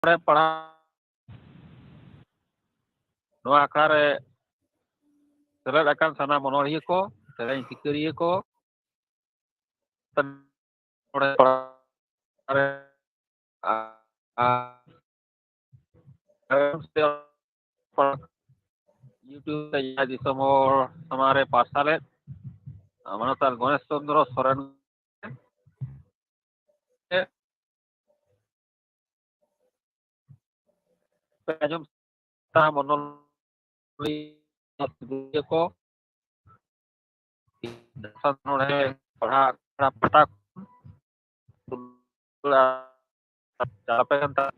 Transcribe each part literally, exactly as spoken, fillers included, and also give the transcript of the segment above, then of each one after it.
ᱚᱱᱚᱬᱦᱮ ᱯᱟᱲᱦᱟᱣ ᱱᱚᱣᱟ ᱟᱠᱷᱲᱟ ᱨᱮ ᱥᱮᱞᱮᱫ ᱟᱠᱟᱱ ᱥᱟᱱᱟᱢ ᱚᱱᱚᱬᱦᱤᱭᱟᱹ ᱠᱚ, ᱥᱮᱨᱮᱧ ᱥᱤᱠᱟᱹᱨᱤᱭᱟᱹ ᱠᱚ, ᱚᱱᱚᱬᱦᱮ ᱯᱟᱲᱦᱟᱣ ᱨᱮ, ᱟ-, ᱟ-, YouTube ᱛᱮ ᱡᱟᱦᱟᱸ ᱫᱤᱥᱚᱢ ᱦᱚᱲ ᱥᱟᱢᱟᱝ ᱨᱮ ᱯᱟᱨᱥᱟᱞᱮᱫ ᱢᱟᱱᱚᱛᱟᱱ ᱜᱚᱬᱮᱥ ᱪᱚᱸᱫᱽᱨᱚ ᱥᱚᱨᱮᱱ ᱯᱮ ᱟᱸᱡᱚᱢ ᱛᱟᱦᱟᱢ ᱚᱱᱚᱞᱤᱭᱟᱹ ᱠᱚ, ᱚᱱᱚᱬᱦᱮ ᱯᱟᱲᱦᱟᱣ ᱟᱠᱷᱲᱟ ᱯᱟᱦᱴᱟ ᱠᱷᱚᱱ ᱪᱟᱞᱟᱯᱮ ᱠᱟᱱ ᱛᱟᱦᱮᱸᱫ᱾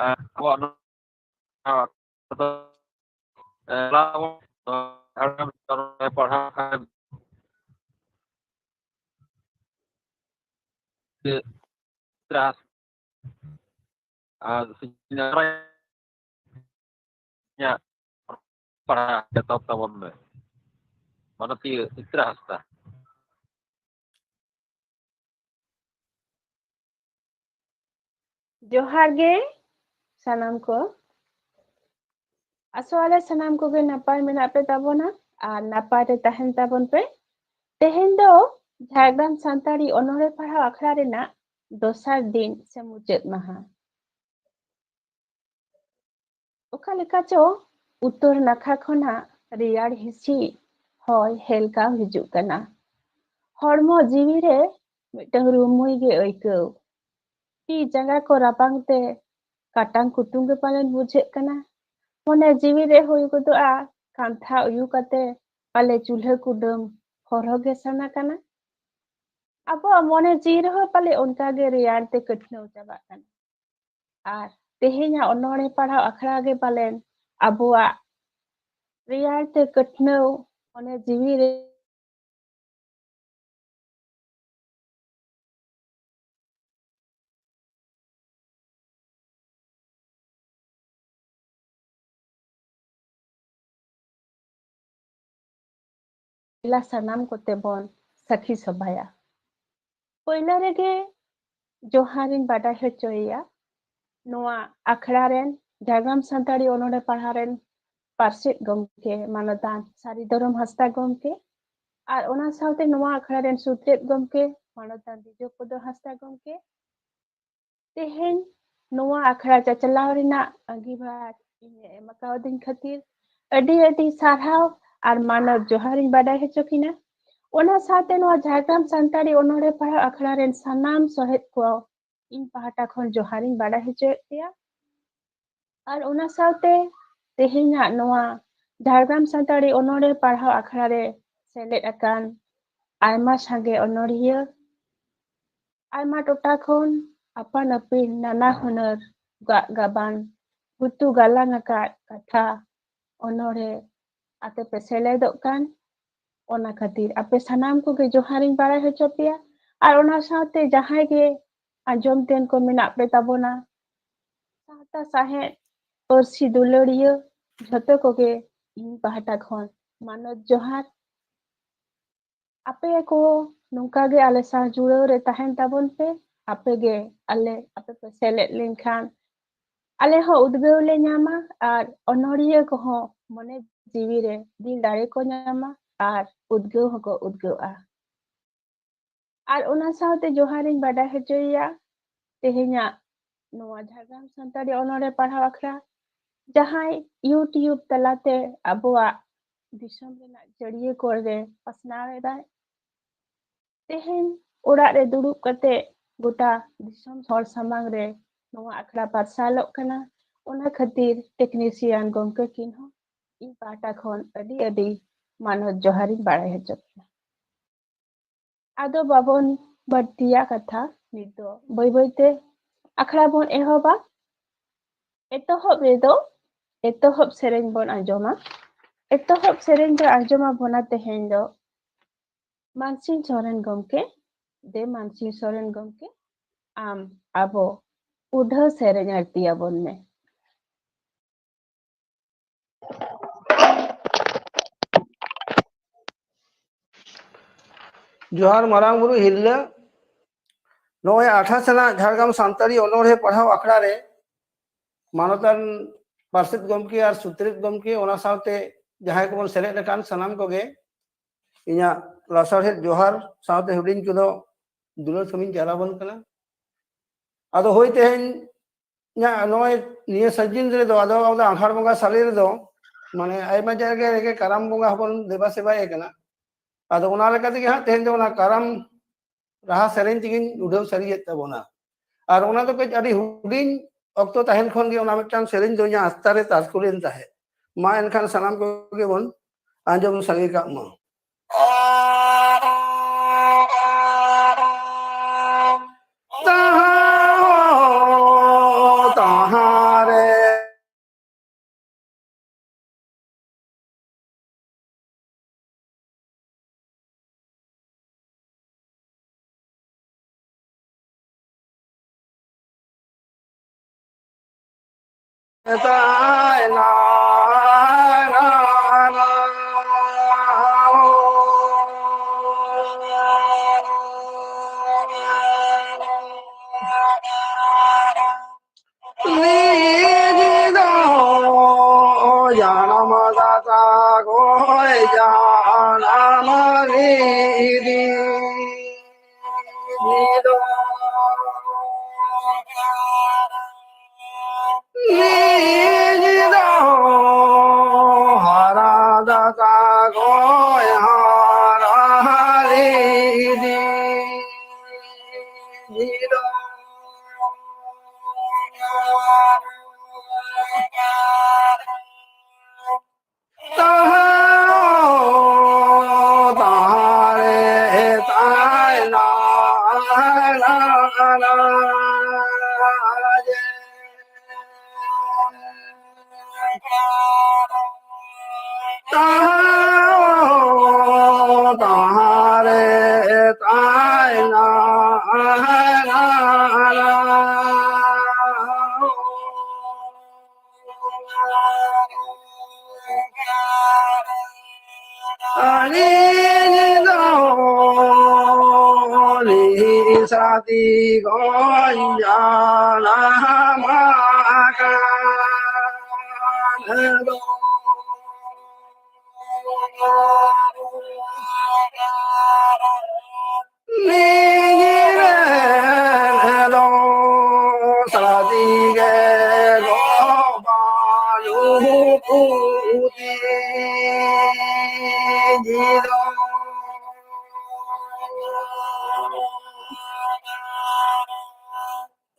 ᱟᱨ ᱟᱵᱚᱣᱟᱜ ᱱᱚᱣᱟ ᱚᱠᱛᱚ ᱫᱚ, ᱮ, ᱪᱟᱞᱟᱣ ᱟᱵᱚᱱ, ᱱᱚᱣᱟ ᱡᱷᱟᱲᱜᱨᱟᱢ ᱚᱱᱚᱬᱦᱮ ᱯᱟᱲᱦᱟᱣ ᱠᱷᱟᱱ ᱪᱮᱫ ᱪᱟᱥ ᱟᱨ ᱤᱧᱟᱹᱜ ᱯᱟᱲᱦᱟᱜ ᱮᱛᱚᱦᱚᱵ ᱛᱟᱵᱚᱱ ᱢᱮ᱾ ᱢᱟᱱᱚᱛᱤᱭᱟᱹ ᱪᱤᱛᱨᱟ ᱦᱟᱸᱥᱫᱟ᱾ ᱡᱚᱦᱟᱨ ᱜᱮ ᱥᱟᱱᱟᱢ ᱠᱚ᱾ ᱟᱥᱚᱜ ᱟᱞᱮ ᱥᱟᱱᱟᱢ ᱠᱚᱜᱮ ᱱᱟᱯᱟᱭ ᱢᱮᱱᱟᱜ ᱯᱮ ᱛᱟᱵᱚᱱᱟ ᱟᱨ ᱱᱟᱯᱟᱭ ᱨᱮ ᱛᱟᱦᱮᱱ ᱛᱟᱵᱚᱱ ᱯᱮ᱾ ᱛᱮᱦᱮᱧ ᱫᱚ ᱡᱷᱟᱲᱜᱨᱟᱢ ᱥᱟᱱᱛᱟᱲᱤ ᱚᱱᱚᱬᱦᱮ ᱯᱟᱲᱦᱟᱣ ᱟᱠᱷᱲᱟ ᱨᱮᱱᱟᱜ ᱫᱚᱥᱟᱨ ᱫᱤᱱ ᱥᱮ ᱢᱩᱪᱟᱹᱫ ᱢᱟᱦᱟ᱾ ᱚᱠᱟ ᱞᱮᱠᱟ ᱪᱚ ᱩᱛᱛᱚᱨ ᱱᱟᱠᱷᱟ ᱠᱷᱚᱱᱟᱜ ᱨᱮᱭᱟᱲ ᱦᱤᱸᱥᱤᱫ ᱦᱚᱭ ᱦᱮᱞᱠᱟᱣ ᱦᱤᱡᱩᱜ ᱠᱟᱱᱟ᱾ ᱦᱚᱲᱢᱚ ᱡᱤᱣᱤ ᱨᱮ ᱢᱤᱫᱴᱟᱝ ᱨᱩᱢᱩᱭ ᱜᱮ ᱟᱹᱭᱠᱟᱹᱣ᱾ ᱛᱤ ᱡᱟᱸᱜᱟ ᱠᱚ ᱨᱟᱵᱟᱝ ᱛᱮ ᱠᱟᱴᱟᱝ ᱠᱩᱴᱩᱝ ᱜᱮ ᱯᱟᱞᱮᱱ ᱵᱩᱡᱷᱟᱹᱜ ᱠᱟᱱᱟ᱾ ᱢᱚᱱᱮ ᱡᱤᱣᱤ ᱨᱮ ᱦᱩᱭ ᱜᱚᱫᱚᱜᱼᱟ ᱠᱟᱱᱛᱷᱟ ᱩᱭᱩ ᱠᱟᱛᱮ ᱯᱟᱞᱮ ᱪᱩᱞᱦᱟᱹ ᱠᱩᱰᱟᱹᱢ ᱦᱚᱨᱦᱚ ᱜᱮ ᱥᱟᱱᱟ ᱠᱟᱱᱟ᱾ ᱟᱵᱚᱣᱟᱜ ᱢᱚᱱᱮ ᱡᱤᱣᱤ ᱨᱮᱦᱚᱸ ᱯᱟᱞᱮ ᱚᱱᱠᱟ ᱜᱮ ᱨᱮᱭᱟᱲ ᱛᱮ ᱠᱟᱹᱴᱷᱱᱟᱹᱣ ᱪᱟᱵᱟᱜ ᱠᱟᱱᱟ᱾ ᱟᱨ ᱛᱮᱦᱮᱧᱟᱜ ᱚᱱᱚᱬᱦᱮ ᱯᱟᱲᱦᱟᱣ ᱟᱠᱷᱲᱟ ᱜᱮ ᱯᱟᱞᱮᱱ ᱟᱵᱚᱣᱟᱜ ᱨᱮᱭᱟᱲ ᱛᱮ ᱠᱟᱹᱴᱷᱱᱟᱹᱣ ᱢᱚᱱᱮ ᱡᱤᱣᱤ ᱨᱮ ᱫᱮᱞᱟ ᱥᱟᱱᱟᱢ ᱠᱚᱛᱮ ᱵᱚᱱ ᱥᱟᱹᱠᱷᱤ ᱥᱚᱵᱷᱟᱭᱟ᱾ ᱯᱳᱭᱞᱳ ᱨᱮᱜᱮ ᱡᱚᱦᱟᱨᱤᱧ ᱵᱟᱰᱟᱭ ᱦᱚᱪᱚᱭᱮᱭᱟ ᱱᱚᱣᱟ ᱟᱠᱷᱲᱟ ᱨᱮᱱ ᱡᱷᱟᱲᱜᱨᱟᱢ ᱥᱟᱱᱛᱟᱲᱤ ᱚᱱᱚᱬᱦᱮ ᱯᱟᱲᱦᱟᱣ ᱨᱮᱱ ᱯᱟᱨᱥᱮᱛ ᱜᱚᱢᱠᱮ ᱢᱟᱱᱚᱛᱟᱱ ᱥᱟᱹᱨᱤ ᱫᱷᱚᱨᱚᱢ ᱦᱟᱸᱥᱫᱟ ᱜᱚᱢᱠᱮ ᱟᱨ ᱚᱱᱟ ᱥᱟᱶᱛᱮ ᱱᱚᱣᱟ ᱟᱠᱷᱲᱟ ᱨᱮᱱ ᱥᱩᱛᱨᱮᱛ ᱜᱚᱢᱠᱮ ᱢᱟᱱᱚᱛᱟᱱ ᱵᱤᱡᱚᱭ ᱯᱚᱫᱚ ᱦᱟᱸᱥᱫᱟ ᱜᱚᱢᱠᱮ᱾ ᱛᱮᱦᱮᱧ ᱱᱚᱣᱟ ᱟᱠᱷᱲᱟ ᱪᱟᱪᱞᱟᱣ ᱨᱮᱱᱟᱜ ᱟᱸᱜᱤᱵᱷᱟᱨ ᱤᱧᱮ ᱮᱢ ᱟᱠᱟᱣᱫᱤᱧ ᱠᱷᱟᱹᱛᱤᱨ ᱟᱹᱰᱤ ᱟᱹᱰᱤ ᱥᱟᱨᱦᱟᱣ ᱟᱨ ᱢᱟᱱᱚᱛ ᱡᱚᱦᱟᱨᱤᱧ ᱵᱟᱰᱟᱭ ᱦᱚᱪᱚ ᱠᱤᱱᱟ᱾ ᱚᱱᱟ ᱥᱟᱶᱛᱮ ᱱᱚᱣᱟ ᱡᱷᱟᱲᱜᱨᱟᱢ ᱥᱟᱱᱛᱟᱲᱤ ᱚᱱᱚᱬᱦᱮ ᱯᱟᱲᱦᱟᱣ ᱟᱠᱷᱲᱟ ᱨᱮᱱ ᱥᱟᱱᱟᱢ ᱥᱚᱦᱮᱫ ᱠᱚ ᱤᱧ ᱯᱟᱦᱴᱟ ᱠᱷᱚᱱ ᱡᱚᱦᱟᱨᱤᱧ ᱵᱟᱰᱟᱭ ᱦᱚᱪᱚᱭᱮᱫ ᱯᱮᱭᱟ᱾ ᱟᱨ ᱚᱱᱟ ᱥᱟᱶᱛᱮ ᱛᱮᱦᱮᱧᱟᱜ ᱱᱚᱣᱟ ᱡᱷᱟᱲᱜᱨᱟᱢ ᱥᱟᱱᱛᱟᱲᱤ ᱚᱱᱚᱬᱦᱮ ᱯᱟᱲᱦᱟᱣ ᱟᱠᱷᱲᱟ ᱨᱮ ᱥᱮᱞᱮᱫ ᱟᱠᱟᱱ ᱟᱭᱢᱟ ᱥᱟᱸᱜᱮ ᱚᱱᱚᱬᱦᱤᱭᱟᱹ, ᱟᱭᱢᱟ ᱴᱚᱴᱷᱟ ᱠᱷᱚᱱ ᱟᱯᱟᱱ ᱟᱹᱯᱤᱱ ᱱᱟᱱᱟ ᱦᱩᱱᱟᱹᱨ ᱜᱟᱜ ᱜᱟᱵᱟᱱ ᱦᱩᱛᱩ ᱜᱟᱞᱟᱝ ᱟᱠᱟᱫ ᱠᱟᱛᱷᱟ ᱚᱱᱚᱬᱦᱮ ᱟᱛᱮ ᱯᱮ ᱥᱮᱞᱮᱫᱚᱜ ᱠᱟᱱ, ᱚᱱᱟ ᱠᱷᱟᱹᱛᱤᱨ ᱟᱯᱮ ᱥᱟᱱᱟᱢ ᱠᱚᱜᱮ ᱡᱚᱦᱟᱨᱤᱧ ᱵᱟᱲᱟᱭ ᱦᱚᱪᱚ ᱯᱮᱭᱟ᱾ ᱟᱨ ᱚᱱᱟ ᱥᱟᱶᱛᱮ ᱡᱟᱦᱟᱸᱭ ᱜᱮ ᱟᱸᱡᱚᱢ ᱛᱮᱱ ᱠᱚ ᱢᱮᱱᱟᱜ ᱯᱮ ᱛᱟᱵᱚᱱᱟ, ᱥᱟᱶᱛᱟ ᱥᱟᱶᱦᱮᱫ ᱯᱟᱹᱨᱥᱤ ᱫᱩᱞᱟᱹᱲᱤᱭᱟᱹ ᱡᱷᱚᱛᱚ ᱠᱚᱜᱮ ᱤᱧ ᱯᱟᱦᱴᱟ ᱠᱷᱚᱱ ᱢᱟᱱᱚᱛ ᱡᱚᱦᱟᱨ᱾ ᱟᱯᱮ ᱠᱚ ᱱᱚᱝᱠᱟ ᱜᱮ ᱟᱞᱮ ᱥᱟᱶ ᱡᱩᱲᱟᱹᱣ ᱨᱮ ᱛᱟᱦᱮᱱ ᱛᱟᱵᱚᱱ ᱯᱮ᱾ ᱟᱯᱮ ᱜᱮ ᱟᱞᱮ, ᱟᱯᱮ ᱯᱮ ᱥᱮᱞᱮᱫ ᱞᱮᱱᱠᱷᱟᱱ ᱟᱞᱮ ᱦᱚᱸ ᱩᱫᱽᱜᱟᱹᱣ ᱞᱮ ᱧᱟᱢᱟ ᱟᱨ ᱚᱱᱚᱬᱦᱤᱭᱟᱹ ᱠᱚᱦᱚᱸ ᱢᱚᱱᱮ ᱡᱤᱣᱤ ᱨᱮ ᱫᱤᱞ ᱫᱟᱲᱮ ᱠᱚ ᱧᱟᱢᱟ ᱟᱨ ᱩᱫᱽᱜᱟᱹᱣ ᱦᱚᱸᱠᱚ ᱩᱫᱽᱜᱟᱹᱣᱼᱟ᱾ ᱟᱨ ᱚᱱᱟ ᱥᱟᱶᱛᱮ ᱡᱚᱦᱟᱨᱤᱧ ᱵᱟᱰᱟᱭ ᱦᱚᱪᱚᱭᱮᱭᱟ ᱛᱮᱦᱮᱧᱟᱜ ᱱᱚᱣᱟ ᱡᱷᱟᱲᱜᱨᱟᱢ ᱥᱟᱱᱛᱟᱲᱤ ᱚᱱᱚᱬᱦᱮ ᱯᱟᱲᱦᱟᱣ ᱟᱠᱷᱲᱟ, ᱡᱟᱦᱟᱸᱭ YouTube ᱛᱟᱞᱟᱛᱮ ᱟᱵᱚᱣᱟᱜ ᱫᱤᱥᱚᱢ ᱨᱮᱱᱟᱜ ᱡᱟᱹᱲᱭᱟᱹ ᱠᱚᱨᱮ ᱨᱮ ᱯᱟᱥᱱᱟᱣ ᱮᱫᱟᱭ᱾ ᱛᱮᱦᱮᱧ ᱚᱲᱟᱜ ᱨᱮ ᱫᱩᱲᱩᱵ ᱠᱟᱛᱮ ᱜᱚᱴᱟ ᱫᱤᱥᱚᱢ ᱦᱚᱲ ᱥᱟᱢᱟᱝ ᱨᱮ ᱱᱚᱣᱟ ᱟᱠᱷᱲᱟ ᱯᱟᱨᱥᱟᱞᱚᱜ ᱠᱟᱱᱟ᱾ ᱚᱱᱟ ᱠᱷᱟᱹᱛᱤᱨ ᱴᱮᱠᱱᱤᱥᱤᱭᱟᱱ ᱜᱚᱢᱠᱮ ᱠᱤᱱ ᱦᱚᱸ ᱤᱧ ᱯᱟᱦᱴᱟ ᱠᱷᱚᱱ ᱟᱹᱰᱤ ᱟᱹᱰᱤ ᱢᱟᱱᱚᱛ ᱡᱚᱦᱟᱨᱤᱧ ᱵᱟᱲᱟᱭ ᱦᱚᱪᱚ ᱠᱤᱱᱟ᱾ ᱟᱫᱚ ᱵᱟᱵᱚᱱ ᱵᱟᱹᱲᱛᱤᱭᱟ ᱠᱟᱛᱷᱟ, ᱱᱤᱛ ᱫᱚ ᱵᱟᱹᱭ ᱵᱟᱹᱭ ᱛᱮ ᱟᱠᱷᱲᱟ ᱵᱚᱱ ᱮᱦᱚᱵᱟ᱾ ᱮᱛᱚᱦᱚᱵ ᱨᱮᱫᱚ ᱮᱛᱚᱦᱚᱵ ᱥᱮᱨᱮᱧ ᱵᱚᱱ ᱟᱸᱡᱚᱢᱟ᱾ ᱮᱛᱚᱦᱚᱵ ᱥᱮᱨᱮᱧ ᱫᱚ ᱟᱸᱡᱚᱢ ᱟᱵᱚᱱᱟ ᱛᱮᱦᱮᱧ ᱫᱚ ᱢᱟᱱᱥᱤᱝ ᱥᱚᱨᱮᱱ ᱜᱚᱢᱠᱮ᱾ ᱫᱮ ᱢᱟᱱᱥᱤᱝ ᱥᱚᱨᱮᱱ ᱜᱚᱢᱠᱮ, ᱟᱢ ᱟᱵᱚ ᱩᱰᱷᱟᱹᱣ ᱥᱮᱨᱮᱧ ᱟᱹᱲᱛᱤ ᱟᱵᱚᱱ ᱢᱮ᱾ ᱡᱚᱦᱟᱨ ᱢᱟᱨᱟᱝ ᱵᱩᱨᱩ ᱦᱤᱨᱞᱟᱹ, ᱱᱚᱜᱼᱚᱭ ᱟᱴᱷᱟᱥ ᱟᱱᱟᱜ ᱡᱷᱟᱲᱜᱨᱟᱢ ᱥᱟᱱᱛᱟᱲᱤ ᱚᱱᱚᱬᱦᱮ ᱯᱟᱲᱦᱟᱣ ᱟᱠᱷᱲᱟ ᱨᱮ ᱢᱟᱱᱚᱛᱟᱱ ᱯᱟᱨᱥᱮᱛ ᱜᱚᱢᱠᱮ ᱟᱨ ᱥᱩᱛᱨᱮᱛ ᱜᱚᱢᱠᱮ, ᱚᱱᱟ ᱥᱟᱶᱛᱮ ᱡᱟᱦᱟᱸᱭ ᱠᱚᱵᱚᱱ ᱥᱮᱞᱮᱫ ᱟᱠᱟᱱ ᱥᱟᱱᱟᱢ ᱠᱚᱜᱮ ᱤᱧᱟᱹᱜ ᱞᱟᱥᱟᱲᱦᱮᱫ ᱡᱚᱦᱟᱨ, ᱥᱟᱶᱛᱮ ᱦᱩᱰᱤᱧ ᱠᱚᱫᱚ ᱫᱩᱞᱟᱹᱲ ᱥᱟᱹᱢᱤᱧ ᱪᱟᱞᱟᱣ ᱟᱵᱚᱱ ᱠᱟᱱᱟ᱾ ᱟᱫᱚ ᱦᱳᱭ, ᱛᱮᱦᱮᱧ ᱤᱧᱟᱹᱜ ᱱᱚᱜᱼᱚᱭ ᱱᱤᱭᱟᱹ ᱥᱟᱡᱤᱱ ᱨᱮᱫᱚ, ᱟᱫᱚ ᱟᱵᱚ ᱫᱚ ᱟᱸᱜᱷᱟᱲ ᱵᱚᱸᱜᱟ ᱥᱟᱞᱮ ᱨᱮᱫᱚ ᱢᱟᱱᱮ ᱟᱭᱢᱟ ᱡᱟᱭᱜᱟ ᱨᱮᱜᱮ ᱠᱟᱨᱟᱢ ᱵᱚᱸᱜᱟ ᱦᱚᱸᱵᱚᱱ ᱫᱮᱵᱟ ᱥᱮᱵᱟᱭᱮ ᱠᱟᱱᱟ᱾ ᱟᱫᱚ ᱚᱱᱟ ᱞᱮᱠᱟ ᱛᱮᱜᱮ ᱦᱟᱸᱜ ᱛᱮᱦᱮᱧ ᱫᱚ ᱚᱱᱟ ᱠᱟᱨᱟᱢ ᱨᱟᱦᱟ ᱥᱮᱨᱮᱧ ᱛᱮᱜᱮᱧ ᱩᱰᱷᱟᱹᱣ ᱥᱟᱹᱨᱤᱭᱮᱫ ᱛᱟᱵᱚᱱᱟ᱾ ᱟᱨ ᱚᱱᱟ ᱫᱚ ᱠᱟᱹᱡ ᱟᱹᱰᱤ ᱦᱩᱰᱤᱧ ᱚᱠᱛᱚ ᱛᱟᱦᱮᱱ ᱠᱷᱚᱱ ᱜᱮ ᱚᱱᱟ ᱢᱤᱫᱴᱟᱝ ᱥᱮᱨᱮᱧ ᱫᱚ ᱤᱧᱟᱹᱜ ᱟᱥᱛᱟ ᱨᱮ ᱛᱟᱨᱠᱳ ᱞᱮᱱ ᱛᱟᱦᱮᱸᱫ᱾ ᱢᱟ ᱮᱱᱠᱷᱟᱱ ᱥᱟᱱᱟᱢ ᱠᱚᱜᱮ ᱵᱚᱱ ᱟᱸᱡᱚᱢ ᱥᱟᱸᱜᱮ ᱠᱟᱜ ᱢᱟ᱾ ᱛᱟᱦᱟᱸ ᱛᱟᱦᱟᱸ ᱨᱮ ᱱᱤᱡ ᱫᱚ ᱡᱟᱱᱟᱢ ᱫᱟᱛᱟ ᱜᱚᱭ ᱡᱟᱱᱟᱢ ᱱᱤᱫᱤ᱾ ᱱᱤᱡ ᱫᱚ ᱱᱤᱡ ᱫᱚ ᱦᱟᱨᱟ ᱫᱟᱛᱟ ᱜᱚᱭ ᱦᱟᱨᱟ ᱱᱤᱫᱤ᱾ ᱛᱟᱦᱟᱸ ᱨᱮ ᱛᱟᱦᱮᱱᱟ᱾ ᱟᱹᱞᱤᱧ ᱫᱚ ᱞᱤᱧ ᱥᱟᱹᱨᱫᱤ ᱜᱚᱸᱡᱟᱱᱟᱢ ᱟᱠᱟᱱ ᱫᱚ᱾ ᱱᱤᱡᱤ ᱨᱮᱱ ᱫᱚ ᱥᱟᱹᱨᱫᱤ ᱜᱮ ᱜᱚ ᱵᱟᱹᱱᱩᱜ ᱠᱚ ᱛᱤᱧ ᱫᱚ᱾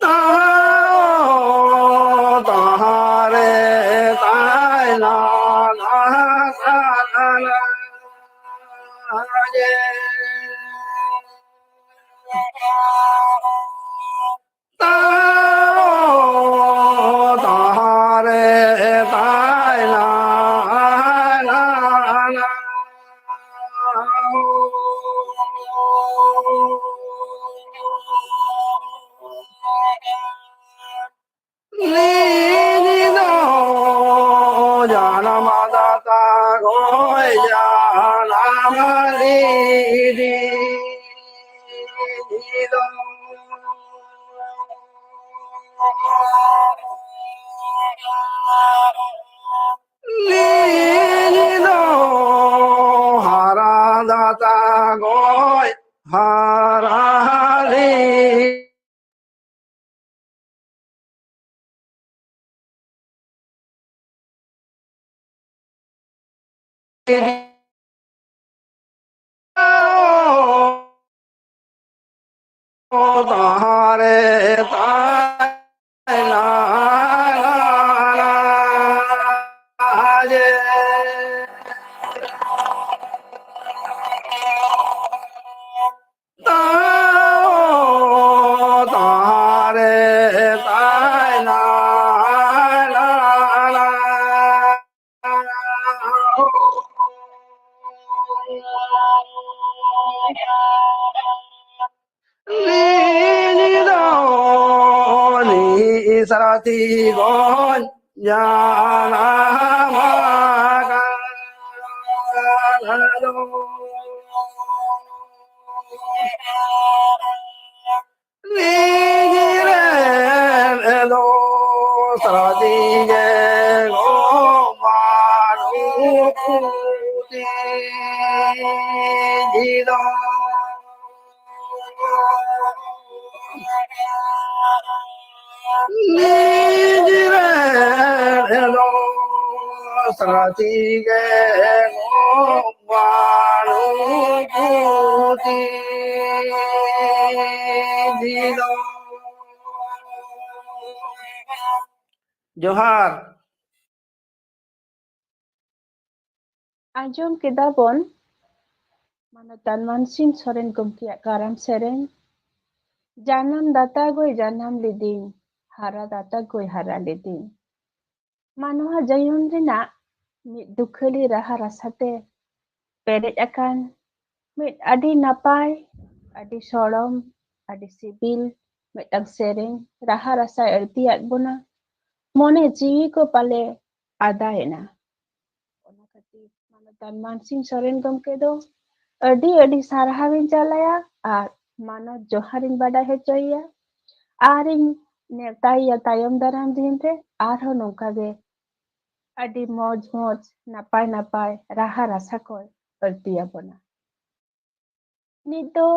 ᱛᱟᱦᱟᱸ ᱛᱟᱦᱟᱸ ᱨᱮ ᱛᱟᱭᱱᱟ ᱞᱟᱦᱟ ᱥᱟᱞᱟ ᱡᱮ᱾ ᱛᱟᱦᱟᱸ ᱛᱟᱦᱟᱸ ᱨᱮ ᱛᱟᱭᱱᱟ ᱞᱟᱦᱟ ᱱᱤᱡᱤ ᱫᱚ ᱡᱟᱱᱟᱢ ᱫᱟᱛᱟ ᱜᱚᱭ ᱡᱟᱱᱟᱢ ᱫᱤᱫᱤ ᱫᱚ᱾ ᱱᱤᱡᱤ ᱫᱚ ᱦᱟᱨᱟ ᱫᱟᱛᱟ ᱜᱚᱭ ᱦᱟᱨᱟ ᱫᱤᱫᱤ ᱛᱟᱦᱟᱸ ᱨᱮ ᱛᱟᱭᱱᱟ ᱡᱮ᱾ ᱛᱟᱦᱟᱸ ᱛᱟᱦᱟᱸ ᱨᱮ ᱛᱟᱭᱱᱟ ᱱᱤᱡᱤ ᱫᱚ ᱱᱤᱡᱤ ᱥᱟᱹᱨᱫᱤ ᱜᱚᱸᱡᱟᱱᱟᱢ ᱟᱠᱟᱱ ᱫᱚ᱾ ᱱᱤᱡᱮᱨᱮᱱ ᱫᱚ ᱥᱟᱹᱨᱤ ᱜᱮ ᱜᱚ ᱵᱟᱹᱱᱩᱜ ᱠᱚᱛᱤᱧ ᱫᱚ᱾ ᱱᱤᱡᱮᱨᱮᱱ ᱫᱚ ᱥᱟᱹᱨᱤ ᱜᱮ ᱜᱚ ᱵᱟᱹᱱᱩᱜ ᱠᱚᱛᱤᱧ ᱫᱚ᱾ ᱡᱚᱦᱟᱨ᱾ ᱟᱸᱡᱚᱢ ᱠᱮᱫᱟ ᱵᱚᱱ ᱢᱟᱱᱚᱛᱟᱱ ᱢᱟᱱᱥᱤᱝ ᱥᱚᱨᱮᱱ ᱜᱚᱢᱠᱮᱭᱟᱜ ᱠᱟᱨᱟᱢ ᱥᱮᱨᱮᱧ, ᱡᱟᱱᱟᱢ ᱫᱟᱛᱟ ᱜᱚᱭ ᱡᱟᱱᱟᱢ ᱞᱤᱫᱤᱧ, ᱦᱟᱨᱟ ᱫᱟᱛᱟ ᱜᱚᱭ ᱦᱟᱨᱟ ᱞᱤᱫᱤᱧ᱾ ᱢᱟᱱᱣᱟ ᱡᱤᱭᱚᱱ ᱨᱮᱱᱟᱜ ᱢᱤᱫ ᱫᱩᱠᱷᱟᱹᱞᱤ ᱨᱟᱦᱟ ᱨᱟᱥᱟᱛᱮ ᱯᱮᱨᱮᱡ ᱟᱠᱟᱱ ᱢᱤᱫ ᱟᱹᱰᱤ ᱱᱟᱯᱟᱭ, ᱟᱹᱰᱤ ᱥᱚᱲᱚᱢ, ᱟᱹᱰᱤ ᱥᱤᱵᱤᱞ ᱢᱤᱫᱴᱟᱝ ᱥᱮᱨᱮᱧ ᱨᱟᱦᱟ ᱨᱟᱥᱟᱭ ᱟᱹᱲᱛᱤᱭᱟᱫ ᱵᱚᱱᱟ᱾ ᱢᱚᱱᱮ ᱡᱤᱣᱤ ᱠᱚ ᱯᱟᱞᱮ ᱟᱫᱟᱭᱮᱱᱟ᱾ ᱚᱱᱟ ᱠᱷᱟᱹᱛᱤᱨ ᱢᱟᱱᱚᱛᱟᱱ ᱢᱟᱱᱥᱤᱝ ᱥᱚᱨᱮᱱ ᱜᱚᱢᱠᱮ ᱫᱚ ᱟᱹᱰᱤ ᱟᱹᱰᱤ ᱥᱟᱨᱦᱟᱣᱤᱧ ᱪᱟᱞᱟᱭᱟ ᱟᱨ ᱢᱟᱱᱚᱛ ᱡᱚᱦᱟᱨᱤᱧ ᱵᱟᱰᱟᱭ ᱦᱚᱪᱚᱭᱮᱭᱟ᱾ ᱟᱨᱤᱧ ᱱᱮᱣᱛᱟᱭᱮᱭᱟ ᱛᱟᱭᱚᱢ ᱫᱟᱨᱟᱢ ᱫᱤᱱ ᱨᱮ ᱟᱨᱦᱚᱸ ᱱᱚᱝᱠᱟ ᱜᱮ ᱟᱹᱰᱤ ᱢᱚᱡᱽ ᱢᱚᱡᱽ ᱱᱟᱯᱟᱭ ᱱᱟᱯᱟᱭ ᱨᱟᱦᱟ ᱨᱟᱥᱟ ᱠᱚᱭ ᱟᱹᱲᱛᱤᱭᱟᱵᱚᱱᱟ᱾ ᱱᱤᱛ ᱫᱚ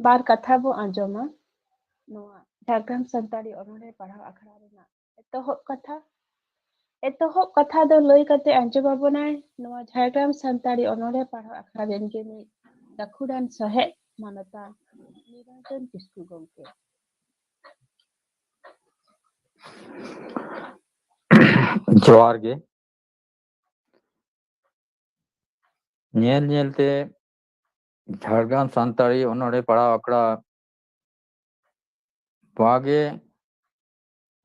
ᱵᱟᱨ ᱠᱟᱛᱷᱟ ᱵᱚ ᱟᱸᱡᱚᱢᱟ ᱱᱚᱣᱟ ᱡᱷᱟᱲᱜᱨᱟᱢ ᱥᱟᱱᱛᱟᱲᱤ ᱚᱱᱚᱬᱦᱮ ᱯᱟᱲᱦᱟᱣ ᱟᱠᱷᱲᱟ ᱨᱮᱱᱟᱜ ᱮᱛᱚᱦᱚᱵ ᱠᱟᱛᱷᱟ᱾ ᱮᱛᱚᱦᱚᱵ ᱠᱟᱛᱷᱟ ᱫᱚ ᱞᱟᱹᱭ ᱠᱟᱛᱮ ᱟᱸᱡᱚᱢ ᱟᱵᱚᱱᱟᱭ ᱱᱚᱣᱟ ᱡᱷᱟᱲᱜᱨᱟᱢ ᱥᱟᱱᱛᱟᱲᱤ ᱚᱱᱚᱬᱦᱮ ᱯᱟᱲᱦᱟᱣ ᱟᱠᱷᱲᱟ ᱨᱮᱱ ᱜᱮ ᱢᱤᱫ ᱜᱟᱹᱠᱷᱩᱲᱟᱱ ᱥᱚᱦᱮᱫ ᱢᱟᱱᱚᱛᱟᱱ ᱱᱤᱨᱚᱧᱡᱚᱱ ᱠᱤᱥᱠᱩ ᱜᱚᱢᱠᱮ᱾ ᱡᱚᱦᱟᱨ ᱜᱮ᱾ ᱧᱮᱞ ᱧᱮᱞᱛᱮ ᱡᱷᱟᱲᱜᱨᱟᱢ ᱥᱟᱱᱛᱟᱲᱤ ᱚᱱᱚᱬᱦᱮ ᱯᱟᱲᱦᱟᱣ ᱟᱠᱷᱲᱟ ᱵᱟᱜᱮ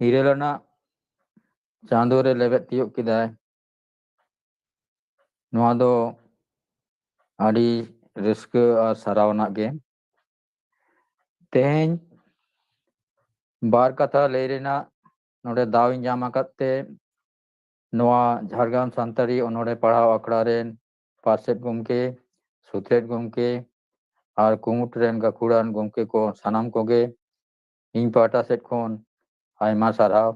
ᱤᱨᱟᱹᱞ ᱟᱱᱟᱜ ᱪᱟᱸᱫᱳ ᱨᱮ ᱞᱮᱵᱮᱫ ᱛᱤᱭᱳᱜ ᱠᱮᱫᱟᱭ᱾ ᱱᱚᱣᱟ ᱫᱚ ᱟᱹᱰᱤ ᱨᱟᱹᱥᱠᱟᱹ ᱟᱨ ᱥᱟᱨᱦᱟᱣ ᱟᱱᱟᱜ ᱜᱮ᱾ ᱛᱮᱦᱮᱧ ᱵᱟᱨ ᱠᱟᱛᱷᱟ ᱞᱟᱹᱭ ᱨᱮᱱᱟᱜ ᱱᱚᱰᱮ ᱫᱟᱣ ᱤᱧ ᱧᱟᱢ ᱟᱠᱟᱫ ᱛᱮ ᱱᱚᱣᱟ ᱡᱷᱟᱲᱜᱨᱟᱢ ᱥᱟᱱᱛᱟᱲᱤ ᱚᱱᱚᱬᱦᱮ ᱯᱟᱲᱦᱟᱣ ᱟᱠᱷᱲᱟ ᱨᱮᱱ ᱯᱟᱨᱥᱮᱛ ᱜᱚᱢᱠᱮ, ᱥᱩᱛᱨᱮᱛ ᱜᱚᱢᱠᱮ ᱟᱨ ᱠᱩᱢᱩᱴ ᱨᱮᱱ ᱜᱟᱹᱠᱷᱩᱲᱟᱱ ᱜᱚᱢᱠᱮ ᱠᱚ ᱥᱟᱱᱟᱢ ᱠᱚᱜᱮ ᱤᱧ ᱯᱟᱦᱴᱟ ᱥᱮᱫ ᱠᱷᱚᱱ ᱟᱭᱢᱟ ᱥᱟᱨᱦᱟᱣ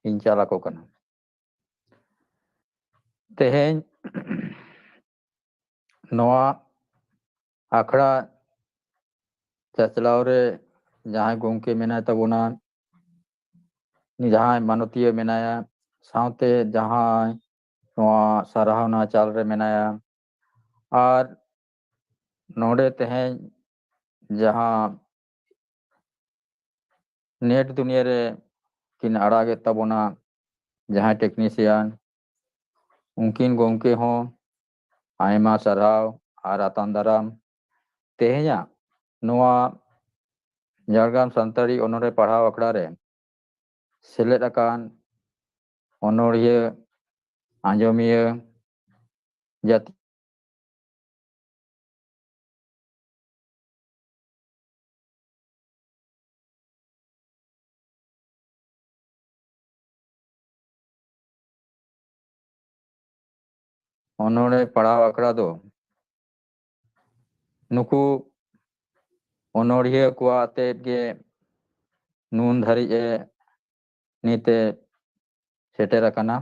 ᱤᱧ ᱪᱟᱞ ᱟᱠᱚ ᱠᱟᱱᱟ᱾ ᱛᱮᱦᱮᱧ ᱱᱚᱣᱟ ᱟᱠᱷᱲᱟ ᱪᱟᱪᱞᱟᱣ ᱨᱮ ᱡᱟᱦᱟᱸᱭ ᱜᱚᱢᱠᱮ ᱢᱮᱱᱟᱭ ᱛᱟᱵᱚᱱᱟ, ᱡᱟᱦᱟᱸᱭ ᱢᱟᱱᱚᱛᱤᱭᱟᱹ ᱢᱮᱱᱟᱭᱟ, ᱥᱟᱶᱛᱮ ᱡᱟᱦᱟᱸᱭ ᱱᱚᱣᱟ ᱥᱟᱨᱦᱟᱣᱱᱟ ᱪᱟᱞ ᱨᱮ ᱢᱮᱱᱟᱭᱟ, ᱟᱨ ᱱᱚᱰᱮ ᱛᱮᱦᱮᱧ ᱡᱟᱦᱟᱸ ᱱᱮᱴ ᱫᱩᱱᱤᱭᱟᱹ ᱨᱮ ᱠᱤᱱ ᱟᱲᱟᱜᱮᱫ ᱛᱟᱵᱚᱱᱟ ᱡᱟᱦᱟᱸᱭ ᱴᱮᱠᱱᱤᱥᱤᱭᱟᱱ, ᱩᱱᱠᱤᱱ ᱜᱚᱢᱠᱮ ᱦᱚᱸ ᱟᱭᱢᱟ ᱥᱟᱨᱦᱟᱣ ᱟᱨ ᱟᱛᱟᱝ ᱫᱟᱨᱟᱢ᱾ ᱛᱮᱦᱮᱧᱟᱜ ᱱᱚᱣᱟ ᱡᱷᱟᱲᱜᱨᱟᱢ ᱥᱟᱱᱛᱟᱲᱤ ᱚᱱᱚᱬᱦᱮ ᱯᱟᱲᱦᱟᱣ ᱟᱠᱷᱲᱟ ᱨᱮ ᱥᱮᱞᱮᱫ ᱟᱠᱟᱱ ᱚᱱᱚᱬᱦᱤᱭᱟᱹ, ᱟᱸᱡᱚᱢᱤᱭᱟᱹ, ᱡᱟᱹᱛᱤ ᱚᱱᱚᱬᱦᱮ ᱯᱟᱲᱦᱟᱣ ᱟᱠᱷᱲᱟ ᱫᱚ ᱱᱩᱠᱩ ᱚᱱᱚᱬᱦᱤᱭᱟᱹ ᱠᱚᱣᱟᱜ ᱟᱛᱮᱫ ᱜᱮ ᱱᱩᱱ ᱫᱷᱟᱹᱨᱤᱡ ᱮ ᱱᱤᱛ ᱮ ᱥᱮᱴᱮᱨ ᱟᱠᱟᱱᱟ᱾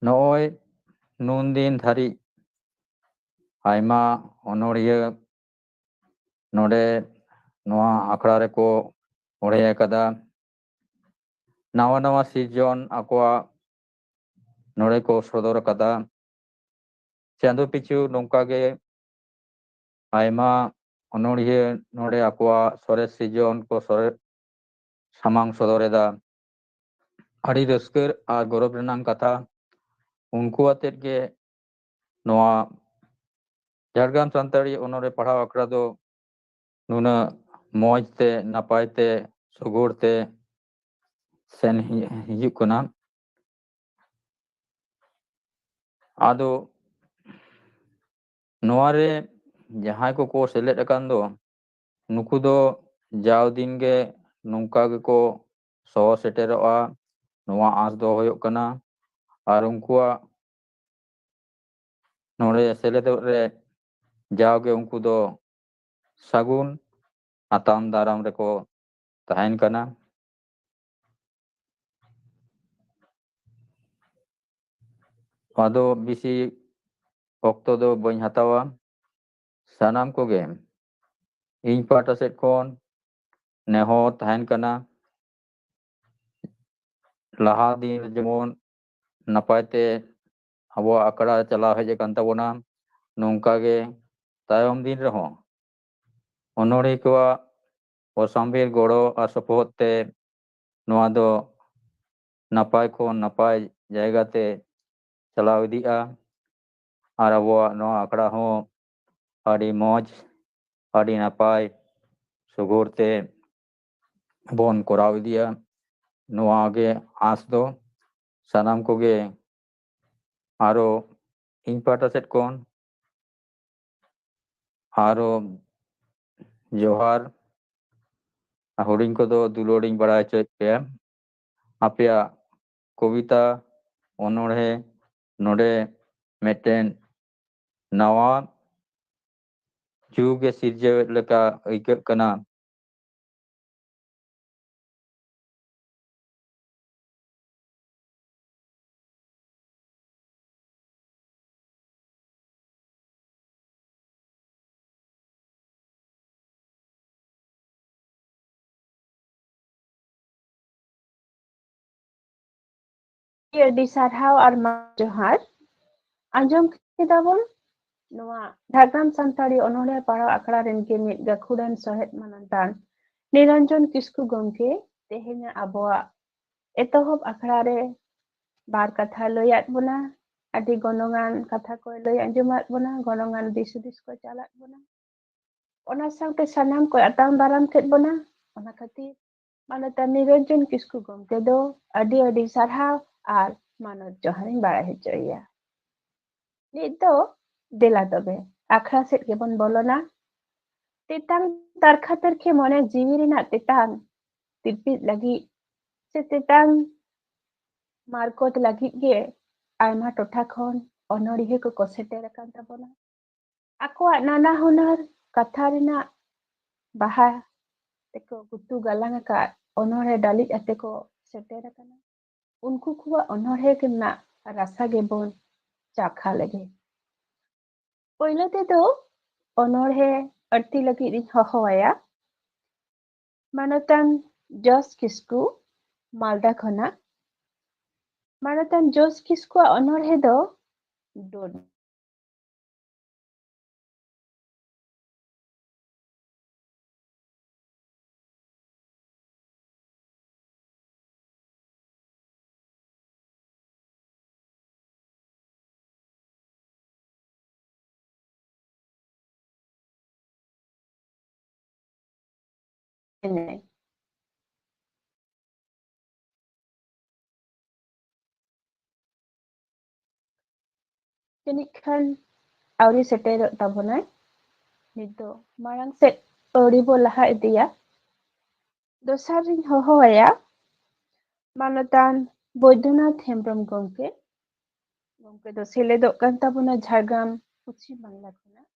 ᱱᱚᱜᱼᱚᱭ ᱱᱩᱱ ᱫᱤᱱ ᱫᱷᱟᱹᱨᱤᱡ ᱟᱭᱢᱟ ᱚᱱᱚᱬᱦᱤᱭᱟᱹ ᱱᱚᱰᱮ ᱱᱚᱣᱟ ᱟᱠᱷᱲᱟ ᱨᱮᱠᱚ ᱚᱬᱦᱮ ᱟᱠᱟᱫᱟ᱾ ᱱᱟᱣᱟ ᱱᱟᱣᱟ ᱥᱤᱨᱡᱚᱱ ᱟᱠᱚᱣᱟᱜ ᱱᱚᱰᱮ ᱠᱚ ᱥᱚᱫᱚᱨ ᱟᱠᱟᱫᱟ᱾ ᱪᱟᱸᱫᱚ ᱯᱤᱪᱷᱩ ᱱᱚᱝᱠᱟ ᱜᱮ ᱟᱭᱢᱟ ᱚᱱᱚᱬᱦᱤᱭᱟᱹ ᱱᱚᱰᱮ ᱟᱠᱚᱣᱟᱜ ᱥᱚᱨᱮᱥ ᱥᱤᱨᱡᱚᱱ ᱠᱚ ᱥᱚᱨᱮᱥ ᱥᱟᱢᱟᱝ ᱥᱚᱫᱚᱨ ᱮᱫᱟ᱾ ᱟᱹᱰᱤ ᱨᱟᱹᱥᱠᱟᱹ ᱟᱨ ᱜᱚᱨᱚᱵᱽ ᱨᱮᱱᱟᱜ ᱠᱟᱛᱷᱟ, ᱩᱱᱠᱩ ᱟᱛᱮᱫ ᱜᱮ ᱱᱚᱣᱟ ᱡᱷᱟᱲᱜᱨᱟᱢ ᱥᱟᱱᱛᱟᱲᱤ ᱚᱱᱚᱬᱦᱮ ᱯᱟᱲᱦᱟᱣ ᱟᱠᱷᱲᱟ ᱫᱚ ᱱᱩᱱᱟᱹᱜ ᱢᱚᱡᱽ ᱛᱮ, ᱱᱟᱯᱟᱭ ᱛᱮ, ᱥᱩᱜᱩᱲ ᱛᱮ ᱥᱮᱱ ᱦᱤ-, ᱦᱤᱡᱩᱜ ᱠᱟᱱᱟ᱾ ᱟᱫᱚ ᱱᱚᱣᱟ ᱨᱮ ᱡᱟᱦᱟᱸᱭ ᱠᱚᱠᱚ ᱥᱮᱞᱮᱫ ᱟᱠᱟᱱ ᱫᱚ, ᱱᱩᱠᱩ ᱫᱚ ᱡᱟᱣ ᱫᱤᱱ ᱜᱮ ᱱᱚᱝᱠᱟ ᱜᱮᱠᱚ ᱥᱚᱦᱚ ᱥᱮᱴᱮᱨᱚᱜᱼᱟ, ᱱᱚᱣᱟ ᱟᱸᱥ ᱫᱚᱦᱚ ᱦᱩᱭᱩᱜ ᱠᱟᱱᱟ᱾ ᱟᱨ ᱩᱱᱠᱩᱣᱟᱜ ᱱᱚᱰᱮ ᱥᱮᱞᱮᱫᱚᱜ ᱨᱮ ᱡᱟᱣᱜᱮ ᱩᱱᱠᱩ ᱫᱚ ᱥᱟᱹᱜᱩᱱ ᱟᱛᱟᱝ ᱫᱟᱨᱟᱢ ᱨᱮᱠᱚ ᱛᱟᱦᱮᱱ ᱠᱟᱱᱟ᱾ ᱟᱫᱚ ᱵᱮᱥᱤ ᱚᱠᱛᱚ ᱫᱚ ᱵᱟᱹᱧ ᱦᱟᱛᱟᱣᱟ᱾ ᱥᱟᱱᱟᱢ ᱠᱚᱜᱮ ᱤᱧ ᱯᱟᱦᱴᱟ ᱥᱮᱫ ᱠᱷᱚᱱ ᱱᱮᱦᱚᱨ ᱛᱟᱦᱮᱱ ᱠᱟᱱᱟ, ᱞᱟᱦᱟ ᱫᱤᱱ ᱨᱮ ᱡᱮᱢᱚᱱ ᱱᱟᱯᱟᱭ ᱛᱮ ᱟᱵᱚᱣᱟᱜ ᱟᱠᱷᱲᱟ ᱪᱟᱞᱟᱣ ᱦᱮᱡ ᱟᱠᱟᱱ ᱛᱟᱵᱚᱱᱟ, ᱱᱚᱝᱠᱟ ᱜᱮ ᱛᱟᱭᱚᱢ ᱫᱤᱱ ᱨᱮᱦᱚᱸ ᱚᱱᱚᱲᱦᱤᱭᱟᱹ ᱠᱚᱣᱟᱜ ᱚᱥᱟᱢᱵᱷᱮᱲ ᱜᱚᱲᱚ ᱟᱨ ᱥᱚᱯᱚᱦᱚᱫ ᱛᱮ ᱱᱚᱣᱟ ᱫᱚ ᱱᱟᱯᱟᱭ ᱠᱷᱚᱱ ᱱᱟᱯᱟᱭ ᱡᱟᱭᱜᱟ ᱛᱮ ᱪᱟᱞᱟᱣ ᱤᱫᱤᱜᱼᱟ᱾ ᱟᱨ ᱟᱵᱚᱣᱟᱜ ᱱᱚᱣᱟ ᱟᱠᱷᱲᱟ ᱦᱚᱸ ᱟᱹᱰᱤ ᱢᱚᱡᱽ, ᱟᱹᱰᱤ ᱱᱟᱯᱟᱭ ᱥᱩᱜᱩᱲ ᱛᱮ ᱵᱚᱱ ᱠᱚᱨᱟᱣ ᱤᱫᱤᱭᱟ, ᱱᱚᱣᱟ ᱜᱮ ᱟᱸᱥ ᱫᱚ ᱥᱟᱱᱟᱢ ᱠᱚᱜᱮ᱾ ᱟᱨᱚ ᱤᱧ ᱯᱟᱦᱴᱟ ᱥᱮᱫ ᱠᱷᱚᱱ ᱟᱨᱚ ᱡᱚᱦᱟᱨ, ᱦᱩᱰᱤᱧ ᱠᱚᱫᱚ ᱫᱩᱞᱟᱹᱲᱤᱧ ᱵᱟᱲᱟᱭ ᱦᱚᱪᱚᱭᱮᱫ ᱯᱮᱭᱟ᱾ ᱟᱯᱮᱭᱟᱜ ᱠᱚᱵᱤᱛᱟ, ᱚᱱᱚᱬᱦᱮ ᱱᱚᱰᱮ ᱢᱤᱫᱴᱮᱱ ᱱᱟᱣᱟ ᱡᱩᱜᱽ ᱮ ᱥᱤᱨᱡᱟᱹᱣᱮᱫ ᱞᱮᱠᱟ ᱟᱹᱭᱠᱟᱹᱜ ᱠᱟᱱᱟ᱾ ᱟᱹᱰᱤ ᱥᱟᱨᱦᱟᱣ ᱟᱨ ᱢᱟ ᱡᱚᱦᱟᱨ᱾ ᱟᱸᱡᱚᱢ ᱠᱮᱫᱟ ᱵᱚᱱ ᱱᱚᱣᱟ ᱡᱷᱟᱲᱜᱨᱟᱢ ᱥᱟᱱᱛᱟᱲᱤ ᱚᱱᱚᱬᱦᱮ ᱯᱟᱲᱦᱟᱣ ᱟᱠᱷᱲᱟ ᱨᱮᱱ ᱜᱮ ᱢᱤᱫ ᱜᱟᱹᱠᱷᱩᱲᱟᱱ ᱥᱚᱦᱮᱫ ᱢᱟᱱᱚᱛᱟᱱ ᱱᱤᱨᱚᱧᱡᱚᱱ ᱠᱤᱥᱠᱩ ᱜᱚᱢᱠᱮ ᱛᱮᱦᱮᱧᱟᱜ ᱟᱵᱚᱣᱟᱜ ᱮᱛᱚᱦᱚᱵ ᱟᱠᱷᱲᱟ ᱨᱮ ᱵᱟᱨ ᱠᱟᱛᱷᱟ ᱞᱟᱹᱭᱟᱫ ᱵᱚᱱᱟ᱾ ᱟᱹᱰᱤ ᱜᱚᱱᱚᱝᱟᱱ ᱠᱟᱛᱷᱟ ᱠᱚᱭ ᱞᱟᱹᱭ ᱟᱸᱡᱚᱢᱟᱫ ᱵᱚᱱᱟ, ᱜᱚᱱᱚᱝᱟᱱ ᱫᱤᱥ ᱦᱩᱫᱤᱥ ᱠᱚᱭ ᱪᱟᱞᱟᱫ ᱵᱚᱱᱟ᱾ ᱚᱱᱟ ᱥᱟᱶᱛᱮ ᱥᱟᱱᱟᱢ ᱠᱚᱭ ᱟᱛᱟᱝ ᱫᱟᱨᱟᱢ ᱠᱮᱫ ᱵᱚᱱᱟ᱾ ᱚᱱᱟ ᱠᱷᱟᱹᱛᱤᱨ ᱢᱟᱱᱚᱛᱟᱱ ᱱᱤᱨᱚᱧᱡᱚᱱ ᱠᱤᱥᱠᱩ ᱜᱚᱢᱠᱮ ᱫᱚ ᱟᱹᱰᱤ ᱟᱹᱰᱤ ᱥᱟᱨᱦᱟᱣ ᱟᱨ ᱢᱟᱱᱚᱛ ᱡᱚᱦᱟᱨᱤᱧ ᱵᱟᱲᱟᱭ ᱦᱚᱪᱚᱭᱮᱭᱟ᱾ ᱱᱤᱛ ᱫᱚ ᱫᱮᱞᱟ ᱛᱚᱵᱮ ᱟᱠᱷᱲᱟ ᱥᱮᱫ ᱜᱮᱵᱚᱱ ᱵᱚᱞᱚᱱᱟ᱾ ᱛᱮᱛᱟᱝ ᱛᱟᱨᱠᱷᱟ ᱛᱟᱹᱨᱠᱷᱤ ᱢᱚᱱᱮ ᱡᱤᱣᱤ ᱨᱮᱱᱟᱜ ᱛᱮᱛᱟᱝ ᱛᱤᱨᱯᱤᱫ ᱞᱟᱹᱜᱤᱫ ᱥᱮ ᱛᱮᱛᱟᱝ ᱢᱟᱨᱠᱚᱛ ᱞᱟᱹᱜᱤᱫ ᱜᱮ ᱟᱭᱢᱟ ᱴᱚᱴᱷᱟ ᱠᱷᱚᱱ ᱚᱱᱚᱲᱦᱤᱭᱟᱹ ᱠᱚᱠᱚ ᱥᱮᱴᱮᱨ ᱟᱠᱟᱱ ᱛᱟᱵᱚᱱᱟ᱾ ᱟᱠᱚᱣᱟᱜ ᱱᱟᱱᱟ ᱦᱩᱱᱟᱹᱨ ᱠᱟᱛᱷᱟ ᱨᱮᱱᱟᱜ ᱵᱟᱦᱟ ᱛᱮᱠᱚ ᱜᱩᱛᱩ ᱜᱟᱞᱟᱝ ᱟᱠᱟᱫ ᱚᱱᱚᱬᱦᱮ ᱰᱟᱹᱞᱤᱡ ᱟᱛᱮ ᱠᱚ ᱥᱮᱴᱮᱨ ᱟᱠᱟᱱᱟ᱾ ᱩᱱᱠᱩ ᱠᱚᱣᱟᱜ ᱚᱱᱚᱬᱦᱮ ᱨᱮᱱᱟᱜ ᱨᱟᱥᱟ ᱜᱮᱵᱚᱱ ᱪᱟᱠᱷᱟ ᱞᱮᱜᱮ᱾ ᱯᱳᱭᱞᱳ ᱛᱮᱫᱚ ᱚᱱᱚᱬᱦᱮ ᱟᱹᱲᱛᱤ ᱞᱟᱹᱜᱤᱫ ᱤᱧ ᱦᱚᱦᱚ ᱟᱭᱟ ᱢᱟᱱᱚᱛᱟᱱ ᱡᱚᱥ ᱠᱤᱥᱠᱩ, ᱢᱟᱞᱫᱟ ᱠᱷᱚᱱᱟᱜ᱾ ᱢᱟᱱᱚᱛᱟᱱ ᱡᱚᱥ ᱠᱤᱥᱠᱩᱣᱟᱜ ᱚᱱᱚᱬᱦᱮ ᱫᱚ ᱰᱚᱰ ᱮᱱᱟᱭ᱾ ᱡᱟᱹᱱᱤᱡ ᱠᱷᱟᱱ ᱟᱹᱣᱨᱤ ᱥᱮᱴᱮᱨᱚᱜ ᱛᱟᱵᱚᱱᱟᱭ᱾ ᱱᱤᱛ ᱫᱚ ᱢᱟᱲᱟᱝ ᱥᱮᱫ ᱟᱹᱣᱨᱤ ᱵᱚ ᱞᱟᱦᱟ ᱤᱫᱤᱭᱟ᱾ ᱫᱚᱥᱟᱨ ᱨᱤᱧ ᱦᱚᱦᱚ ᱟᱭᱟ ᱢᱟᱱᱚᱛᱟᱱ ᱵᱳᱭᱫᱚᱱᱟᱛᱷ ᱦᱮᱢᱵᱨᱚᱢ ᱜᱚᱢᱠᱮ᱾ ᱜᱚᱢᱠᱮ ᱫᱚ ᱥᱮᱞᱮᱫᱚᱜ ᱠᱟᱱ ᱛᱟᱵᱚᱱᱟ ᱡᱷᱟᱲᱜᱨᱟᱢ ᱯᱚᱪᱷᱤᱢ ᱵᱟᱝᱞᱟ ᱠᱷᱚᱱᱟᱜ᱾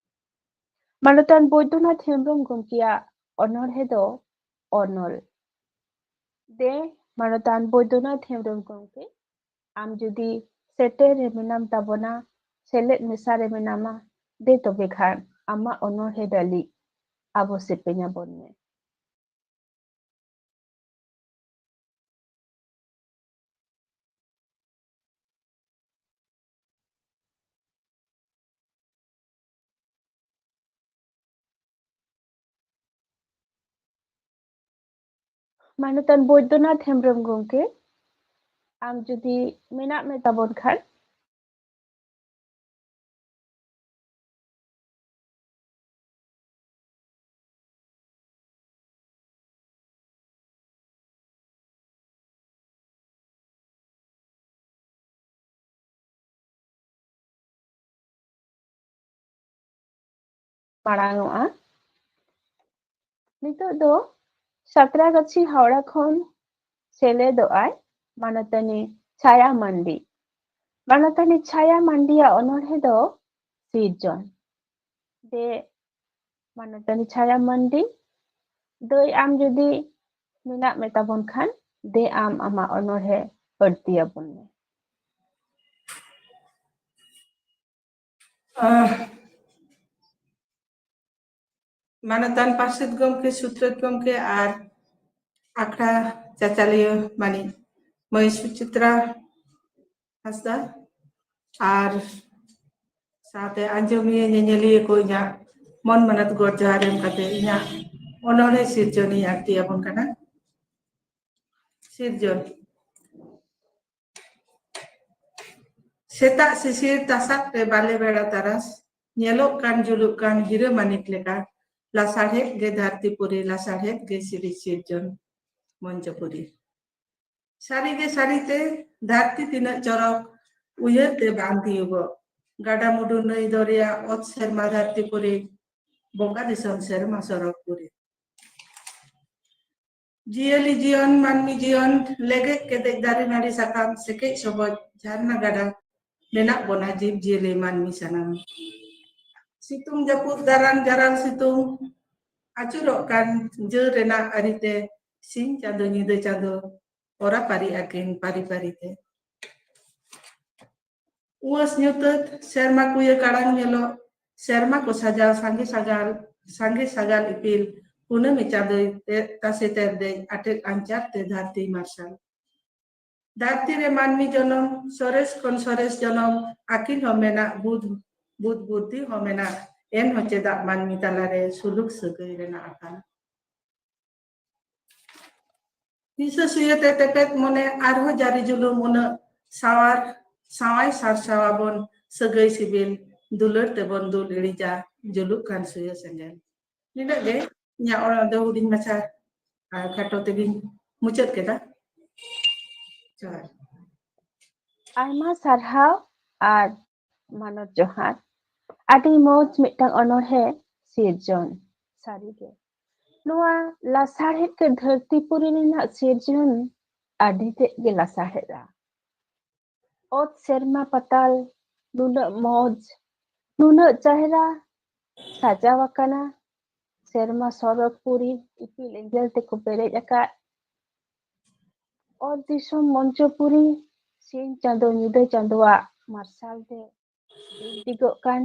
ᱢᱟᱱᱚᱛᱟᱱ ᱵᱳᱭᱫᱚᱱᱟᱛᱷ ᱦᱮᱢᱵᱨᱚᱢ ᱜᱚᱢᱠᱮᱭᱟᱜ ᱚᱱᱚᱬᱦᱮ ᱫᱚ ᱚᱱᱚᱞ᱾ ᱫᱮ ᱢᱟᱱᱚᱛᱟᱱ ᱵᱳᱭᱫᱚᱱᱟᱛᱷ ᱦᱮᱢᱵᱨᱚᱢ ᱜᱚᱢᱠᱮ, ᱟᱢ ᱡᱩᱫᱤ ᱥᱮᱴᱮᱨ ᱨᱮ ᱢᱮᱱᱟᱢ ᱛᱟᱵᱚᱱᱟ, ᱥᱮᱞᱮᱫ ᱢᱮᱥᱟ ᱨᱮ ᱢᱮᱱᱟᱢᱟ, ᱫᱮ ᱛᱚᱵᱮ ᱠᱷᱟᱱ ᱟᱢᱟᱜ ᱚᱱᱚᱬᱦᱮ ᱰᱟᱹᱞᱤᱡ ᱟᱵᱚ ᱥᱮᱯᱮᱧ ᱟᱵᱚᱱ ᱢᱮ᱾ ᱢᱟᱱᱚᱛᱟᱱ ᱵᱳᱭᱫᱚᱱᱟᱛᱷ ᱦᱮᱢᱵᱨᱚᱢ ᱜᱚᱢᱠᱮ, ᱟᱢ ᱡᱩᱫᱤ ᱢᱮᱱᱟᱜ ᱢᱮ ᱛᱟᱵᱚᱱ ᱠᱷᱟᱱ, ᱢᱟᱲᱟᱝ ᱚᱜᱼᱟ᱾ ᱱᱤᱛᱚᱜ ᱫᱚ ᱥᱟᱸᱛᱨᱟᱜᱟᱹᱪᱷᱤ ᱦᱟᱣᱲᱟ ᱠᱷᱚᱱ ᱥᱮᱞᱮᱫᱚᱜ ᱟᱭ ᱢᱟᱱᱚᱛᱟᱱᱤ ᱪᱷᱟᱭᱟ ᱢᱟᱱᱰᱤ᱾ ᱢᱟᱱᱚᱛᱟᱱᱤ ᱪᱷᱟᱭᱟ ᱢᱟᱱᱰᱤᱭᱟᱜ ᱚᱱᱚᱬᱦᱮ ᱫᱚ ᱥᱤᱨᱡᱚᱱ᱾ ᱫᱮ ᱢᱟᱱᱚᱛᱟᱱᱤ ᱪᱷᱟᱭᱟ ᱢᱟᱱᱰᱤ, ᱫᱟᱹᱭ, ᱟᱢ ᱡᱩᱫᱤ ᱢᱮᱱᱟᱜ ᱢᱮ ᱛᱟᱵᱚᱱ ᱠᱷᱟᱱ, ᱫᱮ ᱟᱢ ᱟᱢᱟᱜ ᱚᱱᱚᱬᱦᱮ ᱟᱹᱲᱛᱤᱭᱟᱵᱚᱱ ᱢᱮ᱾ ᱟᱦ, ᱢᱟᱱᱚᱛᱟᱱ ᱯᱟᱨᱥᱮᱛ ᱜᱚᱢᱠᱮ, ᱥᱩᱛᱨᱮᱛ ᱜᱚᱢᱠᱮ ᱟᱨ ᱟᱠᱷᱲᱟ ᱪᱟᱪᱟᱞᱤᱭᱟᱹ ᱢᱟᱹᱱᱤᱡ ᱢᱟᱹᱭ ᱥᱩᱪᱤᱛᱨᱟ ᱦᱟᱸᱥᱫᱟ ᱟᱨ ᱥᱟᱶᱛᱮ ᱟᱸᱡᱚᱢᱤᱭᱟᱹ ᱧᱮᱧᱮᱞᱤᱭᱟᱹ ᱠᱚ ᱤᱧᱟᱹᱜ ᱢᱚᱱ ᱢᱟᱱᱚᱛ ᱜᱚᱰ ᱡᱚᱦᱟᱨ ᱮᱢ ᱠᱟᱛᱮ ᱤᱧᱟᱹᱜ ᱚᱱᱚᱬᱦᱮ ᱥᱤᱨᱡᱚᱱᱤᱧ ᱟᱹᱲᱛᱤ ᱟᱵᱚᱱ ᱠᱟᱱᱟ᱾ ᱥᱤᱨᱡᱚᱱ᱾ ᱥᱮᱛᱟᱜ ᱥᱤᱥᱤᱨ ᱛᱟᱥᱟᱫ ᱨᱮ ᱵᱟᱞᱮ ᱵᱮᱲᱟ ᱛᱟᱨᱟᱥ, ᱧᱮᱞᱚᱜ ᱠᱟᱱ ᱡᱩᱞᱩᱜ ᱠᱟᱱ ᱦᱤᱨᱟᱹ ᱢᱟᱹᱱᱤᱠ ᱞᱮᱠᱟ, ᱞᱟᱥᱟᱲᱦᱮᱫ ᱜᱮ ᱫᱷᱟᱹᱨᱛᱤ ᱯᱩᱨᱤ, ᱞᱟᱥᱟᱲᱦᱮᱫ ᱜᱮ ᱥᱤᱨᱤᱡ ᱥᱤᱨᱡᱚᱱ ᱢᱚᱧᱪᱚᱯᱩᱨᱤ᱾ ᱥᱟᱹᱨᱤ ᱜᱮ ᱥᱟᱹᱨᱤ ᱛᱮ ᱫᱷᱟᱹᱨᱛᱤ ᱛᱤᱱᱟᱹᱜ ᱪᱚᱨᱚᱠ, ᱩᱭᱦᱟᱹᱨ ᱛᱮ ᱵᱟᱝ ᱛᱤᱭᱳᱜᱚᱜ᱾ ᱜᱟᱰᱟ ᱢᱩᱰᱩ ᱱᱟᱹᱭ ᱫᱚᱨᱭᱟ ᱚᱛ ᱥᱮᱨᱢᱟ ᱫᱷᱟᱹᱨᱛᱤ ᱯᱩᱨᱤ, ᱵᱚᱸᱜᱟ ᱫᱤᱥᱚᱢ ᱥᱮᱨᱢᱟ ᱥᱚᱨᱚᱜᱽ ᱯᱩᱨᱤ᱾ ᱡᱤᱭᱟᱹᱞᱤ ᱡᱤᱭᱚᱱ, ᱢᱟᱹᱱᱢᱤ ᱡᱤᱭᱚᱱ, ᱞᱮᱜᱮᱡ ᱠᱮᱫᱮᱡ ᱫᱟᱨᱮ ᱱᱟᱹᱲᱤ ᱥᱟᱠᱟᱢ, ᱥᱮᱠᱮᱡ ᱥᱚᱵᱚᱡ ᱡᱷᱟᱨᱱᱟ ᱜᱟᱰᱟ, ᱢᱮᱱᱟᱜ ᱵᱚᱱᱟ ᱡᱤᱵᱽ ᱡᱤᱭᱟᱹᱞᱤ ᱢᱟᱹᱱᱢᱤ ᱥᱟᱱᱟᱢ᱾ ᱥᱤᱛᱩᱝ ᱡᱟᱹᱯᱩᱫ ᱫᱟᱨᱟᱝ ᱡᱟᱨᱟᱝ ᱥᱤᱛᱩᱝ, ᱟᱹᱪᱩᱨᱚᱜ ᱠᱟᱱ ᱡᱟᱹ ᱨᱮᱱᱟᱜ ᱟᱹᱨᱤᱛᱮ, ᱥᱤᱧ ᱪᱟᱸᱫᱚ ᱧᱤᱫᱟᱹ ᱪᱟᱸᱫᱚ, ᱚᱨᱟ ᱯᱟᱹᱨᱤ ᱟᱹᱠᱤᱱ ᱯᱟᱹᱨᱤ ᱯᱟᱹᱨᱤᱛᱮ᱾ ᱩᱣᱟᱹᱥ ᱧᱩᱛᱟᱹᱛ ᱥᱮᱨᱢᱟ ᱠᱩᱭᱟᱹ ᱠᱟᱲᱟᱝ ᱧᱮᱞᱚᱜ, ᱥᱮᱨᱢᱟ ᱠᱚ ᱥᱟᱡᱟᱣ ᱥᱟᱸᱜᱮ ᱥᱟᱜᱟᱞ, ᱥᱟᱸᱜᱮ ᱥᱟᱜᱟᱞ ᱤᱯᱤᱞ, ᱠᱩᱱᱟᱹᱢᱤ ᱪᱟᱸᱫᱚᱭ ᱛᱮ-, ᱛᱟᱥᱮ ᱛᱮᱨᱫᱮᱡ ᱟᱴᱮᱫ ᱟᱧᱪᱟᱨ ᱛᱮ ᱫᱷᱟᱹᱨᱛᱤ ᱢᱟᱨᱥᱟᱞ᱾ ᱫᱷᱟᱹᱨᱛᱤ ᱨᱮ ᱢᱟᱹᱱᱢᱤ ᱡᱚᱱᱚᱢ, ᱥᱚᱨᱮᱥ ᱠᱷᱚᱱ ᱥᱚᱨᱮᱥ ᱡᱚᱱᱚᱢ, ᱟᱹᱠᱤᱞ ᱦᱚᱸ ᱢᱮᱱᱟᱜ, ᱵᱩᱫ, ᱵᱩᱫ ᱵᱩᱫᱽᱫᱷᱤ ᱦᱚᱸ ᱢᱮᱱᱟᱜ, ᱮᱱᱦᱚᱸ ᱪᱮᱫᱟᱜ ᱢᱟᱹᱱᱢᱤ ᱛᱟᱞᱟᱨᱮ ᱥᱩᱞᱩᱠ ᱥᱟᱹᱜᱟᱹᱭ ᱨᱮᱱᱟᱜ ᱟᱠᱟᱞ? ᱦᱤᱥᱟᱹ ᱥᱩᱭᱟᱹ ᱛᱮ ᱛᱮᱯᱮᱫ ᱢᱚᱱᱮ, ᱟᱨᱦᱚᱸ ᱡᱟᱹᱨᱤ ᱡᱩᱞᱩᱢ ᱩᱱᱟᱹᱜ ᱥᱟᱶᱟᱨ, ᱥᱟᱶᱟᱭ ᱥᱟᱨᱥᱟᱣ ᱟᱵᱚᱱ, ᱥᱟᱹᱜᱟᱹᱭ ᱥᱤᱵᱤᱞ ᱫᱩᱞᱟᱹᱲ ᱛᱮᱵᱚᱱ ᱫᱩᱞ ᱤᱲᱤᱡᱟ, ᱡᱩᱞᱩᱜ ᱠᱟᱱ ᱥᱩᱭᱟᱹ ᱥᱮᱸᱜᱮᱞ᱾ ᱱᱤᱱᱟᱹᱜ ᱜᱮ ᱤᱧᱟᱹᱜ ᱚᱱᱟ ᱫᱚ ᱦᱩᱰᱤᱧ ᱢᱟᱪᱷᱟ, ᱟᱨ, ᱠᱷᱟᱴᱚ ᱛᱮᱜᱤᱧ ᱢᱩᱪᱟᱹᱫ ᱠᱮᱫᱟ᱾ ᱡᱚᱦᱟᱨ᱾ ᱟᱭᱢᱟ ᱥᱟᱨᱦᱟᱣ ᱟᱨ ᱢᱟᱱᱚᱛ ᱡᱚᱦᱟᱨ᱾ ᱟᱹᱰᱤ ᱢᱚᱡᱽ ᱢᱤᱫᱴᱟᱝ ᱚᱱᱚᱬᱦᱮ ᱥᱤᱨᱡᱚᱱ᱾ ᱥᱟᱹᱨᱤᱜᱮ ᱱᱚᱣᱟ ᱞᱟᱥᱟᱲᱦᱮᱫ ᱛᱮ ᱫᱷᱟᱹᱨᱛᱤ ᱯᱩᱨᱤ ᱨᱮᱱᱟᱜ ᱥᱤᱨᱡᱚᱱ ᱟᱹᱰᱤ ᱛᱮᱫ ᱜᱮ ᱞᱟᱥᱟᱲᱦᱮᱫᱼᱟ᱾ ᱚᱛ ᱥᱮᱨᱢᱟ ᱯᱟᱛᱟᱞ ᱱᱩᱱᱟᱹᱜ ᱢᱚᱡᱽ, ᱱᱩᱱᱟᱹᱜ ᱪᱮᱦᱨᱟ ᱥᱟᱡᱟᱣ ᱟᱠᱟᱱᱟ᱾ ᱥᱮᱨᱢᱟ ᱥᱚᱨᱚᱜᱽ ᱯᱩᱨᱤ ᱤᱯᱤᱞ ᱮᱸᱜᱮᱞ ᱛᱮᱠᱚ ᱯᱮᱨᱮᱡ ᱟᱠᱟᱫ᱾ ᱚᱛ ᱫᱤᱥᱚᱢ ᱢᱚᱧᱪᱚᱯᱩᱨᱤ ᱥᱤᱧ ᱪᱟᱸᱫᱚ ᱧᱤᱫᱟᱹ ᱪᱟᱸᱫᱚᱣᱟᱜ ᱢᱟᱨᱥᱟᱞ ᱛᱮ ᱫᱤᱜᱽᱫᱤᱜᱚᱜ ᱠᱟᱱ᱾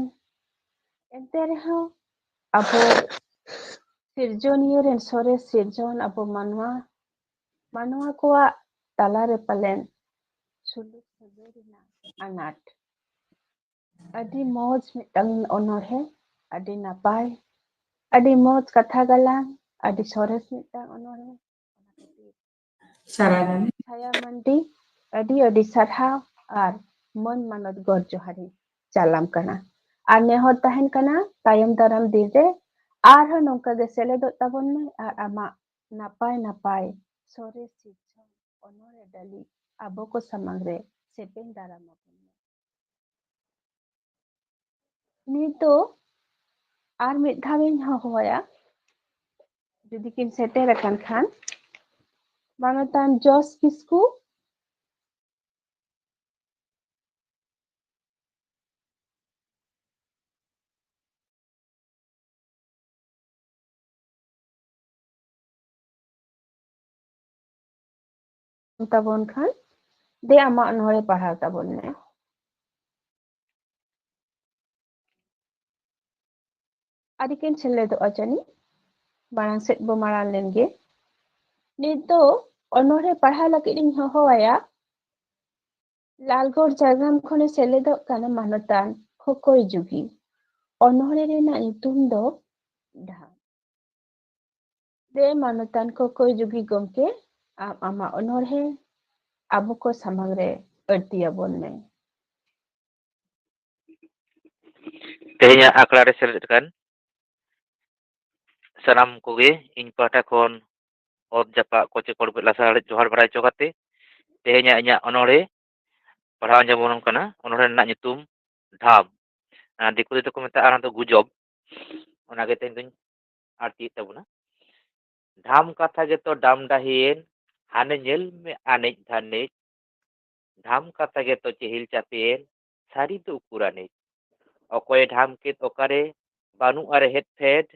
ᱮᱱᱛᱮ ᱨᱮᱦᱚᱸ ᱟᱵᱚ ᱥᱤᱨᱡᱚᱱᱤᱭᱟᱹ ᱨᱮᱱ ᱥᱚᱨᱮᱥ ᱥᱤᱨᱡᱚᱱ ᱟᱵᱚ ᱢᱟᱱᱣᱟ, ᱢᱟᱱᱣᱟ ᱠᱚᱣᱟᱜ ᱛᱟᱞᱟᱨᱮ ᱯᱟᱞᱮᱱ ᱥᱩᱞᱩᱠ ᱥᱟᱹᱜᱟᱹᱭ ᱨᱮᱱᱟᱜ ᱟᱱᱟᱴ᱾ ᱟᱹᱰᱤ ᱢᱚᱡᱽ ᱢᱤᱫᱴᱟᱝ ᱚᱱᱚᱬᱦᱮ, ᱟᱹᱰᱤ ᱱᱟᱯᱟᱭ, ᱟᱹᱰᱤ ᱢᱚᱡᱽ ᱠᱟᱛᱷᱟ ᱜᱟᱞᱟᱝ, ᱟᱹᱰᱤ ᱥᱚᱨᱮᱥ ᱢᱤᱫᱴᱟᱝ ᱚᱱᱚᱬᱦᱮ᱾ ᱥᱟᱨᱦᱟᱣ᱾ ᱪᱷᱟᱭᱟ ᱢᱟᱱᱰᱤ, ᱟᱹᱰᱤ ᱟᱹᱰᱤ ᱥᱟᱨᱦᱟᱣ ᱟᱨ ᱢᱟᱹᱱ ᱢᱟᱱᱚᱛ ᱜᱚᱰ ᱡᱚᱦᱟᱨᱤᱧ ᱪᱟᱞᱟᱢ ᱠᱟᱱᱟ᱾ ᱟᱨ ᱱᱮᱦᱚᱨ ᱛᱟᱦᱮᱱ ᱠᱟᱱᱟ, ᱛᱟᱭᱚᱢ ᱫᱟᱨᱟᱢ ᱫᱤᱱ ᱨᱮ ᱟᱨᱦᱚᱸ ᱱᱚᱝᱠᱟ ᱜᱮ ᱥᱮᱞᱮᱫᱚᱜ ᱛᱟᱵᱚᱱ ᱢᱮ ᱟᱨ ᱟᱢᱟᱜ ᱱᱟᱯᱟᱭ ᱱᱟᱯᱟᱭ ᱥᱚᱨᱮᱥ ᱥᱤᱨᱡᱚᱱ ᱚᱱᱚᱬᱦᱮ ᱰᱟᱹᱞᱤ ᱟᱵᱚ ᱠᱚ ᱥᱟᱢᱟᱝ ᱨᱮ ᱥᱮᱯᱮᱧ ᱫᱟᱨᱟᱢ ᱟᱵᱚᱱ ᱢᱮ᱾ ᱱᱤᱛ ᱫᱚ ᱟᱨ ᱢᱤᱫ ᱫᱷᱟᱣ ᱤᱧ ᱦᱚᱦᱚᱣᱟᱭᱟ, ᱡᱩᱫᱤ ᱠᱤᱱ ᱥᱮᱴᱮᱨ ᱟᱠᱟᱱ ᱠᱷᱟᱱ, ᱢᱟᱱᱚᱛᱟᱱ ᱡᱚᱥ ᱠᱤᱥᱠᱩ᱾ ᱛᱟᱵᱚᱱ ᱠᱷᱟᱱ, ᱫᱮ ᱟᱢᱟᱜ ᱚᱱᱚᱬᱦᱮ ᱯᱟᱲᱦᱟᱣ ᱛᱟᱵᱚᱱ ᱢᱮ᱾ ᱟᱹᱰᱤ ᱠᱤᱱ ᱥᱮᱞᱮᱫᱚᱜᱼᱟ ᱡᱟᱹᱱᱤᱡ, ᱢᱟᱲᱟᱝ ᱥᱮᱫ ᱵᱚ ᱢᱟᱲᱟᱝ ᱞᱮᱱ ᱜᱮ᱾ ᱱᱤᱛ ᱫᱚ ᱚᱱᱚᱬᱦᱮ ᱯᱟᱲᱦᱟᱣ ᱞᱟᱹᱜᱤᱫ ᱤᱧ ᱦᱚᱦᱚᱣᱟᱭᱟ, ᱞᱟᱞᱜᱚᱲ ᱡᱷᱟᱲᱜᱨᱟᱢ ᱠᱷᱚᱱᱮ ᱥᱮᱞᱮᱫᱚᱜ ᱠᱟᱱᱟ ᱢᱟᱱᱚᱛᱟᱱ ᱠᱷᱚᱠᱚᱭ ᱡᱩᱜᱤ᱾ ᱚᱱᱚᱬᱦᱮ ᱨᱮᱱᱟᱜ ᱧᱩᱛᱩᱢ ᱫᱚ ᱰᱷᱟᱢ᱾ ᱫᱮ ᱢᱟᱱᱚᱛᱟᱱ ᱠᱷᱚᱠᱚᱭ ᱡᱩᱜᱤ ᱜᱚᱢᱠᱮ, ᱟᱢ ᱟᱢᱟᱜ ᱚᱱᱚᱬᱦᱮ ᱟᱵᱚ ᱠᱚ ᱥᱟᱢᱟᱝ ᱨᱮ ᱟᱹᱲᱛᱤᱭᱟᱵᱚᱱ ᱢᱮ᱾ ᱛᱮᱦᱮᱧᱟᱜ ᱟᱠᱷᱲᱟ ᱨᱮ ᱥᱮᱞᱮᱫ ᱟᱠᱟᱱ ᱥᱟᱱᱟᱢ ᱠᱚᱜᱮ ᱤᱧ ᱯᱟᱦᱴᱟ ᱠᱷᱚᱱ ᱚᱛ ᱡᱟᱯᱟᱜ ᱠᱚᱪᱮ ᱠᱚᱲᱵᱮ ᱞᱟᱥᱟᱲᱦᱮᱫ ᱡᱚᱦᱟᱨ ᱵᱟᱲᱟᱭ ᱦᱚᱪᱚ ᱠᱟᱛᱮ, ᱛᱮᱦᱮᱧᱟᱜ ᱤᱧᱟᱹᱜ ᱚᱱᱚᱬᱦᱮ ᱯᱟᱲᱦᱟᱣ ᱟᱸᱡᱚᱢ ᱟᱵᱚᱱ ᱠᱟᱱᱟ᱾ ᱚᱱᱚᱬᱦᱮ ᱨᱮᱱᱟᱜ ᱧᱩᱛᱩᱢ ᱰᱷᱟᱢ᱾ ᱟᱨ ᱫᱤᱠᱩ ᱛᱮᱫᱚ ᱠᱚ ᱢᱮᱛᱟᱜᱼᱟ ᱚᱱᱟ ᱫᱚ ᱜᱩᱡᱚᱵ᱾ ᱚᱱᱟᱜᱮ ᱛᱮᱦᱮᱧ ᱫᱚᱧ ᱟᱹᱲᱛᱤᱭᱮᱫ ᱛᱟᱵᱚᱱᱟ᱾ ᱰᱷᱟᱢ ᱠᱟᱛᱷᱟ ᱜᱮᱛᱚ ᱰᱟᱢ ᱰᱟᱹᱦᱤᱭᱮᱱ, ᱦᱟᱱᱮ ᱧᱮᱞ ᱢᱮ ᱟᱱᱮᱡ ᱫᱷᱟᱱᱮᱡ᱾ ᱰᱷᱟᱢ ᱠᱟᱛᱷᱟ ᱜᱮᱛᱚ ᱪᱮᱦᱤᱞ ᱪᱟᱯᱮᱭᱮᱱ, ᱥᱟᱹᱨᱤ ᱫᱚ ᱩᱠᱩᱨ ᱟᱱᱮᱡ᱾ ᱚᱠᱚᱭᱮ ᱰᱷᱟᱢ ᱠᱮᱫ ᱚᱠᱟᱨᱮ, ᱵᱟᱹᱱᱩᱜᱼᱟ ᱨᱮᱦᱮᱫ ᱯᱷᱮᱰ᱾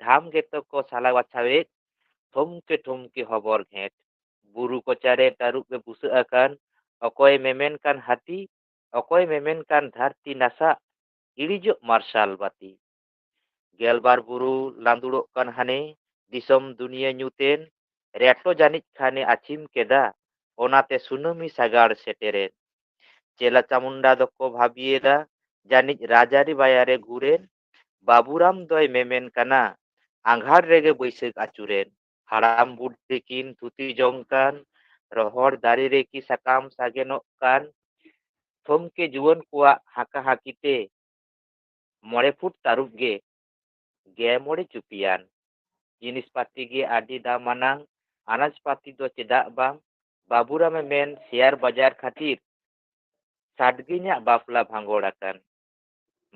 ᱫᱷᱟᱢ ᱜᱮᱛᱚ ᱠᱚ ᱥᱟᱞᱟ ᱵᱟᱪᱷᱟᱣᱮᱫ, ᱴᱷᱩᱢᱠᱮ ᱴᱷᱩᱢᱠᱮ ᱦᱚᱵᱚᱨ ᱜᱷᱮᱸᱴ᱾ ᱵᱩᱨᱩ ᱠᱚᱪᱟᱨᱮ ᱛᱟᱹᱨᱩᱵ ᱮ ᱵᱩᱥᱟᱹᱜ ᱟᱠᱟᱱ, ᱚᱠᱚᱭ ᱢᱮᱢᱮᱱ ᱠᱟᱱ ᱦᱟᱹᱛᱤ, ᱚᱠᱚᱭ ᱢᱮᱢᱮᱱ ᱠᱟᱱ ᱫᱷᱟᱹᱨᱛᱤ ᱱᱟᱥᱟᱜ, ᱤᱲᱤᱡᱚᱜ ᱢᱟᱨᱥᱟᱞ ᱵᱟᱹᱛᱤ᱾ ᱜᱮᱞᱵᱟᱨ ᱵᱩᱨᱩ ᱞᱟᱸᱫᱩᱲᱚᱜ ᱠᱟᱱ ᱦᱟᱱᱮ, ᱫᱤᱥᱚᱢ ᱫᱩᱱᱤᱭᱟᱹ ᱧᱩᱛᱮᱱ, ᱨᱮᱴᱚ ᱡᱟᱹᱱᱤᱡ ᱠᱷᱟᱱᱮ ᱟᱹᱪᱷᱤᱢ ᱠᱮᱫᱟ, ᱚᱱᱟᱛᱮ ᱥᱩᱱᱟᱹᱢᱤ ᱥᱟᱜᱟᱲ ᱥᱮᱴᱮᱨᱮᱱ᱾ ᱪᱮᱞᱟ ᱪᱟᱢᱩᱱᱰᱟ ᱫᱚᱠᱚ ᱵᱷᱟᱹᱵᱤᱭᱮᱫᱟ, ᱡᱟᱹᱱᱤᱡ ᱨᱟᱡᱽᱟᱹᱨᱤ ᱵᱟᱭᱟᱨᱮ ᱜᱷᱩᱨᱮᱱ, ᱵᱟᱹᱵᱩᱨᱟᱢ ᱫᱚᱭ ᱢᱮᱢᱮᱱ ᱠᱟᱱᱟ, ᱟᱸᱜᱷᱟᱲ ᱨᱮᱜᱮ ᱵᱟᱹᱭᱥᱟᱹᱠᱷ ᱟᱹᱪᱩᱨᱮᱱ᱾ ᱦᱟᱲᱟᱢ ᱵᱩᱰᱷᱤ ᱠᱤᱱ ᱛᱷᱩᱛᱤ ᱡᱚᱝ ᱠᱟᱱ, ᱨᱚᱦᱚᱲ ᱫᱟᱨᱮ ᱨᱮᱠᱤ ᱥᱟᱠᱟᱢ ᱥᱟᱜᱮᱱᱚᱜ ᱠᱟᱱ, ᱛᱷᱚᱢᱠᱮ ᱡᱩᱣᱟᱹᱱ ᱠᱚᱣᱟᱜ ᱦᱟᱸᱠᱟ ᱦᱟᱸᱠᱤ ᱛᱮ, ᱢᱚᱬᱮ ᱯᱷᱩᱴ ᱛᱟᱹᱨᱩᱵ ᱜᱮ ᱜᱮ ᱢᱚᱬᱮ ᱪᱩᱯᱤᱭᱟᱱ᱾ ᱡᱤᱱᱤᱥ ᱯᱟᱹᱛᱤ ᱜᱮ ᱟᱹᱰᱤ ᱫᱟᱢ ᱟᱱᱟᱝ, ᱟᱱᱟᱡ ᱯᱟᱹᱛᱤ ᱫᱚ ᱪᱮᱫᱟᱜ ᱵᱟᱝ? ᱵᱟᱹᱵᱩᱨᱟᱢᱮ ᱢᱮᱱ ᱥᱮᱭᱟᱨ ᱵᱟᱡᱟᱨ ᱠᱷᱟᱹᱛᱤᱨ ᱥᱟᱰᱜᱮᱧᱟᱜ ᱵᱟᱯᱞᱟ ᱵᱷᱟᱸᱜᱚᱲ ᱟᱠᱟᱱ᱾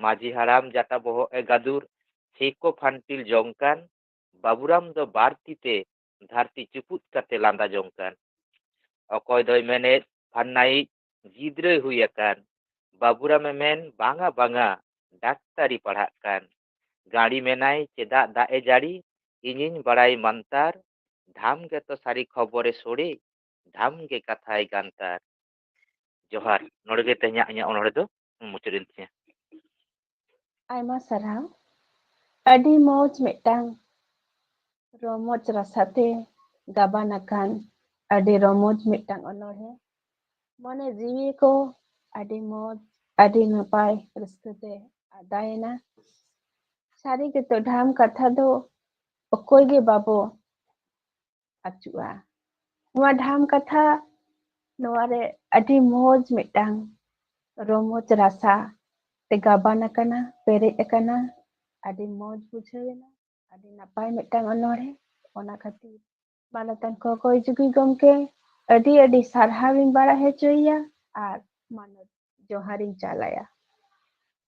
ᱢᱟᱹᱡᱷᱤ ᱦᱟᱲᱟᱢ ᱡᱟᱴᱟ ᱵᱚᱦᱚᱜ ᱮ ᱜᱟᱹᱫᱩᱨ, ᱥᱤᱠ ᱠᱚ ᱯᱷᱟᱱᱴᱤᱞ ᱡᱚᱝ ᱠᱟᱱ, ᱵᱟᱹᱵᱩᱨᱟᱢ ᱫᱚ ᱵᱟᱨ ᱛᱤ ᱛᱮ ᱫᱷᱟᱹᱨᱛᱤ ᱪᱩᱯᱩᱫ ᱠᱟᱛᱮ ᱞᱟᱸᱫᱟ ᱡᱚᱝ ᱠᱟᱱ᱾ ᱚᱠᱚᱭ ᱫᱚᱭ ᱢᱮᱱᱮᱫ ᱯᱷᱟᱱᱱᱟᱭᱤᱡ ᱜᱤᱫᱽᱨᱟᱹᱭ ᱦᱩᱭ ᱟᱠᱟᱱ, ᱵᱟᱹᱵᱩᱨᱟᱢᱮ ᱢᱮᱱ ᱵᱟᱝᱟ ᱵᱟᱝᱟ, ᱰᱟᱠᱛᱟᱨᱤ ᱯᱟᱲᱦᱟᱜ ᱠᱟᱱ᱾ ᱜᱟᱹᱲᱤ ᱢᱮᱱᱟᱭ ᱪᱮᱫᱟᱜ ᱫᱟᱜ ᱮ ᱡᱟᱹᱲᱤ, ᱤᱧᱤᱧ ᱵᱟᱲᱟᱭ ᱢᱟᱱᱛᱟᱨ, ᱫᱷᱟᱢ ᱜᱮᱛᱚ ᱥᱟᱹᱨᱤ ᱠᱷᱚᱵᱚᱨᱮ ᱥᱚᱲᱮ, ᱫᱷᱟᱢ ᱜᱮ ᱠᱟᱛᱷᱟᱭ ᱜᱟᱱᱛᱟᱨ᱾ ᱡᱚᱦᱟᱨ᱾ ᱱᱚᱰᱮ ᱜᱮ ᱛᱮᱦᱮᱧᱟᱜ ᱤᱧᱟᱹᱜ ᱚᱱᱚᱬᱦᱮ ᱫᱚ ᱢᱩᱪᱟᱹᱫ ᱮᱱ ᱛᱤᱧᱟ᱾ ᱟᱭᱢᱟ ᱥᱟᱨᱦᱟᱣ᱾ ᱟᱹᱰᱤ ᱢᱚᱡᱽ ᱢᱤᱫᱴᱟᱝ ᱨᱚᱢᱚᱡᱽ ᱨᱟᱥᱟᱛᱮ ᱜᱟᱵᱟᱱ ᱟᱠᱟᱱ ᱟᱹᱰᱤ ᱨᱚᱢᱚᱡᱽ ᱢᱤᱫᱴᱟᱝ ᱚᱱᱚᱬᱦᱮ᱾ ᱢᱚᱱᱮ ᱡᱤᱣᱤ ᱠᱚ ᱟᱹᱰᱤ ᱢᱚᱡᱽ, ᱟᱹᱰᱤ ᱱᱟᱯᱟᱭ ᱨᱟᱹᱥᱠᱟᱹ ᱛᱮ ᱟᱫᱟᱭᱮᱱᱟ᱾ ᱥᱟᱹᱨᱤ ᱜᱮᱛᱚ ᱰᱷᱟᱢ ᱠᱟᱛᱷᱟ ᱫᱚ ᱚᱠᱚᱭ ᱜᱮ ᱵᱟᱵᱚ ᱟᱹᱪᱩᱜᱼᱟ᱾ ᱱᱚᱣᱟ ᱰᱷᱟᱢ ᱠᱟᱛᱷᱟ, ᱱᱚᱣᱟ ᱨᱮ ᱟᱹᱰᱤ ᱢᱚᱡᱽ ᱢᱤᱫᱴᱟᱝ ᱨᱚᱢᱚᱡᱽ ᱨᱟᱥᱟ ᱛᱮ ᱜᱟᱵᱟᱱ ᱟᱠᱟᱱᱟ, ᱯᱮᱨᱮᱡ ᱟᱠᱟᱱᱟ᱾ ᱟᱹᱰᱤ ᱢᱚᱡᱽ ᱵᱩᱡᱷᱟᱹᱣ ᱮᱱᱟ, ᱟᱹᱰᱤ ᱱᱟᱯᱟᱭ ᱢᱤᱫᱴᱟᱝ ᱚᱱᱚᱬᱦᱮ᱾ ᱚᱱᱟ ᱠᱷᱟᱹᱛᱤᱨ ᱢᱟᱱᱚᱛᱟᱱ ᱠᱚ ᱠᱚᱭ ᱡᱩᱜᱤ ᱜᱚᱢᱠᱮ ᱟᱹᱰᱤ ᱟᱹᱰᱤ ᱥᱟᱨᱦᱟᱣ ᱤᱧ ᱵᱟᱲᱟᱭ ᱦᱚᱪᱚᱭᱮᱭᱟ ᱟᱨ ᱢᱟᱱᱚᱛ ᱡᱚᱦᱟᱨ ᱤᱧ ᱪᱟᱞᱟᱭᱟ᱾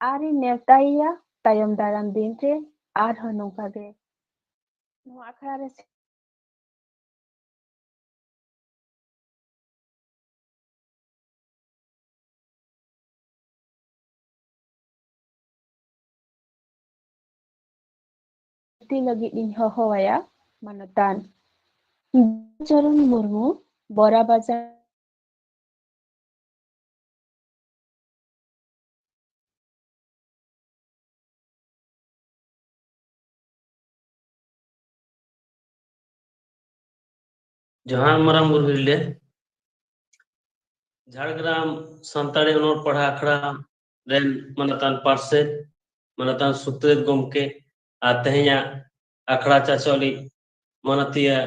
ᱟᱨ ᱤᱧ ᱱᱮᱣᱛᱟᱭᱮᱭᱟ ᱛᱟᱭᱚᱢ ᱫᱟᱨᱟᱢ ᱫᱤᱱ ᱨᱮ ᱟᱨᱦᱚᱸ ᱱᱚᱝᱠᱟ ᱜᱮ ᱱᱚᱣᱟ ᱟᱠᱷᱲᱟ ᱨᱮ ᱵᱤᱱᱛᱤ ᱞᱟᱹᱜᱤᱫ ᱤᱧ ᱦᱚᱦᱚᱣᱟᱭᱟ ᱢᱟᱱᱚᱛᱟᱱ ᱪᱚᱨᱚᱱ ᱢᱩᱨᱢᱩ, ᱵᱚᱨᱟ ᱵᱟᱡᱟᱨ᱾ ᱡᱚᱦᱟᱨ ᱢᱟᱨᱟᱝ ᱵᱩᱨᱩ ᱦᱤᱨᱞᱟᱹ᱾ ᱡᱷᱟᱲᱜᱨᱟᱢ ᱥᱟᱱᱛᱟᱲᱤ ᱚᱱᱚᱞ ᱯᱟᱲᱦᱟᱣ ᱟᱠᱷᱲᱟ ᱨᱮᱱ ᱢᱟᱱᱚᱛᱟᱱ ᱯᱟᱨᱥᱮᱛ, ᱢᱟᱱᱚᱛᱟᱱ ᱥᱩᱛᱨᱮᱛ ᱜᱚᱢᱠᱮ, ᱟᱨ ᱛᱮᱦᱮᱧᱟᱜ ᱟᱠᱷᱲᱟ ᱪᱟᱪᱚᱞᱤᱡ ᱢᱟᱱᱚᱛᱤᱭᱟᱹ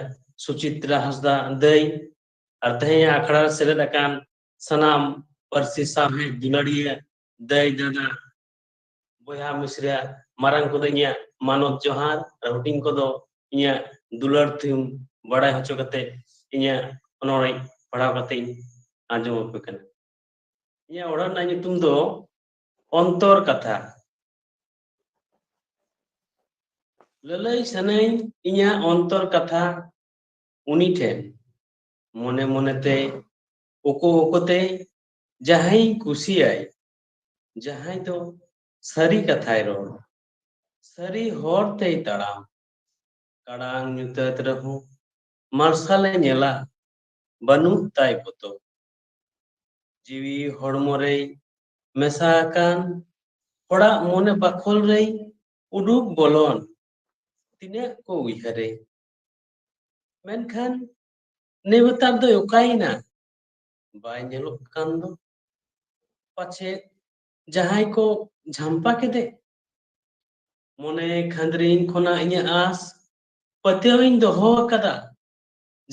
ᱥᱩᱪᱤᱛᱨᱟ ᱦᱟᱸᱥᱫᱟ ᱫᱟᱹᱭ, ᱟᱨ ᱛᱮᱦᱮᱧᱟᱜ ᱟᱠᱷᱲᱟ ᱨᱮ ᱥᱮᱞᱮᱫ ᱟᱠᱟᱱ ᱥᱟᱱᱟᱢ ᱯᱟᱹᱨᱥᱤ ᱥᱟᱶᱦᱮᱫ ᱫᱩᱞᱟᱹᱲᱤᱭᱟᱹ ᱫᱟᱹᱭ ᱫᱟᱫᱟ, ᱵᱚᱭᱦᱟ ᱢᱤᱥᱨᱟ, ᱢᱟᱨᱟᱝ ᱠᱚᱫᱚ ᱤᱧᱟᱹᱜ ᱢᱟᱱᱚᱛ ᱡᱚᱦᱟᱨ, ᱟᱨ ᱦᱩᱰᱤᱧ ᱠᱚᱫᱚ ᱤᱧᱟᱹᱜ ᱫᱩᱞᱟᱹᱲ ᱛᱷᱩᱢ ᱵᱟᱲᱟᱭ ᱦᱚᱪᱚ ᱠᱟᱛᱮ ᱤᱧᱟᱹᱜ ᱚᱱᱚᱲᱦᱮ ᱯᱟᱲᱦᱟᱣ ᱠᱟᱛᱮ ᱤᱧ ᱟᱸᱡᱚᱢ ᱟᱯᱮ ᱠᱟᱱᱟ᱾ ᱤᱧᱟᱹᱜ ᱚᱱᱚᱲᱦᱮ ᱨᱮᱱᱟᱜ ᱧᱩᱛᱩᱢ ᱫᱚ ᱚᱱᱛᱚᱨ ᱠᱟᱛᱷᱟ᱾ ᱞᱟᱹᱞᱟᱹᱭ ᱥᱟᱱᱟᱧ ᱤᱧᱟᱹᱜ ᱚᱱᱛᱚᱨ ᱠᱟᱛᱷᱟ ᱩᱱᱤ ᱴᱷᱮᱱ, ᱢᱚᱱᱮ ᱢᱚᱱᱮᱛᱮ ᱳᱠᱳ ᱳᱠᱳᱛᱮ ᱡᱟᱦᱟᱸᱭᱤᱧ ᱠᱩᱥᱤᱭᱟᱭ, ᱡᱟᱦᱟᱸᱭ ᱫᱚ ᱥᱟᱹᱨᱤ ᱠᱟᱛᱷᱟᱭ ᱨᱚᱲ, ᱥᱟᱹᱨᱤ ᱦᱚᱨ ᱛᱮᱭ ᱛᱟᱲᱟᱢ, ᱠᱟᱲᱟᱝ ᱧᱩᱛᱟᱹᱛ ᱨᱮᱦᱚᱸ ᱢᱟᱨᱥᱟᱞᱮ ᱧᱮᱞᱟ, ᱵᱟᱹᱱᱩᱜ ᱛᱟᱭ ᱵᱚᱛᱚᱨ᱾ ᱡᱤᱣᱤ ᱦᱚᱲᱢᱚ ᱨᱮᱭ ᱢᱮᱥᱟ ᱟᱠᱟᱱ, ᱦᱚᱲᱟᱜ ᱢᱚᱱᱮ ᱵᱟᱠᱷᱳᱞ ᱨᱮᱭ ᱩᱰᱩᱠ ᱵᱚᱞᱚᱱ, ᱛᱤᱱᱟᱹᱜ ᱠᱚ ᱩᱭᱦᱟᱹᱨᱮ᱾ ᱢᱮᱱᱠᱷᱟᱱ ᱱᱮᱣᱛᱟᱨ ᱫᱚᱭ ᱚᱠᱟᱭᱮᱱᱟ? ᱵᱟᱭ ᱧᱮᱞᱚᱜ ᱠᱟᱱ ᱫᱚ᱾ ᱯᱟᱪᱷᱮ ᱡᱟᱦᱟᱸᱭ ᱠᱚ ᱡᱷᱟᱢᱯᱟ ᱠᱮᱫᱮ? ᱢᱚᱱᱮ ᱠᱷᱟᱸᱫᱽᱨᱤᱧ ᱠᱷᱚᱱᱟᱜ ᱤᱧᱟᱹᱜ ᱟᱸᱥ, ᱯᱟᱹᱛᱭᱟᱹᱣ ᱤᱧ ᱫᱚᱦᱚ ᱟᱠᱟᱫᱟ,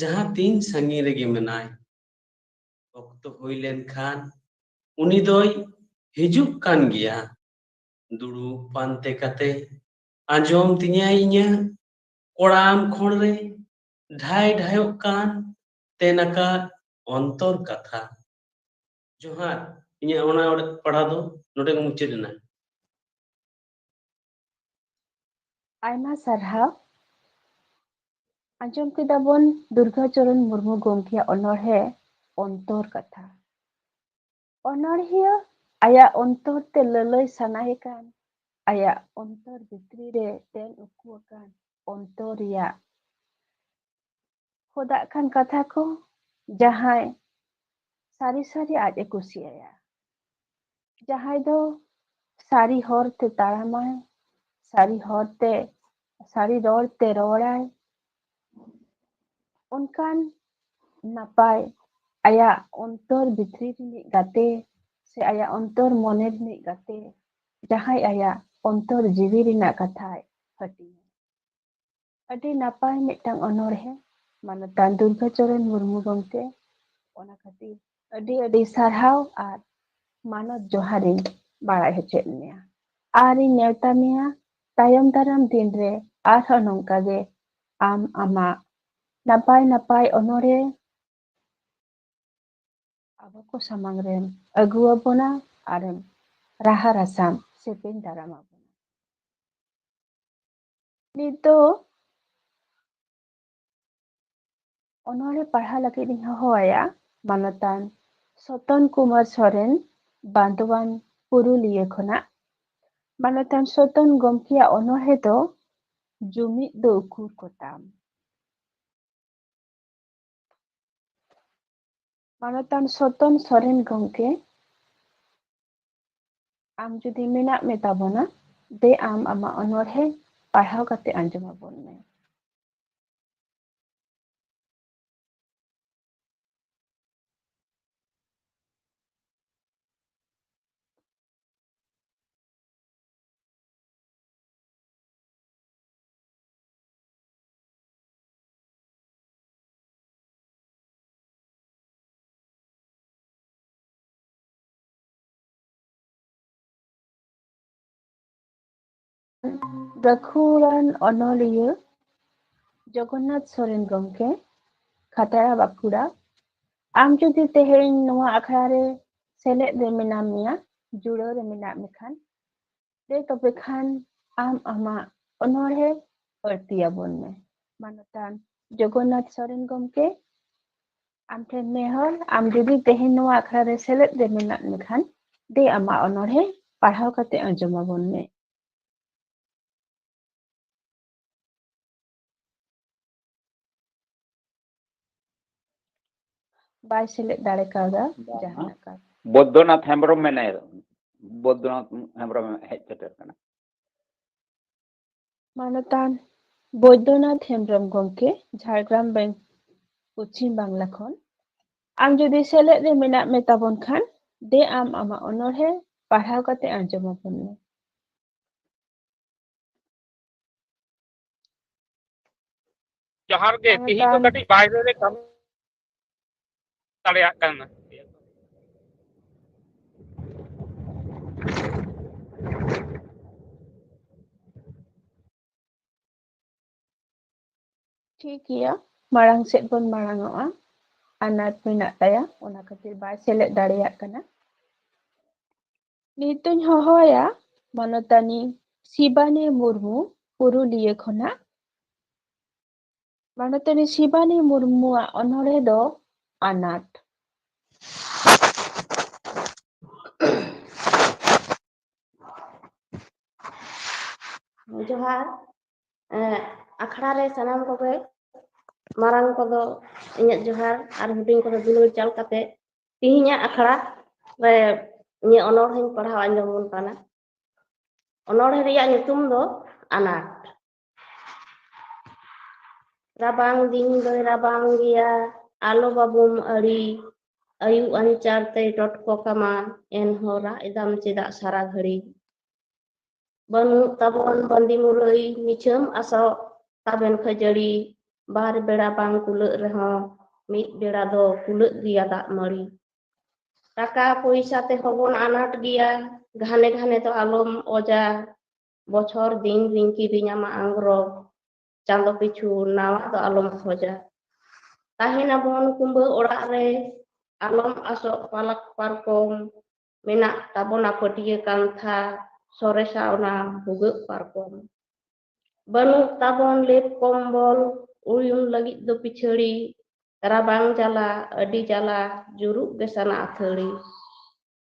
ᱡᱟᱦᱟᱸ ᱛᱤᱱ ᱥᱟᱺᱜᱤᱧ ᱨᱮᱜᱮ ᱢᱮᱱᱟᱭ᱾ ᱚᱠᱛᱚ ᱦᱩᱭ ᱞᱮᱱᱠᱷᱟᱱ ᱩᱱᱤ ᱫᱚᱭ ᱦᱤᱡᱩᱜ ᱠᱟᱱ ᱜᱮᱭᱟ᱾ ᱫᱩᱲᱩᱵ ᱯᱟᱱᱛᱮ ᱠᱟᱛᱮ ᱟᱸᱡᱚᱢ ᱛᱤᱧᱟᱭ ᱤᱧᱟᱹᱜ ᱠᱚᱲᱟᱢ ᱠᱷᱚᱲ ᱨᱮ ᱰᱷᱟᱭ ᱰᱷᱟᱭᱚᱜ ᱠᱟᱱ ᱛᱮᱱ ᱟᱠᱟᱫ ᱚᱱᱛᱚᱨ ᱠᱟᱛᱷᱟ᱾ ᱡᱚᱦᱟᱨ, ᱤᱧᱟᱹᱜ ᱚᱱᱟ ᱚᱲᱟᱜ ᱯᱟᱲᱦᱟᱣ ᱫᱚ ᱱᱚᱰᱮ ᱜᱮ ᱢᱩᱪᱟᱹᱫ ᱮᱱᱟ᱾ ᱟᱭᱢᱟ ᱥᱟᱨᱦᱟᱣ᱾ ᱟᱸᱡᱚᱢ ᱠᱮᱫᱟ ᱵᱚᱱ ᱫᱩᱨᱜᱟ ᱪᱚᱨᱚᱱ ᱢᱩᱨᱢᱩ ᱜᱚᱢᱠᱮᱭᱟᱜ ᱚᱱᱚᱬᱦᱮ ᱚᱱᱛᱚᱨ ᱠᱟᱛᱷᱟ᱾ ᱚᱱᱚᱬᱦᱤᱭᱟᱹ ᱟᱭᱟᱜ ᱚᱱᱛᱚᱨ ᱛᱮ ᱞᱟᱹᱞᱟᱹᱭ ᱥᱟᱱᱟᱭᱮ ᱠᱟᱱ ᱟᱭᱟᱜ ᱚᱱᱛᱚᱨ ᱵᱷᱤᱛᱨᱤ ᱨᱮ ᱛᱮᱱ ᱩᱠᱩ ᱟᱠᱟᱱ ᱚᱱᱛᱚᱨ ᱨᱮᱭᱟᱜ ᱠᱷᱚᱫᱟᱜ ᱠᱟᱱ ᱠᱟᱛᱷᱟ ᱠᱚ ᱡᱟᱦᱟᱸᱭ ᱥᱟᱹᱨᱤ ᱥᱟᱹᱨᱤ ᱟᱡ ᱮ ᱠᱩᱥᱤᱭᱟᱭᱟ, ᱡᱟᱦᱟᱸᱭ ᱫᱚ ᱥᱟᱹᱨᱤ ᱦᱚᱨ ᱛᱮ ᱛᱟᱲᱟᱢᱟᱭ, ᱥᱟᱹᱨᱤ ᱦᱚᱨ ᱛᱮ, ᱥᱟᱹᱨᱤ ᱨᱚᱲ ᱛᱮ ᱨᱚᱲᱟᱭ, ᱚᱱᱠᱟᱱ ᱱᱟᱯᱟᱭ ᱟᱭᱟᱜ ᱚᱱᱛᱚᱨ ᱵᱷᱤᱛᱨᱤ ᱨᱤᱱᱤᱡ ᱜᱟᱛᱮ ᱥᱮ ᱟᱭᱟᱜ ᱚᱱᱛᱚᱨ ᱢᱚᱱᱮ ᱨᱤᱱᱤᱡ ᱜᱟᱛᱮ, ᱡᱟᱦᱟᱸᱭ ᱟᱭᱟᱜ ᱚᱱᱛᱚᱨ ᱡᱤᱣᱤ ᱨᱮᱱᱟᱜ ᱠᱟᱛᱷᱟᱭ ᱦᱟᱹᱴᱤᱧᱟ᱾ ᱟᱹᱰᱤ ᱱᱟᱯᱟᱭ ᱢᱤᱫᱴᱟᱝ ᱚᱱᱚᱬᱦᱮ ᱢᱟᱱᱚᱛᱟᱱ ᱫᱩᱨᱜᱟᱪᱚᱨᱚᱱ ᱢᱩᱨᱢᱩ ᱜᱚᱢᱠᱮ᱾ ᱚᱱᱟ ᱠᱷᱟᱹᱛᱤᱨ ᱟᱹᱰᱤ ᱟᱹᱰᱤ ᱥᱟᱨᱦᱟᱣ ᱟᱨ ᱢᱟᱱᱚᱛ ᱡᱚᱦᱟᱨᱤᱧ ᱵᱟᱲᱟᱭ ᱦᱚᱪᱚᱭᱮᱫ ᱢᱮᱭᱟ᱾ ᱟᱨᱤᱧ ᱱᱮᱣᱛᱟ ᱢᱮᱭᱟ ᱛᱟᱭᱚᱢ ᱫᱟᱨᱟᱢ ᱫᱤᱱ ᱨᱮ ᱟᱨᱦᱚᱸ ᱱᱚᱝᱠᱟ ᱜᱮ ᱟᱢ ᱟᱢᱟᱜ ᱱᱟᱯᱟᱭ ᱱᱟᱯᱟᱭ ᱚᱱᱚᱬᱦᱮ ᱟᱵᱚ ᱠᱚ ᱥᱟᱢᱟᱝ ᱨᱮᱢ ᱟᱹᱜᱩ ᱟᱵᱚᱱᱟ ᱟᱨᱮᱢ ᱨᱟᱦᱟ ᱨᱟᱥᱟᱢ ᱥᱮᱯᱮᱧ ᱫᱟᱨᱟᱢ ᱟᱵᱚᱱᱟ᱾ ᱱᱤᱛ ᱫᱚ ᱚᱱᱚᱬᱦᱮ ᱯᱟᱲᱦᱟᱣ ᱞᱟᱹᱜᱤᱫ ᱤᱧ ᱦᱚᱦᱚ ᱟᱭᱟ ᱢᱟᱱᱚᱛᱟᱱ ᱥᱚᱛᱚᱱ ᱠᱩᱢᱟᱨ ᱥᱚᱨᱮᱱ, ᱵᱟᱸᱫᱳᱣᱟᱱ ᱯᱩᱨᱩᱞᱤᱭᱟᱹ ᱠᱷᱚᱱᱟᱜ᱾ ᱢᱟᱱᱚᱛᱟᱱ ᱥᱚᱛᱚᱱ ᱜᱚᱢᱠᱮᱭᱟᱜ ᱚᱱᱚᱬᱦᱮ ᱫᱚ ᱡᱩᱢᱤᱫ ᱫᱚ ᱩᱠᱩᱨ ᱠᱚᱛᱟᱢ᱾ ᱢᱟᱱᱚᱛᱟᱱ ᱥᱚᱛᱚᱱ ᱥᱚᱨᱮᱱ ᱜᱚᱢᱠᱮ, ᱟᱢ ᱡᱩᱫᱤ ᱢᱮᱱᱟᱜ ᱢᱮ ᱛᱟᱵᱚᱱᱟ, ᱫᱮ ᱟᱢ ᱟᱢᱟᱜ ᱚᱱᱚᱬᱦᱮ ᱯᱟᱲᱦᱟᱣ ᱠᱟᱛᱮ ᱟᱸᱡᱚᱢ ᱟᱵᱚᱱ ᱢᱮ᱾ ᱜᱟᱹᱠᱷᱩᱲᱟᱱ ᱚᱱᱚᱞᱤᱭᱟᱹ ᱡᱚᱜᱚᱱᱱᱟᱛᱷ ᱥᱚᱨᱮᱱ ᱜᱚᱢᱠᱮ, ᱠᱷᱟᱛᱲᱟ, ᱵᱟᱸᱠᱩᱲᱟ᱾ ᱟᱢ ᱡᱩᱫᱤ ᱛᱮᱦᱮᱧ ᱱᱚᱣᱟ ᱟᱠᱷᱲᱟ ᱨᱮ ᱥᱮᱞᱮᱫ ᱨᱮ ᱢᱮᱱᱟᱜ ᱢᱮᱭᱟ, ᱡᱩᱲᱟᱹᱣ ᱨᱮ ᱢᱮᱱᱟᱜ ᱢᱮᱠᱷᱟᱱ, ᱫᱮ ᱛᱚᱵᱮ ᱠᱷᱟᱱ ᱟᱢ ᱟᱢᱟᱜ ᱚᱱᱚᱬᱦᱮ ᱟᱹᱲᱛᱤ ᱟᱵᱚᱱ ᱢᱮ᱾ ᱢᱟᱱᱚᱛᱟᱱ ᱡᱚᱜᱚᱱᱱᱟᱛᱷ ᱥᱚᱨᱮᱱ ᱜᱚᱢᱠᱮ, ᱟᱢ ᱴᱷᱮᱱ ᱱᱮᱦᱚᱨ, ᱟᱢ ᱡᱩᱫᱤ ᱛᱮᱦᱮᱧ ᱱᱚᱣᱟ ᱟᱠᱷᱲᱟ ᱨᱮ ᱥᱮᱞᱮᱫ ᱨᱮ ᱢᱮᱱᱟᱜ ᱢᱮᱠᱷᱟᱱ, ᱫᱮ ᱟᱢᱟᱜ ᱚᱱᱚᱬᱦᱮ ᱯᱟᱲᱦᱟᱣ ᱠᱟᱛᱮ ᱟᱸᱡᱚᱢ ᱟᱵᱚᱱ ᱢᱮ᱾ ᱵᱟᱭ ᱥᱮᱞᱮᱫ ᱫᱟᱲᱮ ᱠᱟᱣᱫᱟ ᱵᱟᱝᱟ᱾ ᱡᱟᱦᱟᱱᱟᱜ ᱠᱟᱨᱚᱱ᱾ ᱵᱳᱫᱽᱫᱚᱱᱟᱛᱷ ᱦᱮᱢᱵᱨᱚᱢ ᱢᱮᱱᱟᱭᱟ, ᱵᱳᱫᱽᱫᱚᱱᱟᱛᱷ ᱦᱮᱢᱵᱨᱚᱢ ᱦᱮᱡ ᱥᱮᱴᱮᱨ ᱠᱟᱱᱟ᱾ ᱢᱟᱱᱚᱛᱟᱱ ᱵᱳᱫᱽᱫᱚᱱᱟᱛᱷ ᱦᱮᱢᱵᱨᱚᱢ ᱜᱚᱢᱠᱮ, ᱡᱷᱟᱲᱜᱨᱟᱢ ᱵᱮᱝ, ᱯᱚᱪᱷᱤᱢ ᱵᱟᱝᱞᱟ ᱠᱷᱚᱱ᱾ ᱟᱢ ᱡᱩᱫᱤ ᱥᱮᱞᱮᱫ ᱨᱮ ᱢᱮᱱᱟᱜ ᱢᱮ ᱛᱟᱵᱚᱱ ᱠᱷᱟᱱ, ᱫᱮ ᱟᱢ ᱟᱢᱟᱜ ᱚᱱᱚᱬᱦᱮ ᱯᱟᱲᱦᱟᱣ ᱠᱟᱛᱮ ᱟᱸᱡᱚᱢ ᱟᱵᱚᱱ ᱢᱮ᱾ ᱡᱚᱦᱟᱨ ᱜᱮ᱾ ᱛᱤᱦᱤᱧ ᱫᱚ ᱢᱟᱱᱚᱛᱟᱱ ᱠᱟᱹᱴᱤᱡ ᱵᱟᱭᱨᱮ ᱨᱮ ᱠᱟᱹᱢᱤ ᱫᱟᱲᱮᱭᱟᱜ ᱠᱟᱱᱟ᱾ ᱴᱷᱤᱠ ᱜᱮᱭᱟ, ᱢᱟᱲᱟᱝ ᱥᱮᱫ ᱵᱚᱱ ᱢᱟᱲᱟᱝ ᱚᱜᱼᱟ᱾ ᱟᱱᱟᱴ ᱢᱮᱱᱟᱜ ᱛᱟᱭᱟ, ᱚᱱᱟ ᱠᱷᱟᱹᱛᱤᱨ ᱵᱟᱭ ᱥᱮᱞᱮᱫ ᱫᱟᱲᱮᱭᱟᱜ ᱠᱟᱱᱟ᱾ ᱱᱤᱛᱚᱧ ᱦᱚᱦᱚᱣᱟᱭᱟ ᱢᱟᱱᱚᱛᱟᱱᱤ ᱥᱤᱵᱟᱱᱤ ᱢᱩᱨᱢᱩ, ᱯᱩᱨᱩᱞᱤᱭᱟᱹ ᱠᱷᱚᱱᱟᱜ᱾ ᱢᱟᱱᱚᱛᱟᱱᱤ ᱥᱤᱵᱟᱱᱤ ᱢᱩᱨᱢᱩᱣᱟᱜ ᱚᱱᱚᱬᱦᱮ ᱫᱚ ᱟᱱᱟᱴ᱾ ᱡᱚᱦᱟᱨ᱾ ᱮᱸ, ᱟᱠᱷᱲᱟ ᱨᱮ ᱥᱟᱱᱟᱢ ᱠᱚᱜᱮ, ᱢᱟᱨᱟᱝ ᱠᱚᱫᱚ ᱤᱧᱟᱹᱜ ᱡᱚᱦᱟᱨ ᱟᱨ ᱦᱩᱰᱤᱧ ᱠᱚᱫᱚ ᱫᱩᱞᱟᱹᱲ ᱪᱟᱞ ᱠᱟᱛᱮ, ᱛᱤᱦᱤᱧᱟᱜ ᱟᱠᱷᱲᱟ ᱨᱮ ᱤᱧᱟᱹᱜ ᱚᱱᱚᱬᱦᱮᱧ ᱯᱟᱲᱦᱟᱣ ᱟᱸᱡᱚᱢ ᱟᱵᱚᱱ ᱠᱟᱱᱟ᱾ ᱚᱱᱚᱬᱦᱮ ᱨᱮᱭᱟᱜ ᱧᱩᱛᱩᱢ ᱫᱚ ᱟᱱᱟᱴ᱾ ᱨᱟᱵᱟᱝ ᱫᱤᱱ ᱫᱚᱭ ᱨᱟᱵᱟᱝ ᱜᱮᱭᱟ, ᱟᱞᱚ ᱵᱟᱵᱩᱢ ᱟᱹᱲᱤ, ᱟᱹᱭᱩᱵ ᱟᱧᱪᱟᱨ ᱛᱮᱭ ᱴᱚᱴᱠᱚ ᱠᱟᱢᱟ, ᱮᱱᱦᱚᱸ ᱨᱟᱜ ᱮᱫᱟᱢ ᱪᱮᱫᱟᱜ ᱥᱟᱨᱟ ᱜᱷᱟᱹᱲᱤ? ᱵᱟᱹᱱᱩᱜ ᱛᱟᱵᱚᱱ ᱵᱟᱸᱫᱤ ᱢᱩᱨᱟᱹᱭ, ᱢᱤᱪᱷᱟᱹᱢ ᱟᱥᱚᱜ ᱛᱟᱵᱮᱱ ᱠᱷᱟᱹᱡᱟᱹᱲᱤ, ᱵᱟᱨ ᱵᱮᱲᱟ ᱵᱟᱝ ᱠᱩᱞᱟᱹᱜ ᱨᱮᱦᱚᱸ, ᱢᱤᱫ ᱵᱮᱲᱟ ᱫᱚ ᱠᱩᱞᱟᱹᱜ ᱜᱮᱭᱟ ᱫᱟᱜ ᱢᱟᱹᱲᱤ᱾ ᱴᱟᱠᱟ ᱯᱚᱭᱥᱟ ᱛᱮᱦᱚᱸ ᱵᱚᱱ ᱟᱱᱟᱴ ᱜᱮᱭᱟ, ᱜᱷᱟᱱᱮ ᱜᱷᱟᱱᱮ ᱫᱚ ᱟᱞᱚᱢ ᱚᱡᱟ, ᱵᱚᱪᱷᱚᱨ ᱫᱤᱱ ᱨᱤᱧ ᱠᱤᱨᱤᱧ ᱟᱢᱟ ᱟᱝᱜᱽᱨᱚᱵ, ᱪᱟᱸᱫᱚ ᱯᱤᱪᱷᱩ ᱱᱟᱣᱟ ᱫᱚ ᱟᱞᱚᱢ ᱠᱷᱚᱡᱟ᱾ ᱛᱟᱦᱮᱱᱟᱵᱚᱱ ᱠᱩᱢᱵᱟᱹ ᱚᱲᱟᱜ ᱨᱮ, ᱟᱞᱚᱢ ᱟᱥᱚᱜ ᱯᱟᱞᱟᱠ ᱯᱟᱨᱠᱚᱢ, ᱢᱮᱱᱟᱜ ᱛᱟᱵᱚᱱᱟ ᱯᱟᱹᱴᱭᱟᱹ ᱠᱟᱱᱛᱷᱟ, ᱥᱚᱨᱮᱥᱟ ᱚᱱᱟ ᱵᱷᱩᱜᱟᱹᱜ ᱯᱟᱨᱠᱚᱢ᱾ ᱵᱟᱹᱱᱩᱜ ᱛᱟᱵᱚᱱ ᱞᱮᱯ ᱠᱚᱢᱵᱚᱞ, ᱩᱭᱩᱱ ᱞᱟᱹᱜᱤᱫ ᱫᱚ ᱯᱤᱪᱷᱟᱹᱲᱤ, ᱨᱟᱵᱟᱝ ᱡᱟᱞᱟ, ᱟᱹᱰᱤ ᱡᱟᱞᱟ, ᱡᱩᱨᱩᱜ ᱜᱮ ᱥᱟᱱᱟ ᱟᱹᱛᱷᱟᱹᱲᱤ᱾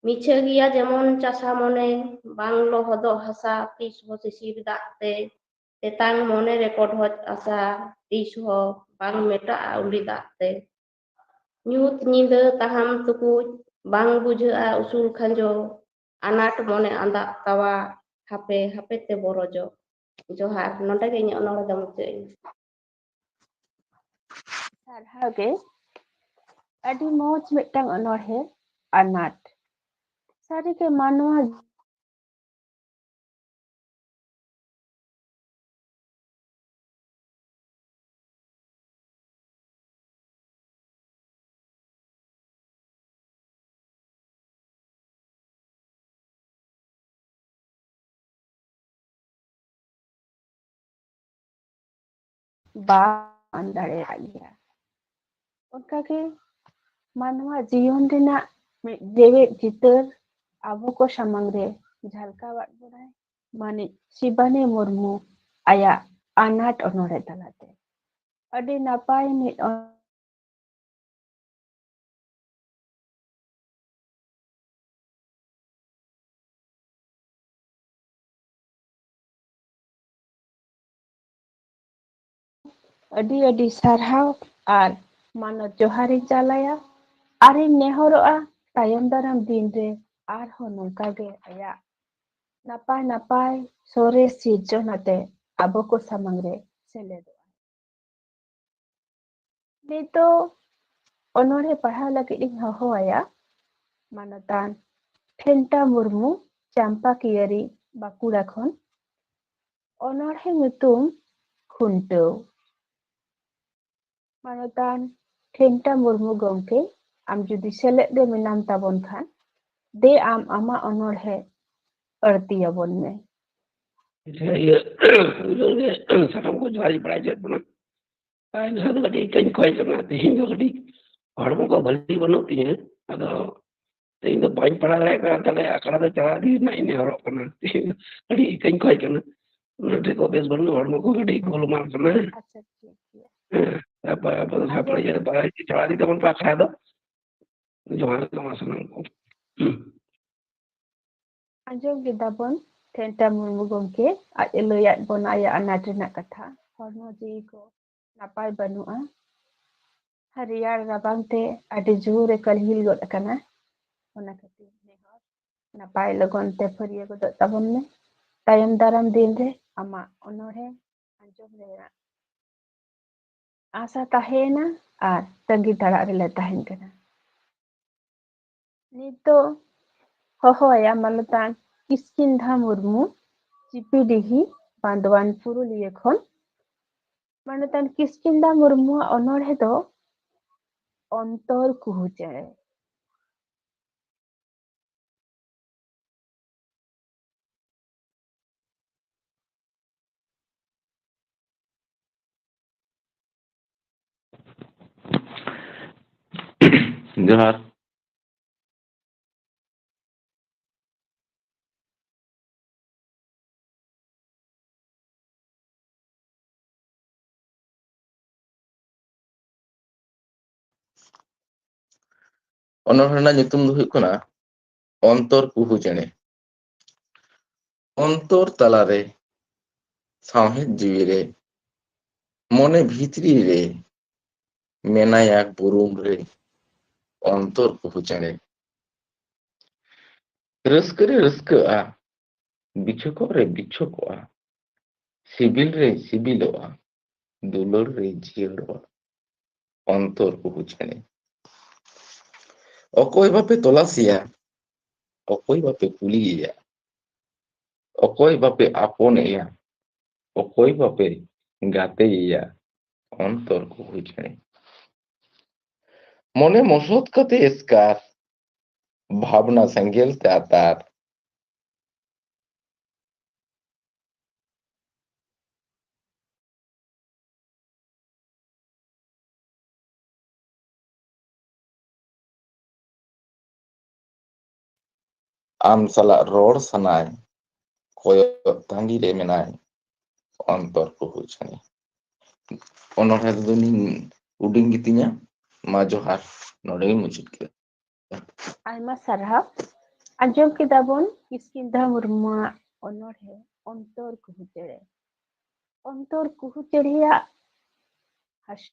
ᱢᱤᱪᱷᱟᱹ ᱜᱮᱭᱟ ᱡᱮᱢᱚᱱ ᱪᱟᱥᱟ ᱢᱚᱱᱮ, ᱵᱟᱝ ᱞᱚᱦᱚᱫᱚᱜ ᱦᱟᱥᱟ ᱛᱤᱥ ᱦᱚᱸ ᱥᱤᱥᱤᱨ ᱫᱟᱜ ᱛᱮ, ᱛᱮᱛᱟᱝ ᱢᱚᱱᱮ ᱨᱮ ᱠᱚᱰᱷᱚᱡ ᱟᱥᱟ ᱛᱤᱥ ᱦᱚᱸ ᱵᱟᱝ ᱢᱮᱴᱟᱜᱼᱟ ᱩᱞᱤ ᱫᱟᱜ ᱛᱮ᱾ ᱧᱩᱛ ᱧᱤᱫᱟᱹ ᱛᱟᱦᱟᱢ ᱛᱩᱠᱩᱡ, ᱵᱟᱝ ᱵᱩᱡᱷᱟᱹᱜᱼᱟ ᱩᱥᱩᱞ ᱠᱷᱟᱸᱡᱚ, ᱟᱱᱟᱴ ᱢᱚᱱᱮ ᱟᱸᱫᱟᱜ ᱛᱟᱣᱟ, ᱦᱟᱯᱮ ᱦᱟᱯᱮ ᱛᱮ ᱵᱚᱨᱚᱡᱚᱜ᱾ ᱡᱚᱦᱟᱨ, ᱱᱚᱰᱮ ᱜᱮ ᱤᱧᱟᱹᱜ ᱚᱱᱚᱬᱦᱮ ᱫᱚ ᱢᱩᱪᱟᱹᱫ ᱮᱱᱟ᱾ ᱥᱟᱨᱦᱟᱣ ᱜᱮ, ᱟᱹᱰᱤ ᱢᱚᱡᱽ ᱢᱤᱫᱴᱟᱝ ᱚᱱᱚᱬᱦᱮ, ᱟᱱᱟᱴ᱾ ᱥᱟᱹᱨᱤᱜᱮ ᱢᱟᱱᱣᱟ ᱵᱟᱝ ᱫᱟᱲᱮᱭᱟᱜ ᱜᱮᱭᱟ᱾ ᱚᱱᱠᱟᱜᱮ ᱢᱟᱱᱣᱟ ᱡᱤᱭᱚᱱ ᱨᱮᱱᱟᱜ ᱢᱤᱫ ᱡᱮᱣᱮᱫ ᱪᱤᱛᱟᱹᱨ ᱟᱵᱚ ᱠᱚ ᱥᱟᱢᱟᱝ ᱨᱮ ᱡᱷᱟᱞᱠᱟᱣᱟᱫ ᱵᱚᱱᱟᱭ ᱢᱟᱹᱱᱤᱡ ᱥᱤᱵᱟᱱᱤ ᱢᱩᱨᱢᱩ ᱟᱭᱟᱜ ᱟᱱᱟᱴ ᱚᱱᱚᱬᱦᱮ ᱛᱟᱞᱟᱛᱮ᱾ ᱟᱹᱰᱤ ᱱᱟᱯᱟᱭ ᱢᱤᱫ ᱚᱱ- ᱟᱹᱰᱤ ᱟᱹᱰᱤ ᱥᱟᱨᱦᱟᱣ ᱟᱨ ᱢᱟᱱᱚᱛ ᱡᱚᱦᱟᱨᱤᱧ ᱪᱟᱞᱟᱭᱟ᱾ ᱟᱨᱤᱧ ᱱᱮᱦᱚᱨᱚᱜᱼᱟ, ᱛᱟᱭᱚᱢ ᱫᱟᱨᱟᱢ ᱫᱤᱱ ᱨᱮ ᱟᱨᱦᱚᱸ ᱱᱚᱝᱠᱟ ᱜᱮ ᱟᱭᱟᱜ ᱱᱟᱯᱟᱭ ᱱᱟᱯᱟᱭ ᱥᱚᱨᱮᱥ ᱥᱤᱨᱡᱚᱱ ᱟᱛᱮ ᱟᱵᱚ ᱠᱚ ᱥᱟᱢᱟᱝ ᱨᱮ ᱥᱮᱞᱮᱫᱚᱜᱼᱟ᱾ ᱱᱤᱛᱚᱜ ᱚᱱᱚᱬᱦᱮ ᱯᱟᱲᱦᱟᱣ ᱞᱟᱹᱜᱤᱫ ᱤᱧ ᱦᱚᱦᱚ ᱟᱭᱟ ᱢᱟᱱᱚᱛᱟᱱ ᱴᱷᱮᱱᱴᱟ ᱢᱩᱨᱢᱩ, ᱪᱟᱢᱯᱟ ᱠᱤᱭᱟᱹᱨᱤ, ᱵᱟᱸᱠᱩᱲᱟ ᱠᱷᱚᱱ᱾ ᱚᱱᱚᱬᱦᱮ ᱧᱩᱛᱩᱢ ᱠᱷᱩᱱᱴᱟᱹᱣ᱾ ᱢᱟᱱᱚᱛᱟᱱ ᱴᱷᱮᱱᱴᱟ ᱢᱩᱨᱢᱩ ᱜᱚᱢᱠᱮ, ᱟᱢ ᱡᱩᱫᱤ ᱥᱮᱞᱮᱫ ᱨᱮ ᱢᱮᱱᱟᱢ ᱛᱟᱵᱚᱱ ᱠᱷᱟᱱ, ᱫᱮ ᱟᱢ ᱟᱢᱟᱜ ᱚᱱᱚᱬᱦᱮ ᱟᱹᱲᱛᱤᱭᱟᱵᱚᱱ ᱢᱮ᱾ ᱤᱭᱟᱹ, ᱯᱩᱭᱞᱩ ᱨᱮ ᱥᱟᱱᱟᱢ ᱠᱚ ᱡᱚᱦᱟᱨ ᱤᱧ ᱵᱟᱲᱟᱭ ᱦᱚᱪᱚᱭᱮᱫ ᱵᱚᱱᱟ᱾ ᱟᱨ ᱱᱚᱣᱟ ᱫᱚ ᱠᱟᱹᱴᱤᱡ ᱤᱠᱟᱹᱧ ᱠᱷᱚᱡ ᱠᱟᱱᱟ, ᱛᱮᱦᱮᱧ ᱫᱚ ᱠᱟᱹᱴᱤᱡ ᱦᱚᱲᱢᱚ ᱠᱚ ᱵᱷᱟᱹᱞᱤ ᱵᱟᱹᱱᱩᱜ ᱛᱤᱧᱟᱹ, ᱟᱫᱚ ᱛᱮᱦᱮᱧ ᱫᱚ ᱵᱟᱹᱧ ᱯᱟᱲᱦᱟᱣ ᱫᱟᱲᱮᱭᱟᱜ ᱠᱟᱱᱟ, ᱛᱟᱦᱞᱮ ᱟᱠᱷᱲᱟ ᱫᱚ ᱪᱟᱞᱟᱜ ᱨᱮᱱᱟᱜ ᱤᱧ ᱱᱮᱦᱚᱨᱚᱜ ᱠᱟᱱᱟ᱾ ᱛᱮᱦᱮᱧ ᱫᱚ ᱟᱹᱰᱤ ᱤᱠᱟᱹᱧ ᱠᱷᱚᱡ ᱠᱟᱱᱟ, ᱚᱱᱟ ᱴᱷᱮᱡ ᱠᱚ ᱵᱮᱥ ᱵᱟᱹᱱᱩᱜ, ᱦᱚᱲᱢᱚ ᱠᱚ ᱠᱟᱹᱴᱤᱡ ᱜᱳᱞᱢᱟᱞ ᱠᱟᱱᱟ᱾ ᱟᱪᱪᱷᱟ, ᱴᱷᱤᱠ ᱜᱮᱭᱟ᱾ ᱦᱮᱸ, ᱛᱟᱨᱯᱚᱨ ᱟᱵᱚ ᱫᱚ ᱟᱫᱚ ᱥᱟᱯᱲᱟᱣ ᱤᱭᱟᱹ ᱵᱟᱲᱟᱭ ᱪᱟᱞᱟᱜ ᱤᱫᱤ ᱛᱟᱵᱚᱱ ᱯᱮ ᱟᱠᱷᱲᱟ ᱫᱚ᱾ ᱡᱚᱦᱟᱨ ᱜᱮ ᱛᱟᱵᱚᱱ ᱥᱟᱱᱟᱢ ᱠᱚ᱾ ᱟᱸᱡᱚᱢ ᱠᱮᱫᱟ ᱵᱚᱱ ᱴᱷᱮᱱᱴᱟ ᱢᱩᱨᱢᱩ ᱜᱚᱢᱠᱮ ᱟᱡ ᱮ ᱞᱟᱹᱭᱟᱫ ᱵᱚᱱᱟ ᱟᱭᱟᱜ ᱟᱱᱟᱴ ᱨᱮᱱᱟᱜ ᱠᱟᱛᱷᱟ, ᱦᱚᱲᱢᱚ ᱡᱤᱣᱤ ᱠᱚ ᱱᱟᱯᱟᱭ ᱵᱟᱹᱱᱩᱜᱼᱟ᱾ ᱨᱮᱭᱟᱲ ᱨᱟᱵᱟᱝ ᱛᱮ ᱟᱹᱰᱤ ᱡᱳᱨᱮ ᱠᱟᱹᱞᱦᱤᱞ ᱜᱚᱫ ᱟᱠᱟᱱᱟ᱾ ᱚᱱᱟ ᱠᱷᱟᱹᱛᱤᱨ ᱱᱮᱦᱚᱨ, ᱱᱟᱯᱟᱭ ᱞᱚᱜᱚᱱ ᱛᱮ ᱯᱷᱟᱹᱨᱭᱟᱹ ᱜᱚᱫᱚᱜ ᱛᱟᱵᱚᱱ ᱢᱮ᱾ ᱛᱟᱭᱚᱢ ᱫᱟᱨᱟᱢ ᱫᱤᱱ ᱨᱮ ᱟᱢᱟᱜ ᱚᱱᱚᱬᱦᱮ ᱟᱸᱡᱚᱢ ᱨᱮᱱᱟᱜ ᱟᱥᱟ ᱛᱟᱦᱮᱸᱭᱮᱱᱟ ᱟᱨ ᱛᱟᱺᱜᱤ ᱛᱟᱲᱟᱜ ᱨᱮᱞᱮ ᱛᱟᱦᱮᱱ ᱠᱟᱱᱟ᱾ ᱱᱤᱛ ᱫᱚ ᱦᱚᱦᱚ ᱟᱭᱟ ᱢᱟᱱᱚᱛᱟᱱ ᱠᱤᱥᱠᱤᱱᱫᱷᱟ ᱢᱩᱨᱢᱩ, ᱪᱤᱯᱤᱰᱤᱦᱤ, ᱵᱟᱸᱫᱣᱟᱱ ᱯᱩᱨᱩᱞᱤᱭᱟᱹ ᱠᱷᱚᱱ᱾ ᱢᱟᱱᱚᱛᱟᱱ ᱠᱤᱥᱠᱤᱱᱫᱷᱟ ᱢᱩᱨᱢᱩᱣᱟᱜ ᱚᱱᱚᱬᱦᱮ ᱫᱚ ᱚᱱᱛᱚᱨ ᱠᱩᱦᱩ ᱪᱮᱬᱮ᱾ ᱡᱚᱦᱟᱨ᱾ ᱚᱱᱚᱬᱦᱮ ᱨᱮᱱᱟᱜ ᱧᱩᱛᱩᱢ ᱫᱚ ᱦᱩᱭᱩᱜ ᱠᱟᱱᱟ ᱚᱱᱛᱚᱨ ᱠᱩᱦᱩ ᱪᱮᱬᱮ᱾ ᱚᱱᱛᱚᱨ ᱛᱟᱞᱟᱨᱮ, ᱥᱟᱶᱦᱮᱫ ᱡᱤᱣᱤ ᱨᱮ, ᱢᱚᱱᱮ ᱵᱷᱤᱛᱨᱤ ᱨᱮ ᱢᱮᱱᱟᱭᱟ ᱵᱩᱨᱩᱢ ᱨᱮ ᱚᱱᱛᱚᱨ ᱠᱩᱦᱩ ᱪᱮᱬᱮ᱾ ᱨᱟᱹᱥᱠᱟᱹ ᱨᱮ ᱨᱟᱹᱥᱠᱟᱹᱜᱼᱟ, ᱵᱤᱪᱷᱚᱠᱚᱜ ᱨᱮ ᱵᱤᱪᱷᱚᱠᱚᱜᱼᱟ, ᱥᱤᱵᱤᱞ ᱨᱮ ᱥᱤᱵᱤᱞᱚᱜᱼᱟ, ᱫᱩᱞᱟᱹᱲ ᱨᱮ ᱡᱤᱭᱟᱹᱲᱚᱜᱼᱟ, ᱚᱱᱛᱚᱨ ᱠᱩᱦᱩ ᱪᱮᱬᱮ᱾ ᱚᱠᱚᱭ ᱵᱟᱯᱮ ᱛᱚᱞᱟᱥᱮᱭᱟ, ᱚᱠᱚᱭ ᱵᱟᱯᱮ ᱠᱩᱞᱤᱭᱮᱭᱟ, ᱚᱠᱚᱭ ᱵᱟᱯᱮ ᱟᱯᱚᱱᱮᱭᱟ, ᱚᱠᱚᱭ ᱵᱟᱯᱮ ᱜᱟᱛᱮᱭᱮᱭᱟ, ᱚᱱᱛᱚᱨ ᱠᱩᱦᱩ ᱪᱮᱬᱮ᱾ ᱢᱚᱱᱮ ᱢᱚᱥᱚᱛ ᱠᱟᱛᱮ ᱮᱥᱠᱟᱨ, ᱵᱷᱟᱵᱽᱱᱟ ᱥᱮᱸᱜᱮᱞ ᱛᱮ ᱟᱛᱟᱨ᱾ ᱟᱢ ᱥᱟᱞᱟᱜ ᱨᱚᱲ ᱥᱟᱱᱟᱭ, ᱠᱚᱭᱚᱜ ᱛᱟᱺᱜᱤ ᱨᱮ ᱢᱮᱱᱟᱭ, ᱚᱱᱛᱚᱨ ᱠᱩᱦᱩ ᱪᱮᱬᱮ᱾ ᱚᱱᱚᱬᱦᱮ ᱫᱚ ᱱᱤᱧ ᱦᱩᱰᱤᱧ ᱜᱮᱛᱤᱧᱟ᱾ ᱢᱟ ᱡᱚᱦᱟᱨ, ᱱᱚᱰᱮ ᱜᱤᱧ ᱢᱩᱪᱟᱹᱫ ᱠᱮᱫᱟ᱾ ᱟᱭᱢᱟ ᱥᱟᱨᱦᱟᱣ᱾ ᱟᱸᱡᱚᱢ ᱠᱮᱫᱟ ᱵᱚᱱ ᱠᱤᱥᱠᱤᱱᱫᱷᱟ ᱢᱩᱨᱢᱩᱣᱟᱜ ᱚᱱᱚᱬᱦᱮ ᱚᱱᱛᱚᱨ ᱠᱩᱦᱩ ᱪᱮᱬᱮ᱾ ᱚᱱᱛᱚᱨ ᱠᱩᱦᱩ ᱪᱮᱬᱮᱭᱟᱜ ᱦᱟᱥ-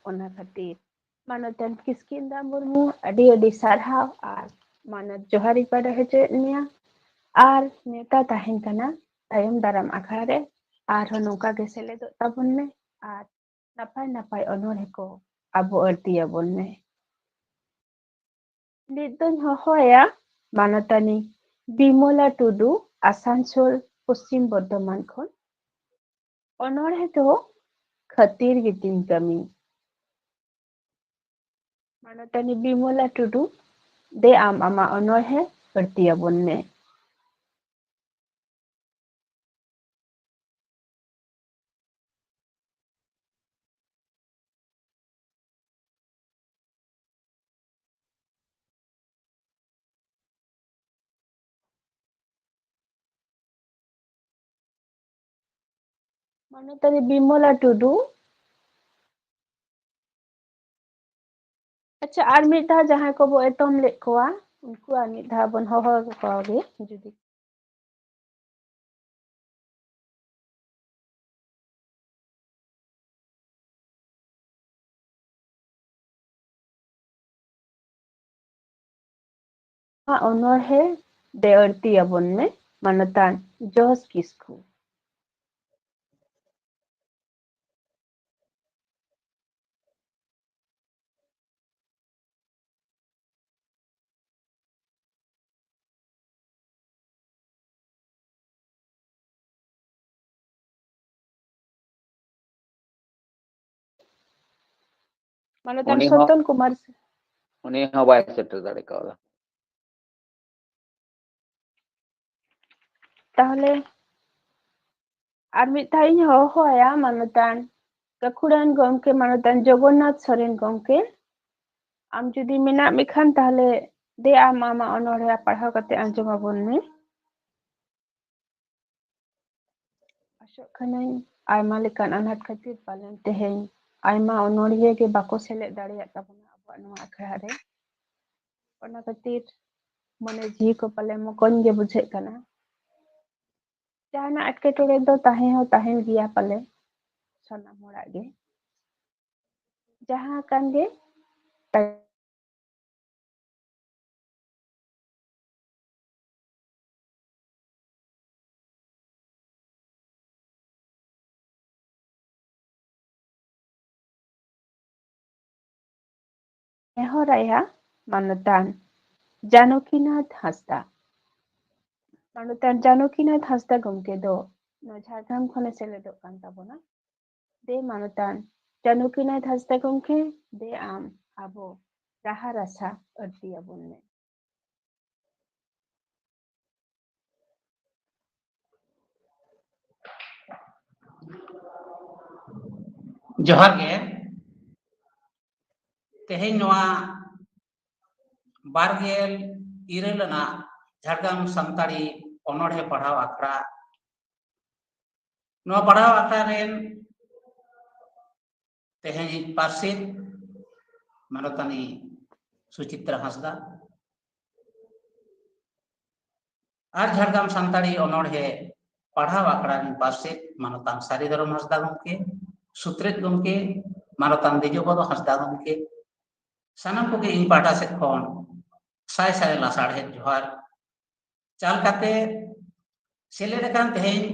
ᱚᱱᱟ ᱠᱷᱟᱹᱛᱤᱨ ᱢᱟᱱᱚᱛᱟᱱ ᱠᱤᱥᱠᱤᱱᱫᱟ ᱢᱩᱨᱢᱩ, ᱟᱹᱰᱤ ᱟᱹᱰᱤ ᱥᱟᱨᱦᱟᱣ ᱟᱨ ᱢᱟᱱᱚᱛ ᱡᱚᱦᱟᱨᱤᱧ ᱯᱟᱲᱦᱟᱣ ᱦᱚᱪᱚᱭᱮᱫ ᱢᱮᱭᱟ᱾ ᱟᱨ ᱱᱮᱣᱛᱟ ᱛᱟᱦᱮᱱ ᱠᱟᱱᱟ ᱛᱟᱭᱚᱢ ᱫᱟᱨᱟᱢ ᱟᱠᱷᱲᱟ ᱨᱮ ᱟᱨᱦᱚᱸ ᱱᱚᱝᱠᱟ ᱜᱮ ᱥᱮᱞᱮᱫᱚᱜ ᱛᱟᱵᱚᱱ ᱢᱮ ᱟᱨ ᱱᱟᱯᱟᱭ ᱱᱟᱯᱟᱭ ᱚᱱᱚᱬᱦᱮ ᱠᱚ ᱟᱵᱚ ᱟᱹᱲᱛᱤᱭᱟᱵᱚᱱ ᱢᱮ᱾ ᱱᱤᱛ ᱫᱚᱧ ᱦᱚᱦᱚᱭᱟ ᱢᱟᱱᱚᱛᱟᱱᱤ ᱵᱤᱢᱚᱞᱟ ᱴᱩᱰᱩ, ᱟᱥᱟᱱᱥᱳᱞ, ᱯᱚᱥᱪᱤᱢ ᱵᱚᱨᱫᱷᱚᱢᱟᱱ ᱠᱷᱚᱱ᱾ ᱚᱱᱚᱬᱦᱮ ᱫᱚ ᱠᱷᱟᱹᱛᱤᱨ ᱜᱮᱛᱤᱧ ᱠᱟᱹᱢᱤ᱾ ᱢᱟᱱᱚᱛᱟᱱᱤ ᱵᱤᱢᱚᱞᱟ ᱴᱩᱰᱩ, ᱫᱮ ᱟᱢ ᱟᱢᱟᱜ ᱚᱱᱚᱬᱦᱮ ᱟᱹᱲᱛᱤᱭᱟᱵᱚᱱ ᱢᱮ᱾ ᱢᱟᱱᱚᱛᱟᱱᱤ ᱵᱤᱢᱚᱞᱟ ᱴᱩᱰᱩ᱾ ᱟᱪᱪᱷᱟ, ᱟᱨ ᱢᱤᱫ ᱫᱷᱟᱣ ᱡᱟᱦᱟᱸᱭ ᱠᱚᱵᱚ ᱮᱛᱚᱢ ᱞᱮᱫ ᱠᱚᱣᱟ, ᱩᱱᱠᱩ ᱟᱨ ᱢᱤᱫ ᱫᱷᱟᱣ ᱵᱚᱱ ᱦᱚᱦᱚ ᱟᱠᱚ ᱜᱮ, ᱡᱩᱫᱤ ᱚᱱᱚᱬᱦᱮ ᱫᱮ ᱟᱹᱲᱛᱤ ᱟᱵᱚᱱ ᱢᱮ, ᱢᱟᱱᱚᱛᱟᱱ ᱡᱚᱥ ᱠᱤᱥᱠᱩ᱾ ᱢᱟᱱᱚᱛᱟᱱ ᱩᱱᱤ ᱦᱚᱸ ᱥᱚᱛᱚᱱ ᱠᱩᱢᱟᱨ᱾ ᱩᱱᱤ ᱦᱚᱸ ᱵᱟᱭ ᱥᱮᱴᱮᱨ ᱫᱟᱲᱮ ᱠᱟᱣᱫᱟ᱾ ᱛᱟᱦᱚᱞᱮ ᱟᱨ ᱢᱤᱫ ᱫᱷᱟᱣ ᱤᱧ ᱦᱚᱦᱚᱣᱟᱭᱟ ᱢᱟᱱᱚᱛᱟᱱ ᱜᱟᱹᱠᱷᱩᱲᱟᱱ ᱜᱚᱢᱠᱮ, ᱢᱟᱱᱚᱛᱟᱱ ᱡᱚᱜᱚᱱᱱᱟᱛᱷ ᱥᱚᱨᱮᱱ ᱜᱚᱢᱠᱮ᱾ ᱟᱢ ᱡᱩᱫᱤ ᱢᱮᱱᱟᱜ ᱢᱮᱠᱷᱟᱱ, ᱛᱟᱦᱚᱞᱮ ᱫᱮ ᱟᱢ ᱟᱢᱟᱜ ᱚᱱᱚᱬᱦᱮ ᱯᱟᱲᱦᱟᱣ ᱠᱟᱛᱮ ᱟᱸᱡᱚᱢ ᱟᱵᱚᱱ ᱢᱮ᱾ ᱟᱥᱚᱜ ᱠᱟᱹᱱᱟᱹᱧ ᱟᱭᱢᱟ ᱞᱮᱠᱟᱱ ᱟᱱᱟᱴ ᱠᱷᱟᱹᱛᱤᱨ ᱯᱟᱞᱮᱱ ᱛᱮᱦᱮᱧ ᱟᱭᱢᱟ ᱚᱱᱚᱬᱦᱤᱭᱟᱹ ᱜᱮ ᱵᱟᱠᱚ ᱥᱮᱞᱮᱫ ᱫᱟᱲᱮᱭᱟᱜ ᱛᱟᱵᱚᱱᱟ ᱟᱵᱚᱣᱟᱜ ᱱᱚᱣᱟ ᱟᱠᱷᱲᱟ ᱨᱮ᱾ ᱚᱱᱟ ᱠᱷᱟᱹᱛᱤᱨ ᱢᱚᱱᱮ ᱡᱤᱣᱤ ᱠᱚ ᱯᱟᱞᱮ ᱢᱚᱠᱚᱧ ᱜᱮ ᱵᱩᱡᱷᱟᱹᱜ ᱠᱟᱱᱟ᱾ ᱡᱟᱦᱟᱱᱟᱜ ᱮᱴᱠᱮᱴᱚᱬᱮ ᱫᱚ ᱛᱟᱦᱮᱸ ᱦᱚᱸ ᱛᱟᱦᱮᱱ ᱜᱮᱭᱟ ᱯᱟᱞᱮ ᱥᱟᱱᱟᱢ ᱦᱚᱲᱟᱜ ᱜᱮ᱾ ᱡᱟᱦᱟᱸ ᱠᱟᱱ ᱜᱮ᱾ ᱱᱮᱦᱚᱨᱟᱭᱟ ᱢᱟᱱᱚᱛᱟᱱ ᱡᱟᱱᱚᱠᱤᱱᱟᱛᱷ ᱦᱟᱸᱥᱫᱟ᱾ ᱢᱟᱱᱚᱛᱟᱱ ᱡᱟᱱᱚᱠᱤᱱᱟᱛᱷ ᱦᱟᱸᱥᱫᱟ ᱜᱚᱢᱠᱮ ᱫᱚ ᱱᱚᱣᱟ ᱡᱷᱟᱲᱜᱨᱟᱢ ᱠᱷᱚᱱᱮ ᱥᱮᱞᱮᱫᱚᱜ ᱠᱟᱱ ᱛᱟᱵᱚᱱᱟ᱾ ᱫᱮ ᱢᱟᱱᱚᱛᱟᱱ ᱡᱟᱱᱚᱠᱤᱱᱟᱛᱷ ᱦᱟᱸᱥᱫᱟ ᱜᱚᱢᱠᱮ, ᱫᱮ ᱟᱢ ᱟᱵᱚ ᱨᱟᱦᱟ ᱨᱟᱥᱟ ᱟᱹᱲᱛᱤᱭᱟᱵᱚᱱ ᱢᱮ᱾ ᱡᱚᱦᱟᱨ ᱜᱮ᱾ ᱛᱮᱦᱮᱧ ᱱᱚᱣᱟ ᱵᱟᱨᱜᱮᱞ ᱤᱨᱟᱹᱞ ᱟᱱᱟᱜ ᱡᱷᱟᱲᱜᱨᱟᱢ ᱥᱟᱱᱛᱟᱲᱤ ᱚᱱᱚᱬᱦᱮ ᱯᱟᱲᱦᱟᱣ ᱟᱠᱷᱲᱟ, ᱱᱚᱣᱟ ᱯᱟᱲᱦᱟᱣ ᱟᱠᱷᱲᱟ ᱨᱮᱱ ᱛᱮᱦᱮᱧ ᱯᱟᱨᱥᱮᱛ ᱢᱟᱱᱚᱛᱟᱱᱤ ᱥᱩᱪᱤᱛᱨᱟ ᱦᱟᱸᱥᱫᱟ ᱟᱨ ᱡᱷᱟᱲᱜᱨᱟᱢ ᱥᱟᱱᱛᱟᱲᱤ ᱚᱱᱚᱬᱦᱮ ᱯᱟᱲᱦᱟᱣ ᱟᱠᱷᱲᱟ ᱨᱮᱱ ᱯᱟᱨᱥᱮᱛ ᱢᱟᱱᱚᱛᱟᱱ ᱥᱟᱹᱨᱤ ᱫᱷᱚᱨᱚᱢ ᱦᱟᱸᱥᱫᱟ ᱜᱚᱢᱠᱮ, ᱥᱩᱛᱨᱮᱛ ᱜᱚᱢᱠᱮ ᱢᱟᱱᱚᱛᱟᱱ ᱫᱮᱡᱚᱯᱚᱫᱚ ᱦᱟᱸᱥᱫᱟ ᱜᱚᱢᱠᱮ, ᱥᱟᱱᱟᱢ ᱠᱚᱜᱮ ᱤᱧ ᱯᱟᱦᱴᱟ ᱥᱮᱫ ᱠᱷᱚᱱ ᱥᱟᱭ ᱥᱟᱭ ᱞᱟᱥᱟᱲᱦᱮᱫ ᱡᱚᱦᱟᱨ ᱪᱟᱞ ᱠᱟᱛᱮ ᱥᱮᱞᱮᱫ ᱟᱠᱟᱱ ᱛᱮᱦᱮᱧ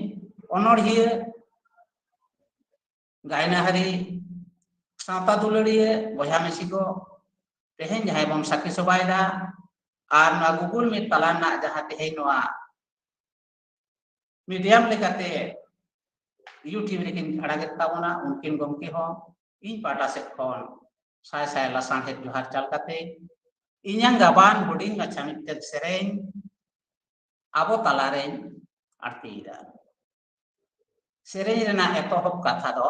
ᱚᱱᱚᱬᱦᱤᱭᱟᱹ, ᱜᱟᱭᱱᱟᱦᱟᱨᱤ, ᱥᱟᱶᱛᱟ ᱫᱩᱞᱟᱹᱲᱤᱭᱟᱹ ᱵᱚᱭᱦᱟ ᱢᱤᱥᱤ ᱠᱚ, ᱛᱮᱦᱮᱧ ᱡᱟᱦᱟᱸᱭ ᱵᱚᱱ ᱥᱟᱹᱠᱷᱤ ᱥᱚᱵᱷᱟᱭᱮᱫᱟ ᱟᱨ ᱱᱚᱣᱟ Google Meet ᱛᱟᱞᱟ ᱨᱮᱱᱟᱜ ᱡᱟᱦᱟᱸ ᱛᱮᱦᱮᱧ ᱱᱚᱣᱟ medium ᱞᱮᱠᱟᱛᱮ YouTube ᱨᱮᱠᱤᱱ ᱟᱲᱟᱜᱮᱫ ᱛᱟᱵᱚᱱᱟ, ᱩᱱᱠᱤᱱ ᱜᱚᱢᱠᱮ ᱦᱚᱸ ᱤᱧ ᱯᱟᱦᱴᱟ ᱥᱮᱫ ᱠᱷᱚᱱ ᱥᱟᱭ ᱥᱟᱭ ᱞᱟᱥᱟᱲᱦᱮᱫ ᱡᱚᱦᱟᱨ ᱪᱟᱞ ᱠᱟᱛᱮ ᱤᱧᱟᱹᱝ ᱜᱟᱵᱟᱱ ᱦᱩᱰᱤᱧ ᱢᱟᱪᱷᱟ ᱢᱤᱫᱴᱮᱱ ᱥᱮᱨᱮᱧ ᱟᱵᱚ ᱛᱟᱞᱟᱨᱮᱧ ᱟᱬᱛᱤᱭᱮᱫᱟ᱾ ᱥᱮᱨᱮᱧ ᱨᱮᱱᱟᱜ ᱮᱛᱚᱦᱚᱵ ᱠᱟᱛᱷᱟ ᱫᱚ,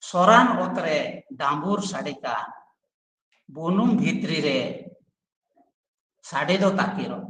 ᱥᱚᱨᱟᱱ ᱚᱛ ᱨᱮ ᱰᱟᱸᱵᱩᱨ ᱥᱟᱰᱮ ᱠᱟᱱ, ᱵᱩᱱᱩᱢ ᱵᱷᱤᱛᱨᱤ ᱨᱮ ᱥᱟᱰᱮ ᱫᱚ ᱛᱟᱠᱮᱨᱚᱜ᱾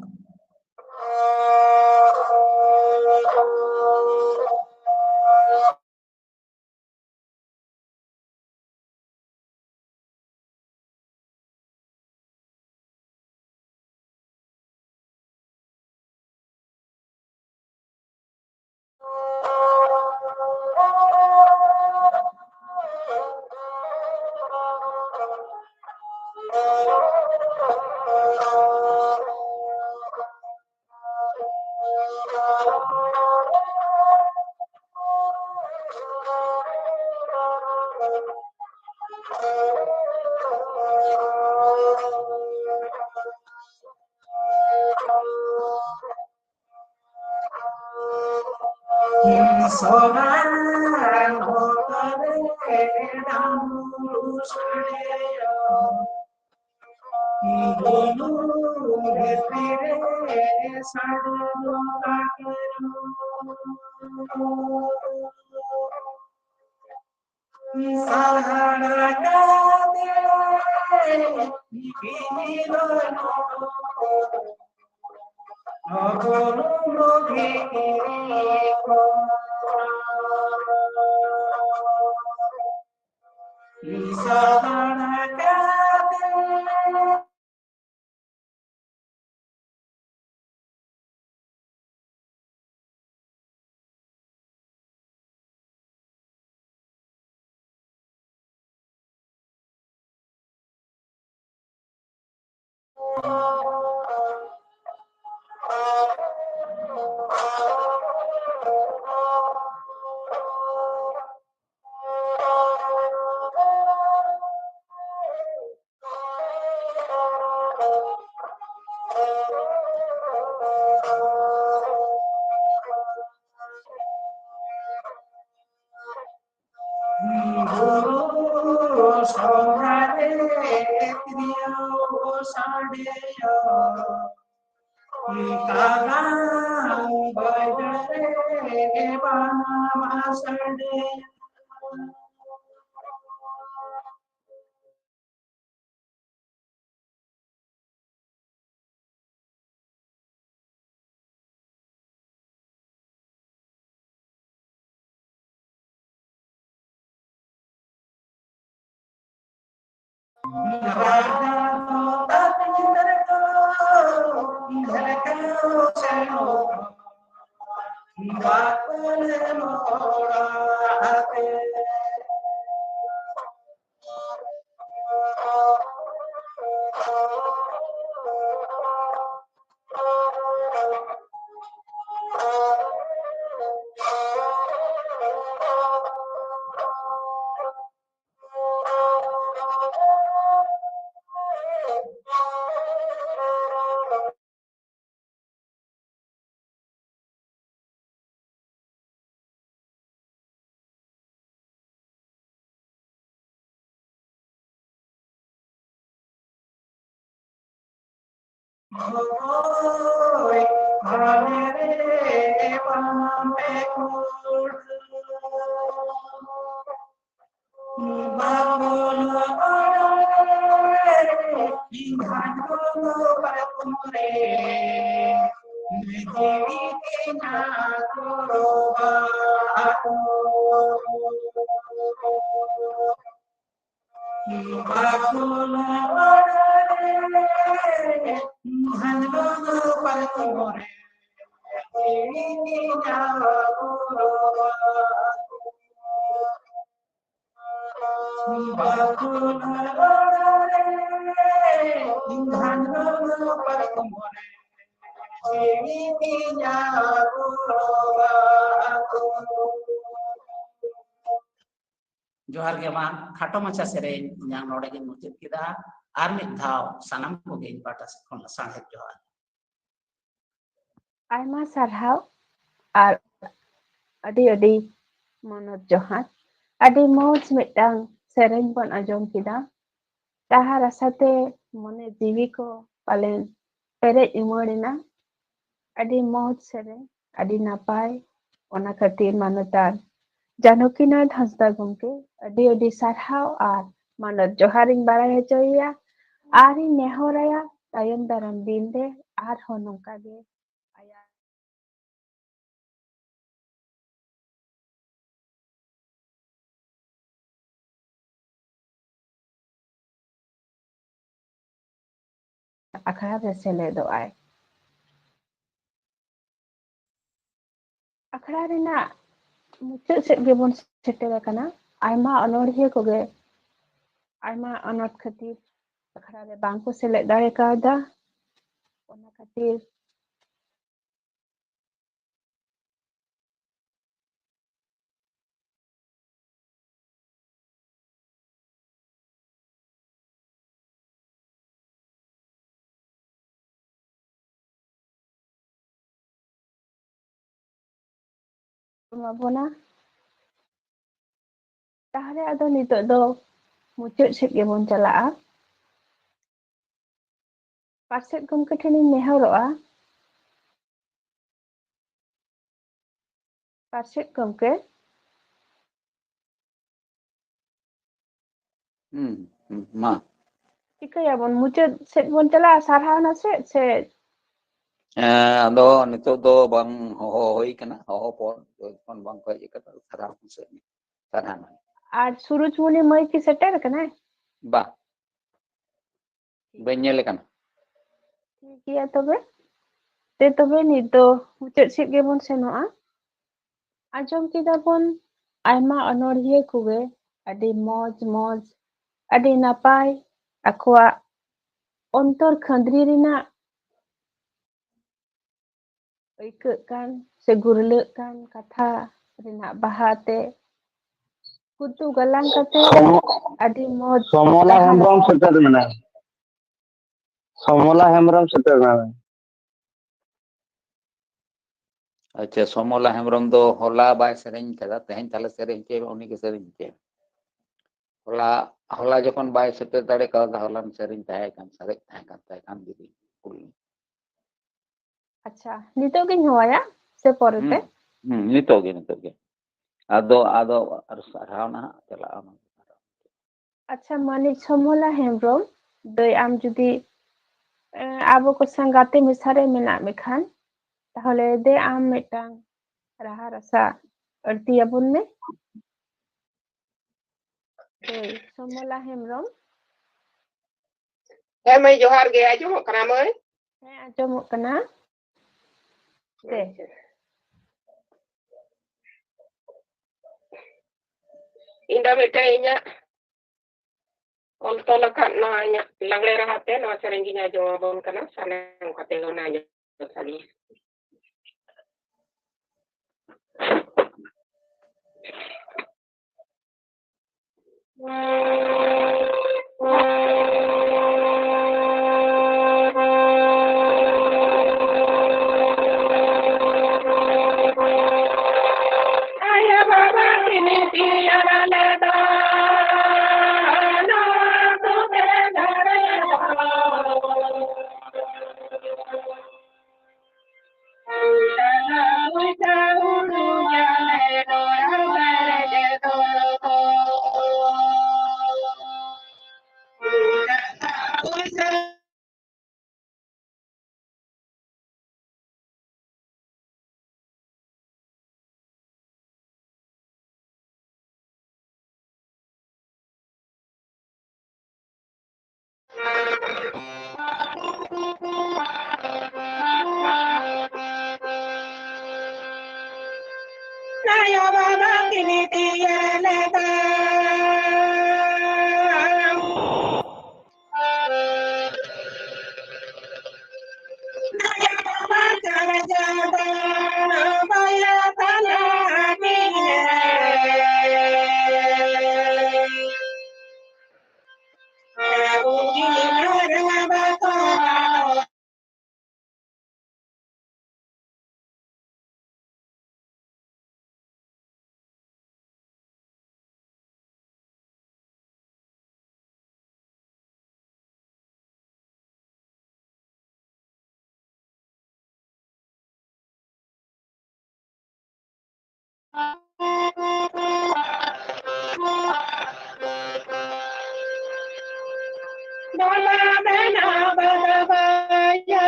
ᱥᱟᱦᱟᱲᱟ ᱠᱟᱛᱮ ᱵᱤᱞᱚᱱ ᱱᱚᱜᱚᱨ ᱢᱚᱫᱷᱮ ᱠᱚ ᱥᱟᱦᱟᱲᱟ ᱠᱟᱛᱮ ᱜᱩᱨᱩ ᱥᱚᱵᱷᱟ ᱨᱮ ᱛᱤᱨᱭᱳ ᱥᱟᱰᱮᱭᱟ, ᱠᱟᱨᱟᱢ ᱵᱟᱡᱟᱨ ᱨᱮ ᱵᱟᱱᱟᱢ ᱥᱟᱰᱮᱭᱟ᱾ ᱦᱳᱭ, ᱵᱟᱞᱮ ᱨᱮ ᱵᱟᱢ ᱯᱮ ᱠᱩᱲ᱾ ᱵᱟᱵᱚᱱ ᱵᱟᱲᱟᱭ, ᱤᱧ ᱦᱟᱸᱰᱚ ᱫᱚ ᱵᱟᱠᱚ ᱨᱮ, ᱡᱤᱣᱤ ᱛᱤᱧᱟ ᱜᱚᱲᱚ ᱵᱟᱠᱚ᱾ ᱵᱟᱵᱚᱱ ᱵᱟᱲᱟᱭ, ᱤᱧ ᱦᱟᱸᱰᱚ ᱫᱚ ᱵᱟᱠᱚ ᱨᱮ, ᱡᱤᱣᱤ ᱛᱤᱧᱟ ᱜᱚᱲᱚ ᱵᱟᱠᱚ᱾ ᱡᱚᱦᱟᱨ ᱜᱮ ᱢᱟ, ᱠᱷᱟᱴᱚ ᱢᱟᱪᱷᱟ ᱥᱮᱨᱮᱧ ᱤᱧᱟᱹᱜ ᱱᱚᱰᱮ ᱜᱤᱧ ᱢᱩᱪᱟᱹᱫ ᱠᱮᱫᱟ᱾ ᱟᱨ ᱢᱤᱫ ᱫᱷᱟᱣ ᱥᱟᱱᱟᱢ ᱠᱚᱜᱮ ᱤᱧ ᱯᱟᱦᱴᱟ ᱥᱮᱫ ᱠᱷᱚᱱ ᱥᱟᱨᱦᱟᱣ ᱡᱚᱦᱟᱨ᱾ ᱟᱭᱢᱟ ᱥᱟᱨᱦᱟᱣ ᱟᱨ ᱟᱹᱰᱤ ᱟᱹᱰᱤ ᱢᱟᱱᱚᱛ ᱡᱚᱦᱟᱨ᱾ ᱟᱹᱰᱤ ᱢᱚᱡᱽ ᱢᱤᱫᱴᱟᱝ ᱥᱮᱨᱮᱧ ᱵᱚᱱ ᱟᱸᱡᱚᱢ ᱠᱮᱫᱟ᱾ ᱨᱟᱦᱟ ᱨᱟᱥᱟᱛᱮ ᱢᱚᱱᱮ ᱡᱤᱣᱤ ᱠᱚ ᱯᱟᱞᱮᱱ ᱯᱮᱨᱮᱡ ᱩᱢᱟᱹᱲ ᱮᱱᱟ᱾ ᱟᱹᱰᱤ ᱢᱚᱡᱽ ᱥᱮᱨᱮᱧ, ᱟᱹᱰᱤ ᱱᱟᱯᱟᱭ᱾ ᱚᱱᱟ ᱠᱷᱟᱹᱛᱤᱨ ᱢᱟᱱᱚᱛᱟᱱ ᱡᱟᱱᱚᱠᱤᱱᱟᱛᱷ ᱦᱟᱸᱥᱫᱟ ᱜᱚᱢᱠᱮ ᱟᱹᱰᱤ ᱟᱹᱰᱤ ᱥᱟᱨᱦᱟᱣ ᱟᱨ ᱢᱟᱱᱚᱛ ᱡᱚᱦᱟᱨᱤᱧ ᱵᱟᱲᱟᱭ ᱦᱚᱪᱚᱭᱮᱭᱟ᱾ ᱟᱨᱤᱧ ᱱᱮᱦᱚᱨᱟᱭᱟ ᱛᱟᱭᱚᱢ ᱫᱟᱨᱟᱢ ᱫᱤᱱ ᱨᱮ ᱟᱨᱦᱚᱸ ᱱᱚᱝᱠᱟ ᱜᱮ ᱟᱭᱟᱜ ᱟᱠᱷᱲᱟ ᱨᱮ ᱥᱮᱞᱮᱫᱚᱜ ᱟᱭ᱾ ᱟᱠᱷᱲᱟ ᱨᱮᱱᱟᱜ ᱢᱩᱪᱟᱹᱫ ᱥᱮᱫ ᱜᱮᱵᱚᱱ ᱥᱮᱴᱮᱨ ᱟᱠᱟᱱᱟ᱾ ᱟᱭᱢᱟ ᱚᱱᱚᱬᱦᱤᱭᱟᱹ ᱠᱚᱜᱮ ᱟᱭᱢᱟ ᱟᱱᱟᱴ ᱠᱷᱟᱹᱛᱤᱨ ᱟᱠᱷᱲᱟ ᱨᱮ ᱵᱟᱝ ᱠᱚ ᱥᱮᱞᱮᱫ ᱫᱟᱲᱮ ᱠᱟᱣᱫᱟ᱾ ᱚᱱᱟ ᱠᱷᱟᱹᱛᱤᱨ ᱮᱢᱟ ᱵᱚᱱᱟ᱾ ᱛᱟᱦᱞᱮ ᱟᱫᱚ ᱱᱤᱛᱚᱜ ᱫᱚ ᱢᱩᱪᱟᱹᱫ ᱥᱮᱫ ᱜᱮᱵᱚᱱ ᱪᱟᱞᱟᱜᱼᱟ᱾ ᱯᱟᱨᱥᱮᱫ ᱜᱚᱢᱠᱮ ᱴᱷᱮᱱᱤᱧ ᱱᱮᱦᱚᱨᱚᱜᱼᱟ᱾ ᱯᱟᱨᱥᱮᱫ ᱜᱚᱢᱠᱮ᱾ ᱦᱩᱸ, ᱦᱩᱸ, ᱢᱟ᱾ ᱪᱤᱠᱟᱹᱭᱟᱵᱚᱱ? ᱢᱩᱪᱟᱹᱫ ᱥᱮᱫ ᱵᱚᱱ ᱪᱟᱞᱟᱜᱼᱟ, ᱥᱟᱨᱦᱟᱣᱱᱟ ᱥᱮᱫ ᱥᱮ? ᱦᱮᱸ, ᱟᱫᱚ ᱱᱤᱛᱚᱜ ᱫᱚ ᱵᱟᱝ ᱦᱚᱦᱚ ᱦᱩᱭ ᱠᱟᱱᱟ, ᱦᱚᱦᱚ ᱯᱚᱨ ᱡᱚᱠᱷᱚᱱ ᱵᱟᱝ ᱠᱚ ᱦᱮᱡ ᱟᱠᱟᱱᱟ, ᱥᱟᱨᱦᱟᱣ ᱥᱮᱫ᱾ ᱥᱟᱨᱦᱟᱣᱱᱟ᱾ ᱟᱨ ᱥᱩᱨᱩᱡᱽᱢᱩᱱᱤ ᱢᱟᱹᱭ ᱠᱤ ᱥᱮᱴᱮᱨ ᱟᱠᱟᱱᱟᱭ? ᱵᱟ, ᱵᱟᱹᱧ ᱧᱮᱞ ᱠᱟᱱᱟ᱾ ᱴᱷᱤᱠ ᱜᱮᱭᱟ ᱛᱚᱵᱮ᱾ ᱛᱮ ᱛᱚᱵᱮ ᱱᱤᱛ ᱫᱚ ᱢᱩᱪᱟᱹᱫ ᱥᱮᱫ ᱜᱮᱵᱚᱱ ᱥᱮᱱᱚᱜᱼᱟ᱾ ᱟᱸᱡᱚᱢ ᱠᱮᱫᱟ ᱵᱚᱱ ᱟᱭᱢᱟ ᱚᱱᱚᱬᱦᱤᱭᱟᱹ ᱠᱚᱜᱮ ᱟᱹᱰᱤ ᱢᱚᱡᱽ ᱢᱚᱡᱽ, ᱟᱹᱰᱤ ᱱᱟᱯᱟᱭ ᱟᱠᱚᱣᱟᱜ ᱚᱱᱛᱚᱨ ᱠᱷᱟᱹᱱᱫᱽᱨᱤ ᱨᱮᱱᱟᱜ ᱟᱹᱭᱠᱟᱹᱜ ᱠᱟᱱ ᱥᱮ ᱜᱩᱨᱞᱟᱹᱜ ᱠᱟᱱ ᱠᱟᱛᱷᱟ ᱨᱮᱱᱟᱜ ᱵᱟᱦᱟ ᱛᱮ ᱠᱩᱫᱩ ᱜᱟᱞᱟᱝ ᱠᱟᱛᱮ ᱟᱹᱰᱤ ᱢᱚᱡᱽ ᱥᱚᱢᱚᱞᱟ ᱰᱟᱦᱟᱨ ᱦᱮᱢᱵᱨᱚᱢ ᱥᱮᱴᱮᱨ ᱢᱮᱱᱟᱭ᱾ ᱥᱚᱢᱚᱞᱟ ᱦᱮᱢᱵᱨᱚᱢ ᱥᱮᱴᱮᱨ ᱢᱮᱱᱟᱭ᱾ ᱟᱪᱪᱷᱟ, ᱥᱚᱢᱚᱞᱟ ᱦᱮᱢᱵᱨᱚᱢ ᱫᱚ ᱦᱚᱞᱟ ᱵᱟᱭ ᱥᱮᱨᱮᱧ ᱠᱟᱫᱟ, ᱛᱮᱦᱮᱧ ᱛᱟᱦᱞᱮ ᱥᱮᱨᱮᱧ ᱦᱚᱪᱚᱭ ᱢᱮ, ᱩᱱᱤ ᱜᱮ ᱥᱮᱨᱮᱧ ᱦᱚᱪᱚᱭ ᱢᱮ᱾ ᱦᱚᱞᱟ, ᱦᱚᱞᱟ ᱡᱚᱠᱷᱚᱱ ᱵᱟᱭ ᱥᱮᱴᱮᱨ ᱫᱟᱲᱮ ᱠᱟᱣᱫᱟ, ᱦᱚᱞᱟᱱ ᱥᱮᱨᱮᱧ ᱛᱟᱦᱮᱸ ᱠᱟᱱ, ᱥᱟᱨᱮᱡ ᱛᱟᱦᱮᱸ ᱠᱟᱱ ᱛᱟᱭ ᱠᱷᱟᱱ ᱡᱩᱫᱤ ᱠᱩᱞ ᱟᱪᱪᱷᱟ, ᱱᱤᱛᱚᱜ ᱜᱤᱧ ᱦᱚᱦᱚᱭᱟ ᱥᱮ ᱯᱚᱨᱮᱛᱮ? ᱦᱩᱸ, ᱦᱩᱸ, ᱱᱤᱛᱚᱜ ᱜᱮ, ᱱᱤᱛᱚᱜ ᱜᱮ᱾ ᱟᱫᱚ, ᱟᱫᱚ ᱟᱨ ᱥᱟᱨᱦᱟᱣ ᱱᱟᱦᱟᱜ ᱪᱟᱞᱟᱜᱼᱟ ᱚᱱᱟ᱾ ᱟᱪᱪᱷᱟ, ᱢᱟᱹᱱᱤᱡ ᱥᱚᱢᱚᱞᱟ ᱦᱮᱢᱵᱨᱚᱢ, ᱫᱟᱹᱭ ᱟᱢ ᱡᱩᱫᱤ, ᱮ, ᱟᱵᱚ ᱠᱚ ᱥᱟᱝ ᱜᱟᱛᱮ ᱢᱮᱥᱟ ᱨᱮ ᱢᱮᱱᱟᱜ ᱢᱮᱠᱷᱟᱱ, ᱛᱟᱦᱚᱞᱮ ᱫᱮ ᱟᱢ ᱢᱤᱫᱴᱟᱝ ᱨᱟᱦᱟ ᱨᱟᱥᱟ ᱟᱹᱲᱛᱤᱭᱟᱵᱚᱱ ᱢᱮ᱾ ᱫᱟᱹᱭ ᱥᱚᱢᱚᱞᱟ ᱦᱮᱢᱵᱨᱚᱢ᱾ ᱦᱮᱸ ᱢᱟᱹᱭ, ᱡᱚᱦᱟᱨ ᱜᱮ᱾ ᱟᱸᱡᱚᱢᱚᱜ ᱠᱟᱱᱟ ᱢᱟᱹᱭ? ᱦᱮᱸ, ᱟᱸᱡᱚᱢᱚᱜ ᱠᱟᱱᱟ᱾ ᱫᱮ᱾ ᱤᱧ ᱫᱚ ᱢᱤᱫᱴᱮᱱ ᱤᱧᱟᱹᱜ ᱚᱞ ᱛᱚᱞ ᱟᱠᱟᱫ ᱱᱚᱣᱟ ᱤᱧᱟᱹᱜ ᱞᱟᱜᱽᱲᱮ ᱨᱟᱦᱟ ᱛᱮ ᱱᱚᱣᱟ ᱥᱮᱨᱮᱧ ᱜᱤᱧ ᱟᱸᱡᱚᱢ ᱟᱵᱚᱱ ᱠᱟᱱᱟ, ᱥᱟᱱᱟᱢ ᱠᱟᱛᱮ ᱜᱮ ᱚᱱᱟ ᱟᱸᱡᱚᱢ ᱥᱟᱰᱮ᱾ ᱟᱭᱳ ᱵᱟᱵᱟ ᱠᱤᱱ ᱤᱫᱤᱭᱮ ᱞᱮᱫᱟ᱾ ᱟᱭᱳ ᱵᱟᱵᱟ ᱪᱟᱨᱡᱟ ᱫᱚ ᱵᱟᱭᱟ ᱛᱟᱞᱟ ᱠᱤᱱ᱾ ᱩᱱᱤ ᱟᱨ ᱵᱟᱵᱟ ᱠᱚ ᱵᱟᱞᱟ ᱢᱮᱱᱟ ᱵᱟᱵᱟᱭᱟ,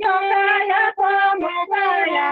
ᱡᱚᱢᱟᱭᱟ ᱠᱚ ᱢᱚᱡᱟᱭᱟ᱾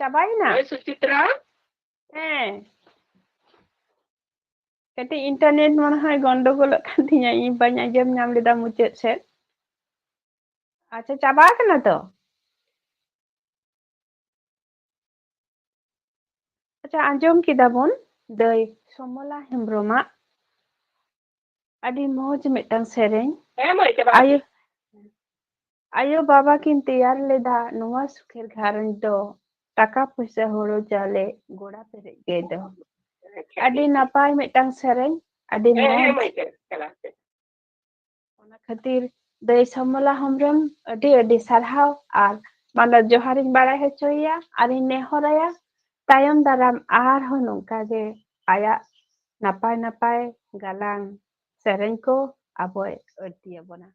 ᱪᱟᱵᱟᱭᱮᱱᱟ? ᱦᱳᱭ, ᱥᱩᱪᱤᱛᱨᱟ᱾ ᱦᱮᱸ᱾ ᱠᱟᱹᱴᱤᱡ internet ᱢᱚᱱᱮ ᱦᱚᱭ ᱜᱚᱱᱰᱚᱜᱳᱞᱚᱜ ᱠᱟᱱ ᱛᱤᱧᱟᱹ, ᱤᱧ ᱵᱟᱹᱧ ᱟᱸᱡᱚᱢ ᱧᱟᱢ ᱞᱮᱫᱟ ᱢᱩᱪᱟᱹᱫ ᱥᱮᱫ᱾ ᱟᱪᱪᱷᱟ, ᱪᱟᱵᱟ ᱟᱠᱟᱱᱟ ᱛᱚ? ᱟᱪᱪᱷᱟ, ᱟᱸᱡᱚᱢ ᱠᱮᱫᱟ ᱵᱚᱱ ᱫᱟᱹᱭ ᱥᱚᱢᱚᱞᱟ ᱦᱮᱢᱵᱨᱚᱢᱟᱜ ᱟᱹᱰᱤ ᱢᱚᱡᱽ ᱢᱤᱫᱴᱟᱝ ᱥᱮᱨᱮᱧ᱾ ᱦᱮᱸ ᱢᱟᱹᱭ, ᱪᱟᱵᱟ ᱟᱭᱳ, ᱟᱠᱟᱱᱟ᱾ ᱟᱭᱳ ᱵᱟᱵᱟ ᱠᱤᱱ ᱛᱮᱭᱟᱨ ᱞᱮᱫᱟ ᱱᱚᱣᱟ ᱥᱩᱠᱷᱮᱨ ᱜᱷᱟᱨᱚᱸᱡᱽ ᱫᱚ, ᱴᱟᱠᱟ ᱯᱩᱭᱥᱟᱹ ᱦᱳᱲᱳ ᱪᱟᱣᱞᱮ ᱜᱚᱲᱟ ᱯᱮᱨᱮᱡ ᱜᱮ ᱫᱚ᱾ ᱟᱹᱰᱤ ᱱᱟᱯᱟᱭ ᱢᱤᱫᱴᱟᱝ ᱥᱮᱨᱮᱧ, ᱟᱹᱰᱤ ᱦᱮᱸ, ᱦᱮᱸ ᱢᱚᱡᱽ᱾ ᱢᱟᱹᱭ, ᱪᱟᱞᱟᱜ ᱯᱮ᱾ ᱚᱱᱟ ᱠᱷᱟᱹᱛᱤᱨ ᱫᱟᱹᱭ ᱥᱚᱢᱚᱞᱟ ᱦᱮᱢᱵᱨᱚᱢ ᱟᱹᱰᱤ ᱟᱹᱰᱤ ᱥᱟᱨᱦᱟᱣ ᱟᱨ ᱢᱟᱱᱚᱛ ᱡᱚᱦᱟᱨᱤᱧ ᱵᱟᱲᱟᱭ ᱦᱚᱪᱚᱭᱮᱭᱟ ᱟᱨᱤᱧ ᱱᱮᱦᱚᱨᱟᱭᱟ, ᱛᱟᱭᱚᱢ ᱫᱟᱨᱟᱢ ᱟᱨᱦᱚᱸ ᱱᱚᱝᱠᱟ ᱜᱮ ᱟᱭᱟᱜ ᱱᱟᱯᱟᱭ ᱱᱟᱯᱟᱭ ᱜᱟᱞᱟᱝ ᱥᱮᱨᱮᱧ ᱠᱚ ᱟᱵᱚᱭ ᱟᱹᱲᱛᱤ ᱟᱵᱚᱱᱟ᱾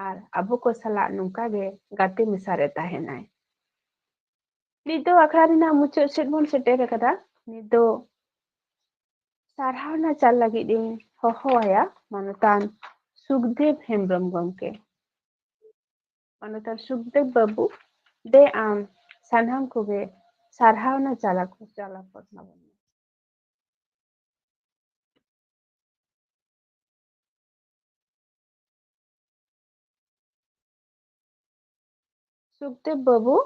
ᱟᱨ ᱟᱵᱚ ᱠᱚ ᱥᱟᱞᱟᱜ ᱱᱚᱝᱠᱟ ᱜᱮ ᱜᱟᱛᱮ ᱢᱮᱥᱟ ᱨᱮ ᱛᱟᱦᱮᱱᱟᱭ᱾ ᱱᱤᱛ ᱫᱚ ᱟᱠᱷᱲᱟ ᱨᱮᱱᱟᱜ ᱢᱩᱪᱟᱹᱫ ᱥᱮᱫ ᱵᱚᱱ ᱥᱮᱴᱮᱨ ᱟᱠᱟᱫᱟ᱾ ᱱᱤᱛ ᱫᱚ ᱥᱟᱨᱦᱟᱣᱱᱟ ᱪᱟᱞ ᱞᱟᱹᱜᱤᱫ ᱤᱧ ᱦᱚᱦᱚ ᱟᱭᱟ ᱢᱟᱱᱚᱛᱟᱱ ᱥᱩᱠᱫᱮᱵ ᱦᱮᱢᱵᱨᱚᱢ ᱜᱚᱢᱠᱮ᱾ ᱢᱟᱱᱚᱛᱟᱱ ᱥᱩᱠᱫᱮᱵ ᱵᱟᱹᱵᱩ, ᱫᱮ ᱟᱢ ᱥᱟᱱᱟᱢ ᱠᱚᱜᱮ ᱥᱟᱨᱦᱟᱣᱱᱟ ᱪᱟᱞ ᱟᱠᱚ, ᱪᱟᱞ ᱟᱠᱚ ᱛᱟᱵᱚᱱ ᱢᱮ᱾ ᱥᱩᱠᱫᱮᱵ ᱵᱟᱹᱵᱩ,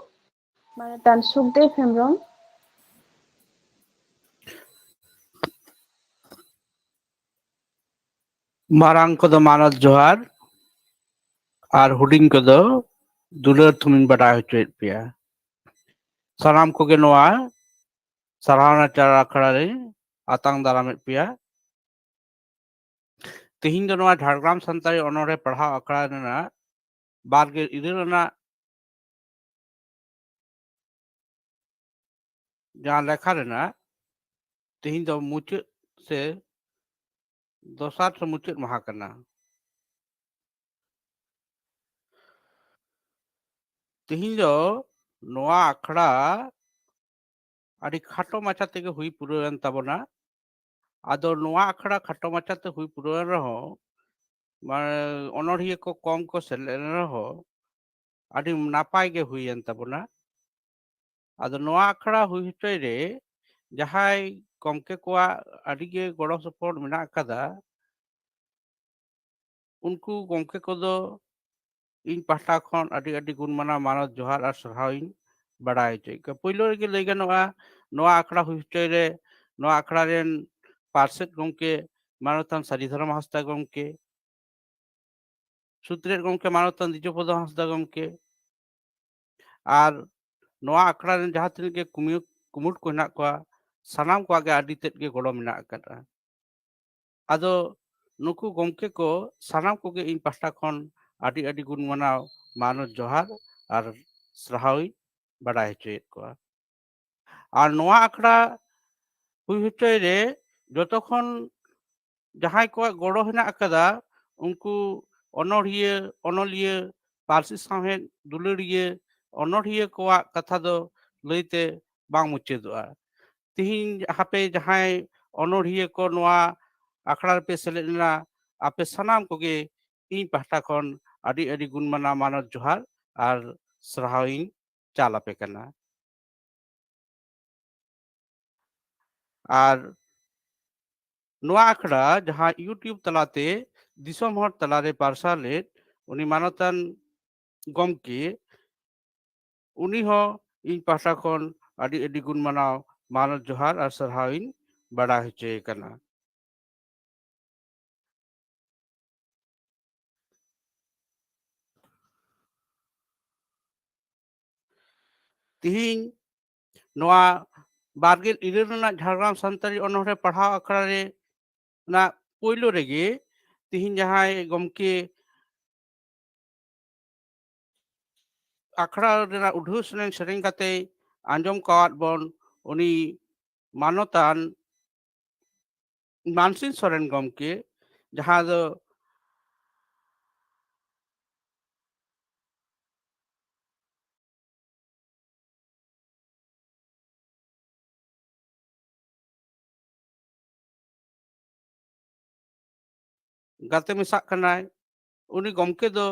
ᱢᱟᱱᱚᱛᱟᱱ ᱥᱩᱠᱫᱮᱵ ᱦᱮᱢᱵᱨᱚᱢ᱾ ᱢᱟᱨᱟᱝ ᱠᱚᱫᱚ ᱢᱟᱱᱚᱛ ᱡᱚᱦᱟᱨ ᱟᱨ ᱦᱩᱰᱤᱧ ᱠᱚᱫᱚ ᱫᱩᱞᱟᱹᱲ ᱛᱷᱩᱢᱤᱧ ᱵᱟᱰᱟᱭ ᱦᱚᱪᱚᱭᱮᱫ ᱯᱮᱭᱟ᱾ ᱥᱟᱱᱟᱢ ᱠᱚᱜᱮ ᱱᱚᱣᱟ ᱥᱟᱨᱦᱟᱣᱱᱟ ᱪᱟᱞ ᱟᱠᱷᱲᱟ ᱨᱮ ᱟᱛᱟᱝ ᱫᱟᱨᱟᱢᱮᱫ ᱯᱮᱭᱟ᱾ ᱛᱮᱦᱮᱧ ᱫᱚ ᱱᱚᱣᱟ ᱡᱷᱟᱲᱜᱨᱟᱢ ᱥᱟᱱᱛᱟᱲᱤ ᱚᱱᱚᱬᱦᱮ ᱯᱟᱲᱦᱟᱣ ᱟᱠᱷᱲᱟ ᱨᱮᱱᱟᱜ ᱵᱟᱨ ᱜᱮᱞ ᱤᱨᱟᱹᱞ ᱟᱱᱟᱜ ᱡᱟᱦᱟᱸ ᱞᱮᱠᱷᱟ ᱨᱮᱱᱟᱜ ᱛᱮᱦᱮᱧ ᱫᱚ ᱢᱩᱪᱟᱹᱫ ᱥᱮ ᱫᱚᱥᱟᱨ ᱥᱮ ᱢᱩᱪᱟᱹᱫ ᱢᱟᱦᱟ ᱠᱟᱱᱟ᱾ ᱛᱮᱦᱮᱧ ᱫᱚ ᱱᱚᱣᱟ ᱟᱠᱷᱲᱟ ᱟᱹᱰᱤ ᱠᱷᱟᱴᱚ ᱢᱟᱪᱷᱟ ᱛᱮᱜᱮ ᱦᱩᱭ ᱯᱩᱨᱟᱹᱣ ᱮᱱ ᱛᱟᱵᱚᱱᱟ᱾ ᱟᱫᱚ ᱱᱚᱣᱟ ᱟᱠᱷᱲᱟ ᱠᱷᱟᱴᱚ ᱢᱟᱪᱷᱟ ᱛᱮ ᱦᱩᱭ ᱯᱩᱨᱟᱹᱣ ᱮᱱ ᱨᱮᱦᱚᱸ, ᱢᱟᱱᱮ, ᱚᱱᱚᱬᱦᱤᱭᱟᱹ ᱠᱚ ᱠᱚᱢ ᱠᱚ ᱥᱮᱞᱮᱫ ᱞᱮᱱ ᱨᱮᱦᱚᱸ ᱟᱹᱰᱤ ᱱᱟᱯᱟᱭ ᱜᱮ ᱦᱩᱭᱮᱱ ᱛᱟᱵᱚᱱᱟ᱾ ᱟᱫᱚ ᱱᱚᱣᱟ ᱟᱠᱷᱲᱟ ᱦᱩᱭ ᱦᱚᱪᱚᱭ ᱨᱮ ᱡᱟᱦᱟᱸᱭ ᱜᱚᱢᱠᱮ ᱠᱚᱣᱟᱜ ᱟᱹᱰᱤ ᱜᱮ ᱜᱚᱲᱚ ᱥᱚᱯᱚᱦᱚᱫ ᱢᱮᱱᱟᱜ ᱟᱠᱟᱫᱟ, ᱩᱱᱠᱩ ᱜᱚᱢᱠᱮ ᱠᱚᱫᱚ ᱤᱧ ᱯᱟᱦᱴᱟ ᱠᱷᱚᱱ ᱟᱹᱰᱤ ᱟᱹᱰᱤ ᱜᱩᱱ ᱢᱟᱱᱟᱣ ᱢᱟᱱᱚᱛ ᱡᱚᱦᱟᱨ ᱟᱨ ᱥᱟᱨᱦᱟᱣ ᱤᱧ ᱵᱟᱲᱟᱭ ᱦᱚᱪᱚᱭᱮᱫ ᱠᱚᱣᱟ᱾ ᱯᱳᱭᱞᱳ ᱨᱮᱜᱮ ᱞᱟᱹᱭ ᱜᱟᱱᱚᱜᱼᱟ, ᱱᱚᱣᱟ ᱟᱠᱷᱲᱟ ᱦᱩᱭ ᱦᱚᱪᱚᱭ ᱨᱮ ᱱᱚᱣᱟ ᱟᱠᱷᱲᱟ ᱨᱮᱱ ᱯᱟᱨᱥᱮᱫ ᱜᱚᱢᱠᱮ ᱢᱟᱱᱚᱛᱟᱱ ᱥᱟᱹᱨᱤ ᱫᱷᱚᱨᱚᱢ ᱦᱟᱸᱥᱫᱟ ᱜᱚᱢᱠᱮ, ᱥᱩᱛᱨᱮᱛ ᱜᱚᱢᱠᱮ ᱢᱟᱱᱚᱛᱟᱱ ᱫᱤᱡᱚᱯᱚᱫᱚ ᱦᱟᱸᱥᱫᱟ ᱜᱚᱢᱠᱮ, ᱟᱨ ᱱᱚᱣᱟ ᱟᱠᱷᱲᱟ ᱨᱮᱱ ᱡᱟᱦᱟᱸ ᱛᱤᱱᱟᱹᱜ ᱜᱮ ᱠᱩᱢᱩᱴ, ᱠᱩᱢᱩᱴ ᱠᱚ ᱦᱮᱱᱟᱜ ᱠᱚᱣᱟ, ᱥᱟᱱᱟᱢ ᱠᱚᱣᱟᱜ ᱜᱮ ᱟᱹᱰᱤ ᱛᱮᱫ ᱜᱮ ᱜᱚᱲᱚ ᱢᱮᱱᱟᱜ ᱟᱠᱟᱫᱼᱟ᱾ ᱟᱫᱚ ᱱᱩᱠᱩ ᱜᱚᱢᱠᱮ ᱠᱚ ᱥᱟᱱᱟᱢ ᱠᱚᱜᱮ ᱤᱧ ᱯᱟᱦᱴᱟ ᱠᱷᱚᱱ ᱟᱹᱰᱤ ᱟᱹᱰᱤ ᱜᱩᱱ ᱢᱟᱱᱟᱣ ᱢᱟᱱᱚᱛ ᱡᱚᱦᱟᱨ ᱟᱨ ᱥᱟᱨᱦᱟᱣ ᱤᱧ ᱵᱟᱰᱟᱭ ᱦᱚᱪᱚᱭᱮᱫ ᱠᱚᱣᱟ᱾ ᱟᱨ ᱱᱚᱣᱟ ᱟᱠᱷᱲᱟ ᱦᱩᱭ ᱦᱚᱪᱚᱭ ᱨᱮ ᱡᱚᱛᱚ ᱠᱷᱚᱱ ᱡᱟᱦᱟᱸᱭ ᱠᱚᱣᱟᱜ ᱜᱚᱲᱚ ᱦᱮᱱᱟᱜ ᱟᱠᱟᱫᱟ, ᱩᱱᱠᱩ ᱚᱱᱚᱲᱦᱤᱭᱟᱹ, ᱚᱱᱚᱞᱤᱭᱟᱹ, ᱯᱟᱹᱨᱥᱤ ᱥᱟᱶᱦᱮᱫ ᱫᱩᱞᱟᱹᱲᱤᱭᱟᱹ, ᱚᱱᱚᱲᱦᱤᱭᱟᱹ ᱠᱚᱣᱟᱜ ᱠᱟᱛᱷᱟ ᱫᱚ ᱞᱟᱹᱭᱛᱮ ᱵᱟᱝ ᱢᱩᱪᱟᱹᱫᱚᱜᱼᱟ᱾ ᱛᱤᱦᱤᱧ ᱦᱟᱯᱮ ᱡᱟᱦᱟᱸᱭ ᱚᱱᱚᱲᱦᱤᱭᱟᱹ ᱠᱚ ᱱᱚᱣᱟ ᱟᱠᱷᱲᱟ ᱨᱮᱯᱮ ᱥᱮᱞᱮᱫ ᱞᱮᱱᱟ, ᱟᱯᱮ ᱥᱟᱱᱟᱢ ᱠᱚᱜᱮ ᱤᱧ ᱯᱟᱦᱴᱟ ᱠᱷᱚᱱ ᱟᱹᱰᱤ ᱟᱹᱰᱤ ᱜᱩᱱ ᱢᱟᱱᱟᱣ ᱢᱟᱱᱚᱛ ᱡᱚᱦᱟᱨ ᱟᱨ ᱥᱟᱨᱦᱟᱣ ᱤᱧ ᱪᱟᱞ ᱟᱯᱮ ᱠᱟᱱᱟ᱾ ᱟᱨ ᱱᱚᱣᱟ ᱟᱠᱷᱲᱟ ᱡᱟᱦᱟᱸ YouTube ᱛᱟᱞᱟᱛᱮ ᱫᱤᱥᱚᱢ ᱦᱚᱲ ᱛᱟᱞᱟᱨᱮ ᱯᱟᱨᱥᱟᱞ ᱞᱮᱫ, ᱩᱱᱤ ᱢᱟᱱᱚᱛᱟᱱ ᱜᱚᱢᱠᱮ, ᱩᱱᱤ ᱦᱚᱸ ᱤᱧ ᱯᱟᱦᱴᱟ ᱠᱷᱚᱱ ᱟᱹᱰᱤ ᱟᱹᱰᱤ ᱜᱩᱱ ᱢᱟᱱᱟᱣ ᱢᱟᱱᱚᱛ ᱡᱚᱦᱟᱨ ᱟᱨ ᱥᱟᱨᱦᱟᱣ ᱤᱧ ᱵᱟᱲᱟᱭ ᱦᱚᱪᱚᱭᱮ ᱠᱟᱱᱟ᱾ ᱛᱤᱦᱤᱧ ᱱᱚᱣᱟ ᱵᱟᱨᱜᱮᱞ ᱤᱨᱟᱹᱞ ᱨᱮᱱᱟᱜ ᱡᱷᱟᱲᱜᱨᱟᱢ ᱥᱟᱱᱛᱟᱲᱤ ᱚᱱᱚᱬᱦᱮ ᱯᱟᱲᱦᱟᱣ ᱟᱠᱷᱲᱟ ᱨᱮ ᱚᱱᱟ ᱯᱳᱭᱞᱳ ᱨᱮᱜᱮ ᱛᱤᱦᱤᱧ ᱡᱟᱦᱟᱸᱭ ᱜᱚᱢᱠᱮ ᱟᱠᱷᱲᱟ ᱨᱮᱱᱟᱜ ᱩᱰᱷᱟᱹᱣ ᱥᱮᱨᱮᱧ ᱥᱮᱨᱮᱧ ᱠᱟᱛᱮᱭ ᱟᱸᱡᱚᱢ ᱠᱟᱣᱟᱫ ᱵᱚᱱ, ᱩᱱᱤ ᱢᱟᱱᱚᱛᱟᱱ ᱢᱟᱱᱥᱤᱝ ᱥᱚᱨᱮᱱ ᱜᱚᱢᱠᱮ, ᱡᱟᱦᱟᱸ ᱫᱚ ᱜᱟᱛᱮ ᱢᱮᱥᱟᱜ ᱠᱟᱱᱟᱭ᱾ ᱩᱱᱤ ᱜᱚᱢᱠᱮ ᱫᱚ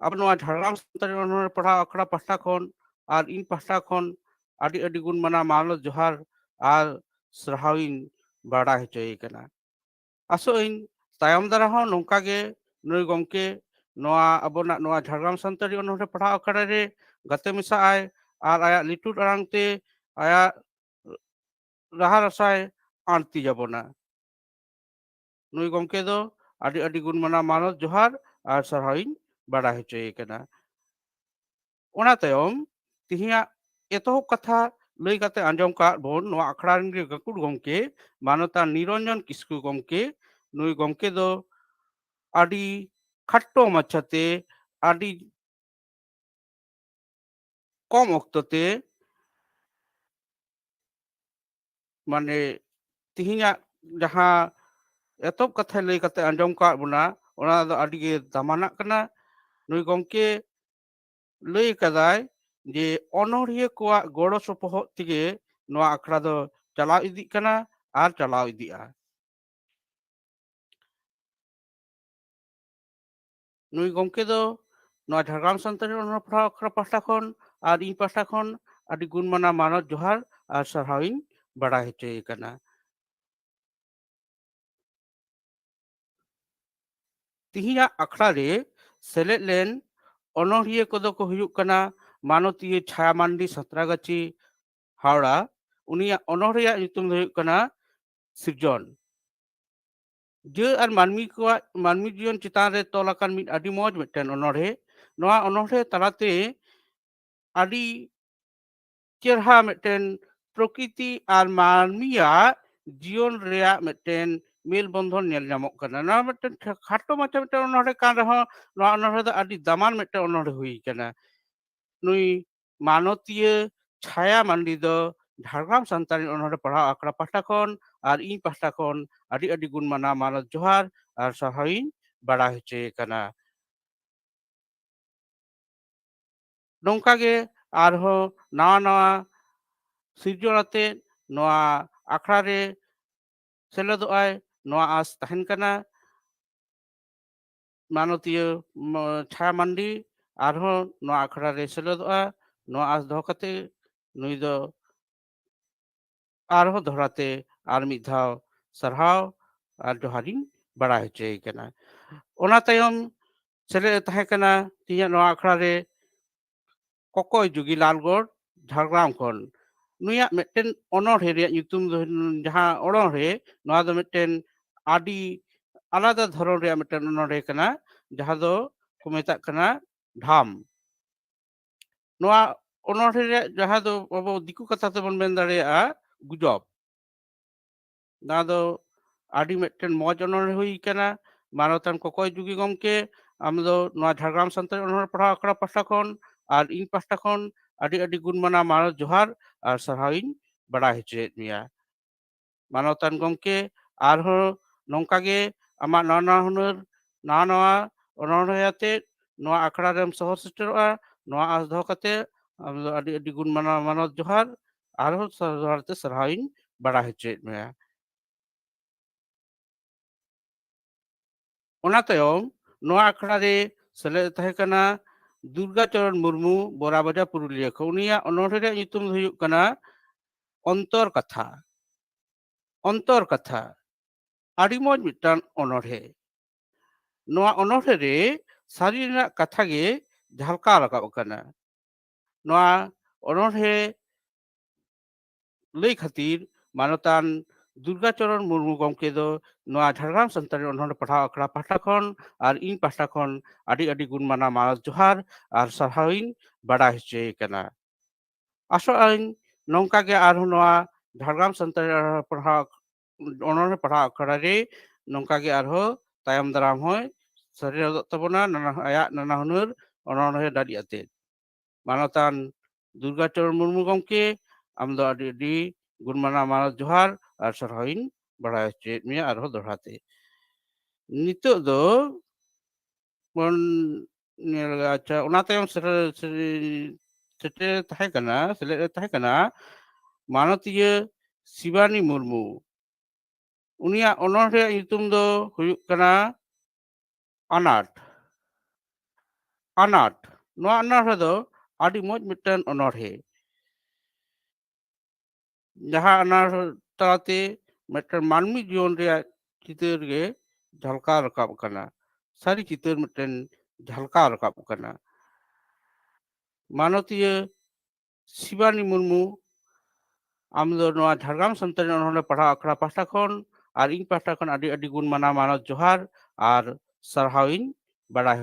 ᱟᱵᱚ ᱱᱚᱣᱟ ᱡᱷᱟᱲᱜᱨᱟᱢ ᱥᱟᱱᱛᱟᱲᱤ ᱚᱱᱚᱬᱦᱮ ᱯᱟᱲᱦᱟᱣ ᱟᱠᱷᱲᱟ ᱯᱟᱦᱴᱟ ᱠᱷᱚᱱ ᱟᱨ ᱤᱧ ᱯᱟᱦᱴᱟ ᱠᱷᱚᱱ ᱟᱹᱰᱤ ᱟᱹᱰᱤ ᱜᱩᱱ ᱢᱟᱱᱟᱣ ᱢᱟᱱᱚᱛ ᱡᱚᱦᱟᱨ ᱟᱨ ᱥᱟᱨᱦᱟᱣᱤᱧ ᱵᱟᱲᱟᱭ ᱦᱚᱪᱚᱭᱮ ᱠᱟᱱᱟ᱾ ᱟᱥᱚᱜ ᱟᱹᱧ ᱛᱟᱭᱚᱢ ᱫᱟᱨᱟ ᱦᱚᱸ ᱱᱚᱝᱠᱟ ᱜᱮ ᱱᱩᱭ ᱜᱚᱢᱠᱮ ᱱᱚᱣᱟ ᱟᱵᱚᱱᱟᱜ ᱱᱚᱣᱟ ᱡᱷᱟᱲᱜᱨᱟᱢ ᱥᱟᱱᱛᱟᱲᱤ ᱚᱱᱚᱬᱦᱮ ᱯᱟᱲᱦᱟᱣ ᱟᱠᱷᱲᱟ ᱨᱮ ᱜᱟᱛᱮ ᱢᱮᱥᱟᱜ ᱟᱭ ᱟᱨ ᱟᱭᱟᱜ ᱞᱤᱴᱩᱨ ᱟᱲᱟᱝ ᱛᱮ ᱟᱭᱟᱜ ᱨᱟᱦᱟ ᱨᱟᱥᱟᱭ ᱟᱬᱛᱤ ᱡᱟᱵᱚᱱᱟ᱾ ᱱᱩᱭ ᱜᱚᱢᱠᱮ ᱫᱚ ᱟᱹᱰᱤ ᱟᱹᱰᱤ ᱜᱩᱱ ᱢᱟᱱᱟᱣ ᱢᱟᱱᱚᱛ ᱡᱚᱦᱟᱨ ᱟᱨ ᱥᱟᱨᱦᱟᱣᱤᱧ ᱵᱟᱲᱟᱭ ᱦᱚᱪᱚᱭᱮ ᱠᱟᱱᱟ᱾ ᱚᱱᱟ ᱛᱟᱭᱚᱢ ᱛᱮᱦᱮᱧᱟᱜ ᱮᱛᱚᱦᱚᱵ ᱠᱟᱛᱷᱟ ᱞᱟᱹᱭ ᱠᱟᱛᱮ ᱟᱸᱡᱚᱢ ᱠᱟᱜ ᱵᱚᱱ ᱱᱚᱣᱟ ᱟᱠᱷᱲᱟ ᱨᱮᱱ ᱜᱮ ᱜᱟᱹᱠᱷᱩᱲ ᱜᱚᱢᱠᱮ ᱢᱟᱱᱚᱛᱟᱱ ᱱᱤᱨᱚᱧᱡᱚᱱ ᱠᱤᱥᱠᱩ ᱜᱚᱢᱠᱮ᱾ ᱱᱩᱭ ᱜᱚᱢᱠᱮ ᱫᱚ ᱟᱹᱰᱤ ᱠᱷᱟᱴᱚ ᱢᱟᱪᱷᱟᱛᱮ ᱟᱹᱰᱤ ᱠᱚᱢ ᱚᱠᱛᱚ ᱛᱮ ᱢᱟᱱᱮ ᱛᱮᱦᱮᱧᱟᱜ ᱡᱟᱦᱟᱸ ᱮᱛᱚᱦᱚᱵ ᱠᱟᱛᱷᱟᱭ ᱞᱟᱹᱭ ᱠᱟᱛᱮ ᱟᱸᱡᱚᱢ ᱠᱟᱜ ᱵᱚᱱᱟ, ᱚᱱᱟ ᱫᱚ ᱟᱹᱰᱤ ᱜᱮ ᱫᱟᱢᱟᱱᱟᱜ ᱠᱟᱱᱟ᱾ ᱱᱩᱭ ᱜᱚᱢᱠᱮ ᱞᱟᱹᱭ ᱠᱟᱫᱟᱭ ᱡᱮ ᱚᱱᱚᱬᱦᱤᱭᱟᱹ ᱠᱚᱣᱟᱜ ᱜᱚᱲᱚ ᱥᱚᱯᱚᱦᱚᱫ ᱛᱮᱜᱮ ᱱᱚᱣᱟ ᱟᱠᱷᱲᱟ ᱫᱚ ᱪᱟᱞᱟᱣ ᱤᱫᱤᱜ ᱠᱟᱱᱟ ᱟᱨ ᱪᱟᱞᱟᱣ ᱤᱫᱤᱜᱼᱟ᱾ ᱱᱩᱭ ᱜᱚᱢᱠᱮ ᱫᱚ ᱱᱚᱣᱟ ᱡᱷᱟᱲᱜᱨᱟᱢ ᱥᱟᱱᱛᱟᱲᱤ ᱚᱱᱚᱬᱦᱮ ᱯᱟᱲᱦᱟᱣ ᱟᱠᱷᱲᱟ ᱯᱟᱦᱴᱟ ᱠᱷᱚᱱ ᱟᱨ ᱤᱧ ᱯᱟᱦᱴᱟ ᱠᱷᱚᱱ ᱟᱹᱰᱤ ᱜᱩᱱ ᱢᱟᱱᱟᱣ ᱢᱟᱱᱚᱛ ᱡᱚᱦᱟᱨ ᱟᱨ ᱥᱟᱨᱦᱟᱣ ᱤᱧ ᱵᱟᱲᱟᱭ ᱦᱚᱪᱚᱭᱮ ᱠᱟᱱᱟ᱾ ᱛᱤᱦᱤᱧᱟᱜ ᱟᱠᱷᱲᱟ ᱨᱮ ᱥᱮᱞᱮᱫ ᱞᱮᱱ ᱚᱱᱚᱬᱦᱤᱭᱟᱹ ᱠᱚᱫᱚ ᱠᱚ ᱦᱩᱭᱩᱜ ᱠᱟᱱᱟ ᱢᱟᱱᱚᱛᱤᱭᱟᱹ ᱪᱷᱟᱭᱟ ᱢᱟᱱᱰᱤ, ᱥᱟᱸᱛᱨᱟᱜᱟᱪᱷᱤ, ᱦᱟᱣᱲᱟ᱾ ᱩᱱᱤᱭᱟᱜ ᱚᱱᱚᱬᱦᱮᱭᱟᱜ ᱧᱩᱛᱩᱢ ᱫᱚ ᱦᱩᱭᱩᱜ ᱠᱟᱱᱟ ᱥᱤᱨᱡᱚᱱ᱾ ᱡᱟᱹ ᱟᱨ ᱢᱟᱹᱱᱢᱤ ᱠᱚᱣᱟᱜ, ᱢᱟᱹᱱᱢᱤ ᱡᱤᱭᱚᱱ ᱪᱮᱛᱟᱱ ᱨᱮ ᱛᱚᱞ ᱟᱠᱟᱱ ᱢᱤᱫ ᱟᱹᱰᱤ ᱢᱚᱡᱽ ᱢᱤᱫᱴᱮᱱ ᱚᱱᱚᱬᱦᱮ᱾ ᱱᱚᱣᱟ ᱚᱱᱚᱬᱦᱮ ᱛᱟᱞᱟᱛᱮ ᱟᱹᱰᱤ ᱪᱮᱨᱦᱟ ᱢᱤᱫᱴᱮᱱ ᱯᱨᱚᱠᱨᱤᱛᱤ ᱟᱨ ᱢᱟᱹᱱᱢᱤᱭᱟᱜ ᱡᱤᱭᱚᱱ ᱨᱮᱭᱟᱜ ᱢᱤᱫᱴᱮᱱ ᱢᱮᱞ ᱵᱚᱱᱫᱷᱚᱱ ᱧᱮᱞ ᱧᱟᱢᱚᱜ ᱠᱟᱱᱟ᱾ ᱱᱚᱣᱟ ᱢᱤᱫᱴᱮᱱ ᱠᱷᱟ-, ᱠᱷᱟᱴᱚ ᱢᱟᱪᱷᱟ ᱢᱤᱫᱴᱮᱱ ᱚᱱᱚᱬᱦᱮ ᱠᱟᱱ ᱨᱮᱦᱚᱸ, ᱱᱚᱣᱟ ᱚᱱᱚᱬᱦᱮ ᱫᱚ ᱟᱹᱰᱤ ᱫᱟᱢᱟᱱ ᱢᱤᱫᱴᱮᱱ ᱚᱱᱚᱬᱦᱮ ᱦᱩᱭ ᱠᱟᱱᱟ᱾ ᱱᱩᱭ ᱢᱟᱱᱚᱛᱤᱭᱟᱹ ᱪᱷᱟᱭᱟ ᱢᱟᱱᱰᱤ ᱫᱚ ᱡᱷᱟᱲᱜᱨᱟᱢ ᱥᱟᱱᱛᱟᱲᱤ ᱚᱱᱚᱬᱦᱮ ᱯᱟᱲᱦᱟᱣ ᱟᱠᱷᱲᱟ ᱯᱟᱦᱴᱟ ᱠᱷᱚᱱ ᱟᱨ ᱤᱧ ᱯᱟᱦᱴᱟ ᱠᱷᱚᱱ ᱟᱹᱰᱤ ᱟᱹᱰᱤ ᱜᱩᱱ ᱢᱟᱱᱟᱣ ᱢᱟᱱᱚᱛ ᱡᱚᱦᱟᱨ ᱟᱨ ᱥᱟᱨᱦᱟᱣᱤᱧ ᱵᱟᱲᱟᱭ ᱦᱚᱪᱚᱭᱮ ᱠᱟᱱᱟ᱾ ᱱᱚᱝᱠᱟ ᱜᱮ ᱟᱨᱦᱚᱸ ᱱᱟᱣᱟ ᱱᱟᱣᱟ ᱥᱤᱨᱡᱚᱱ ᱟᱛᱮ ᱱᱚᱣᱟ ᱟᱠᱷᱲᱟ ᱨᱮ ᱥᱮᱞᱮᱫᱚᱜ ᱟᱭ, ᱱᱚᱣᱟ ᱟᱸᱥ ᱛᱟᱦᱮᱱ ᱠᱟᱱᱟ᱾ ᱢᱟᱱᱚᱛᱤᱭᱟᱹ ᱢ-, ᱪᱷᱟᱭᱟ ᱢᱟᱱᱰᱤ ᱟᱨᱦᱚᱸ ᱱᱚᱣᱟ ᱟᱠᱷᱲᱟ ᱨᱮ ᱥᱮᱞᱮᱫᱚᱜᱼᱟ, ᱱᱚᱣᱟ ᱟᱸᱥ ᱫᱚᱦᱚ ᱠᱟᱛᱮ ᱱᱩᱭ ᱫᱚ ᱟᱨᱦᱚᱸ ᱫᱚᱦᱲᱟ ᱛᱮ ᱟᱨ ᱢᱤᱫ ᱫᱷᱟᱣ ᱥᱟᱨᱦᱟᱣ ᱟᱨ ᱡᱚᱦᱟᱨᱤᱧ ᱵᱟᱲᱟᱭ ᱦᱚᱪᱚᱭᱮ ᱠᱟᱱᱟ᱾ ᱚᱱᱟ ᱛᱟᱭᱚᱢ ᱥᱮᱞᱮᱫ ᱮ ᱛᱟᱦᱮᱸ ᱠᱟᱱᱟ ᱛᱤᱦᱤᱧᱟᱜ ᱱᱚᱣᱟ ᱟᱠᱷᱲᱟ ᱨᱮ ᱠᱚᱠᱚᱭ ᱡᱩᱜᱤ ᱞᱟᱞᱜᱚᱲ, ᱡᱷᱟᱲᱜᱨᱟᱢ ᱠᱷᱚᱱ᱾ ᱱᱩᱭᱟᱜ ᱢᱤᱫᱴᱮᱱ ᱚᱱᱚᱬᱦᱮ ᱨᱮᱭᱟᱜ ᱧᱩᱛᱩᱢ ᱫᱚ, ᱡᱟᱦᱟᱸ ᱚᱱᱚᱬᱦᱮ, ᱱᱚᱣᱟ ᱫᱚ ᱢᱤᱫᱴᱮᱱ ᱟᱹᱰᱤ ᱟᱞᱟᱫᱟ ᱫᱷᱚᱨᱚᱱ ᱨᱮᱭᱟᱜ ᱢᱤᱫᱴᱮᱱ ᱚᱱᱚᱬᱦᱮ ᱠᱟᱱᱟ, ᱡᱟᱦᱟᱸ ᱫᱚ ᱠᱚ ᱢᱮᱛᱟᱜ ᱠᱟᱱᱟ ᱰᱷᱟᱢ᱾ ᱱᱚᱣᱟ ᱚᱱᱚᱬᱦᱮ ᱨᱮᱭᱟᱜ ᱡᱟᱦᱟᱸ ᱫᱚ ᱟᱵᱚ ᱫᱤᱠᱩ ᱠᱟᱛᱷᱟ ᱛᱮᱵᱚᱱ ᱢᱮᱱ ᱫᱟᱲᱮᱭᱟᱜᱼᱟ ᱜᱩᱡᱚᱵ, ᱱᱚᱣᱟ ᱫᱚ ᱟᱹᱰᱤ ᱢᱤᱫᱴᱮᱱ ᱢᱚᱡᱽ ᱚᱱᱚᱬᱦᱮ ᱦᱩᱭ ᱠᱟᱱᱟ᱾ ᱢᱟᱱᱚᱛᱟᱱ ᱠᱚᱠᱚᱭ ᱡᱩᱜᱤ ᱜᱚᱢᱠᱮ, ᱟᱢ ᱫᱚ ᱱᱚᱣᱟ ᱡᱷᱟᱲᱜᱨᱟᱢ ᱥᱟᱱᱛᱟᱲᱤ ᱚᱱᱚᱬᱦᱮ ᱯᱟᱲᱦᱟᱣ ᱟᱠᱷᱲᱟ ᱯᱟᱦᱴᱟ ᱠᱷᱚᱱ ᱟᱨ ᱤᱧ ᱯᱟᱦᱴᱟ ᱠᱷᱚᱱ ᱟᱹᱰᱤ ᱟᱹᱰᱤ ᱜᱩᱱ ᱢᱟᱱᱟᱣ ᱢᱟᱱᱚᱛ ᱡᱚᱦᱟᱨ ᱟᱨ ᱥᱟᱨᱦᱟᱣ ᱤᱧ ᱵᱟᱲᱟᱭ ᱦᱚᱪᱚᱭᱮᱫ ᱢᱮᱭᱟ᱾ ᱢᱟᱱᱚᱛᱟᱱ ᱜᱚᱢᱠᱮ, ᱟᱨᱦᱚᱸ ᱱᱚᱝᱠᱟ ᱜᱮ ᱟᱢᱟᱜ ᱱᱟᱣᱟ ᱱᱟᱣᱟ ᱦᱩᱱᱟᱹᱨ, ᱱᱟᱣᱟ ᱱᱟᱣᱟ ᱚᱱᱚᱬᱦᱮ ᱟᱛᱮᱫ ᱱᱚᱣᱟ ᱟᱠᱷᱲᱟ ᱨᱮᱢ ᱥᱚᱦᱚᱨ ᱥᱮᱴᱮᱨᱚᱜᱼᱟ, ᱱᱚᱣᱟ ᱟᱸᱥ ᱫᱚᱦᱚ ᱠᱟᱛᱮ ᱟᱢ ᱫᱚ ᱟᱹᱰᱤ ᱟᱹᱰᱤ ᱜᱩᱱ ᱢᱟᱱᱟᱣ ᱢᱟᱱᱚᱛ ᱡᱚᱦᱟᱨ, ᱟᱨᱦᱚᱸ ᱥᱟᱨᱦᱟᱣ ᱛᱮ ᱥᱟᱨᱦᱟᱣ ᱤᱧ ᱵᱟᱲᱟᱭ ᱦᱚᱪᱚᱭᱮᱫ ᱢᱮᱭᱟ᱾ ᱚᱱᱟ ᱛᱟᱭᱚᱢ ᱱᱚᱣᱟ ᱟᱠᱷᱲᱟ ᱨᱮ ᱥᱮᱞᱮᱫ ᱮ ᱛᱟᱦᱮᱸ ᱠᱟᱱᱟ ᱫᱩᱨᱜᱟ ᱪᱚᱨᱚᱱ ᱢᱩᱨᱢᱩ, ᱵᱚᱨᱟ ᱵᱟᱡᱟᱨ ᱯᱩᱨᱩᱞᱤᱭᱟᱹ ᱠᱷᱚᱱ᱾ ᱩᱱᱤᱭᱟᱜ ᱚᱱᱚᱬᱦᱮ ᱨᱮᱭᱟᱜ ᱧᱩᱛᱩᱢ ᱫᱚ ᱦᱩᱭᱩᱜ ᱠᱟᱱᱟ ᱚᱱᱛᱚᱨ ᱠᱟᱛᱷᱟ᱾ ᱚᱱᱛᱚᱨ ᱠᱟᱛᱷᱟ ᱟᱹᱰᱤ ᱢᱚᱡᱽ ᱢᱤᱫᱴᱟᱝ ᱚᱱᱚᱬᱦᱮ᱾ ᱱᱚᱣᱟ ᱚᱱᱚᱬᱦᱮ ᱨᱮ ᱥᱟᱹᱨᱤ ᱨᱮᱱᱟᱜ ᱠᱟᱛᱷᱟ ᱜᱮ ᱡᱷᱟᱞᱠᱟᱣ ᱨᱟᱠᱟᱵ ᱟᱠᱟᱱᱟ᱾ ᱱᱚᱣᱟ ᱚᱱᱚᱬᱦᱮ ᱞᱟᱹᱭ ᱠᱷᱟᱹᱛᱤᱨ ᱢᱟᱱᱚᱛᱟᱱ ᱫᱩᱨᱜᱟ ᱪᱚᱨᱚᱱ ᱢᱩᱨᱢᱩ ᱜᱚᱢᱠᱮ ᱫᱚ ᱱᱚᱣᱟ ᱡᱷᱟᱲᱜᱨᱟᱢ ᱥᱟᱱᱛᱟᱲᱤ ᱚᱱᱚᱬᱦᱮ ᱯᱟᱲᱦᱟᱣ ᱟᱠᱷᱲᱟ ᱯᱟᱦᱴᱟ ᱠᱷᱚᱱ ᱟᱨ ᱤᱧ ᱯᱟᱦᱴᱟ ᱠᱷᱚᱱ ᱟᱹᱰᱤ ᱟᱹᱰᱤ ᱜᱩᱱ ᱢᱟᱱᱟᱣ ᱢᱟᱱᱚᱛ ᱡᱚᱦᱟᱨ ᱟᱨ ᱥᱟᱨᱦᱟᱣ ᱤᱧ ᱵᱟᱲᱟᱭ ᱦᱚᱪᱚᱭᱮ ᱠᱟᱱᱟ᱾ ᱟᱥᱚᱜ ᱟᱹᱧ ᱱᱚᱝᱠᱟ ᱜᱮ ᱟᱨᱦᱚᱸ ᱱᱚᱣᱟ ᱡᱷᱟᱲᱜᱨᱟᱢ ᱥᱟᱱᱛᱟᱲᱤ ᱚᱱᱚᱬᱦᱮ ᱯᱟᱲᱦᱟᱣ, ᱚᱱᱚᱬᱦᱮ ᱯᱟᱲᱦᱟᱣ ᱟᱠᱷᱲᱟ ᱨᱮ ᱱᱚᱝᱠᱟ ᱜᱮ ᱟᱨᱦᱚᱸ ᱛᱟᱭᱚᱢ ᱫᱟᱨᱟᱢ ᱦᱚᱸᱭ ᱥᱮᱴᱮᱨᱚᱜ ᱛᱟᱵᱚᱱᱟ, ᱱᱟᱱᱟ, ᱟᱭᱟᱜ ᱱᱟᱱᱟ ᱦᱩᱱᱟᱹᱨ ᱚᱱᱚᱬᱦᱮ ᱫᱟᱲᱮ ᱟᱛᱮᱫ᱾ ᱢᱟᱱᱚᱛᱟᱱ ᱫᱩᱨᱜᱟᱪᱚᱨᱚᱱ ᱢᱩᱨᱢᱩ ᱜᱚᱢᱠᱮ, ᱟᱢ ᱫᱚ ᱟᱹᱰᱤ ᱟᱹᱰᱤ ᱜᱩᱱ ᱢᱟᱱᱟᱣ ᱢᱟᱱᱚᱛ ᱡᱚᱦᱟᱨ ᱟᱨ ᱥᱟᱨᱦᱟᱣ ᱤᱧ ᱵᱟᱲᱟᱭ ᱦᱚᱪᱚᱭᱮᱫ ᱢᱮᱭᱟ ᱟᱨᱦᱚᱸ ᱫᱚᱦᱲᱟ ᱛᱮ᱾ ᱱᱤᱛᱚᱜ ᱫᱚ ᱵᱚᱱ ᱧᱮᱞ, ᱟᱪᱪᱷᱟ, ᱚᱱᱟ ᱛᱟᱭᱚᱢ ᱥᱮᱴᱮᱨ, ᱥᱮᱴᱮᱨ ᱛᱟᱦᱮᱸ ᱠᱟᱱᱟ, ᱥᱮᱞᱮᱫ ᱨᱮ ᱛᱟᱦᱮᱸ ᱠᱟᱱᱟ ᱢᱟᱱᱚᱛᱤᱭᱟᱹ ᱥᱤᱵᱟᱱᱤ ᱢᱩᱨᱢᱩ᱾ ᱩᱱᱤᱭᱟᱜ ᱚᱱᱚᱬᱦᱮ ᱧᱩᱛᱩᱢ ᱫᱚ ᱦᱩᱭᱩᱜ ᱠᱟᱱᱟ ᱟᱱᱟᱴ᱾ ᱟᱱᱟᱴ᱾ ᱱᱚᱣᱟ ᱚᱱᱚᱬᱦᱮ ᱫᱚ ᱟᱹᱰᱤ ᱢᱚᱡᱽ ᱢᱤᱫᱴᱟᱝ ᱚᱱᱚᱬᱦᱮ᱾ ᱡᱟᱦᱟᱸ ᱚᱱᱟ ᱛᱟᱞᱟᱛᱮ ᱢᱤᱫᱴᱮᱱ ᱢᱟᱹᱱᱢᱤ ᱡᱤᱭᱚᱱ ᱨᱮᱭᱟᱜ ᱪᱤᱛᱟᱹᱨ ᱜᱮ ᱡᱷᱟᱞᱠᱟᱣ ᱨᱟᱠᱟᱵ ᱠᱟᱱᱟ, ᱥᱟᱹᱨᱤ ᱪᱤᱛᱟᱹᱨ ᱢᱤᱫᱴᱮᱱ ᱡᱷᱟᱞᱠᱟᱣ ᱨᱟᱠᱟᱵ ᱠᱟᱱᱟ᱾ ᱢᱟᱱᱚᱛᱤᱭᱟᱹ ᱥᱤᱵᱟᱱᱤ ᱢᱩᱨᱢᱩ, ᱟᱢ ᱫᱚ ᱱᱚᱣᱟ ᱡᱷᱟᱲᱜᱨᱟᱢ ᱥᱟᱱᱛᱟᱲᱤ ᱚᱱᱚᱬᱦᱮ ᱯᱟᱲᱦᱟᱣ ᱟᱠᱷᱲᱟ ᱯᱟᱦᱴᱟ ᱠᱷᱚᱱ ᱟᱨ ᱤᱧ ᱯᱟᱦᱴᱟ ᱠᱷᱚᱱ ᱟᱹᱰᱤ ᱟᱹᱰᱤ ᱜᱩᱱ ᱢᱟᱱᱟᱣ ᱢᱟᱱᱚᱛ ᱡᱚᱦᱟᱨ ᱟᱨ ᱥᱟᱨᱦᱟᱣ ᱤᱧ ᱵᱟᱲᱟᱭ